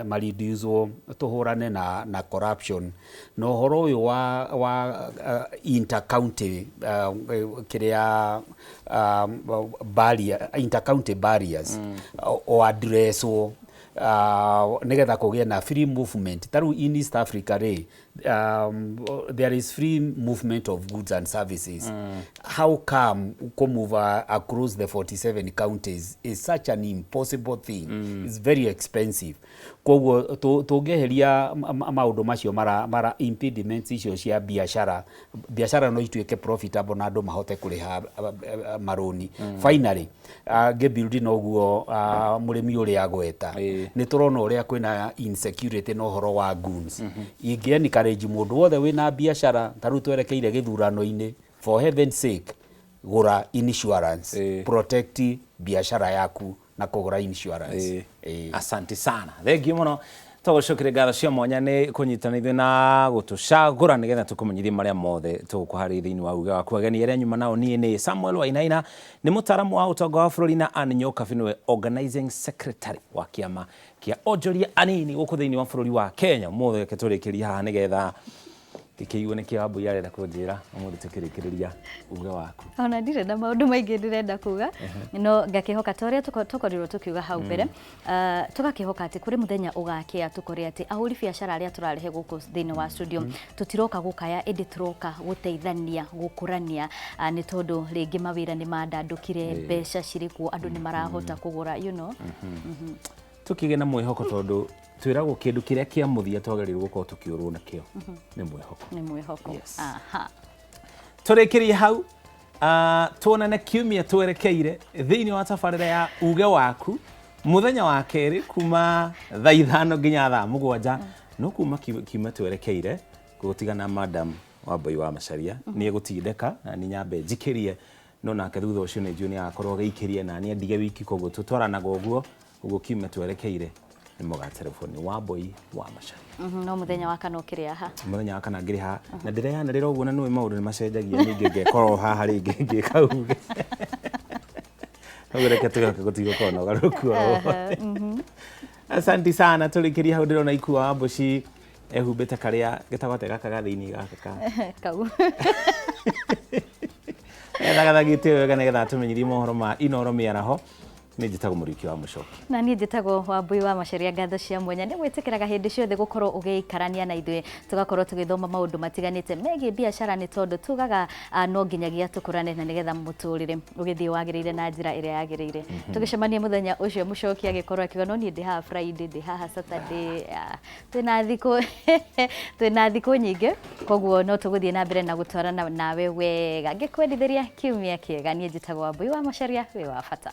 ma-reduce-wo, tũhũrane na corruption na ũhoro ũyũ wa inter-county kĩrĩa barrier, inter-county barriers o address-wo nĩgetha kũgĩe na free movement. Ta rĩu in East Africa rĩ, there is free movement of goods and services. How come move across the 47 counties is such an impossible thing? It's very expensive. Koguo tũngĩeheria maũndũ macio mara impediments icio cia biashara, biashara no ituĩke profitable na andũ mahote kũrĩha marũni. Finally, ngĩbuild noguo mũrĩmi ũrĩa agweta, nĩ tũrona ũrĩa kwĩna insecurity na ũhoro wa goons. Ingĩ encourage mũndũ wothe wĩna biashara, ta rĩu twerekeire gĩthurano-inĩ, for heaven's sake, gũra insurance, protect biashara yaku na kũgũra insurance. Asante sana, thengiũ mũno. Tũgũcokeria ngatho cia mwanya nĩ kũnyitanĩra ithuĩ na gũtũcagũra nĩgetha tũkũmenyithie marĩa mothe tũgũkũharĩria thĩinĩ wa uge waku. Ageni arĩa nyuma nao niĩ nĩ Samuel Wainaina, nĩ mũtaaramu wa ũtonga wa bũrũri, na Ann Nyokabi nĩwe organizing secretary wa kĩama kĩa onjoria anini gũkũ thĩinĩ wa bũrũri wa Kenya. Ũmũthĩ reke tũrĩkĩrie haha nĩgetha ndĩkĩigue nĩkĩ Wambui arenda kũnjĩra ũmũthĩ tũkĩrĩkĩrĩria uge waku. Ona ndirĩ na maũndũ maingĩ ndĩrenda kuga, no ngakĩhoka ta ũrĩa tũkorirwo tũkiuga hau mbere, tũgakĩhoka atĩ kũrĩ mũthenya ũgakĩa tũkore atĩ ahũri biacara arĩa tũrarehe gũkũ thĩinĩ wa studio tũtiroka gũkaya, ĩndĩ tũroka gũteithania gũkũrania, nĩ tondũ rĩngĩ mawĩra nĩ mandandũkire, mbeca cirĩ kuo, andũ nĩ marahota kũgũra, you know. Tũkĩgĩe na mwĩhoko tondũ twĩragwo kĩndũ kĩrĩa kĩa mũthia twagĩrĩirwo gũkorwo tũkĩũrwo nakĩo nĩ mwĩhoko. Nĩ mwĩhoko. Yes. Tũrĩkĩrie hau, tuonane kiumia twerekeire thĩinĩ wa tabarĩra ya uge waku mũthenya wa kerĩ kuma thaa 5 nginya thaa 7, no kuma kiumia twerekeire gũtigana Madam Wambui wa Macharia nĩ egũtindĩka na nĩ nyambe njikĩrie, no nake thutha ũcio nĩ njũĩ nĩ agakorwo agĩikĩria na niĩ ndige wiki, koguo tũtwaranaga ũguo ũguo kiumia twerekeire nĩ mũgaterefoni Wambui wa Macharia. No mũthenya wa kana ũkĩrĩ haha? Mũthenya wa kana ngĩrĩ haha na ndĩreyanĩrĩra ũguo, na nĩũĩ maũndũ nĩ macenjagia, ningĩ ngekorwo haha rĩngĩ ngĩka uge. Ũguo reke tũcoke gũtigũkorwo na ũgarũrũku o wothe. Asanti sana, tũrĩkĩria hau. Ndĩrona Ikua wa Mbuci ehumbĩte karĩa getagwo atĩa gaka ga thĩinĩ gaka ka kau. Ethagathagĩte wega nĩgetha atũmenyithie mohoro ma Inoro mĩaraho. Nĩ njĩtagwo Mũriũki wa Mũcoki. Na niĩ njĩtagwo Wambui wa Macharia. Ngatho cia mwanya nĩ gwĩtĩkĩraga hĩndĩ ciothe gũkorwo ũgĩikarania na ithuĩ, tũgakorwo tũgĩthoma maũndũ matiganĩte megiĩ biacara, nĩ tondũ tugaga no nginyagia tũkũrane na nĩgetha mũtũrĩre ũgĩthiĩ wagĩrĩire na njĩra ĩrĩa yagĩrĩire. Tũgĩcemania mũthenya ũcio Mũcoki agĩkorwo akiuga no niĩ ndĩ haha Friday, ndĩ haha Saturday, twĩna thikũ nyingĩ, koguo no tũgũthiĩ na mbere na gũtwarana nawe wega. Ngĩkwendithĩria kiumia kĩega. Niĩ njĩtagwo Wambui wa Macharia. Wĩ wa bata.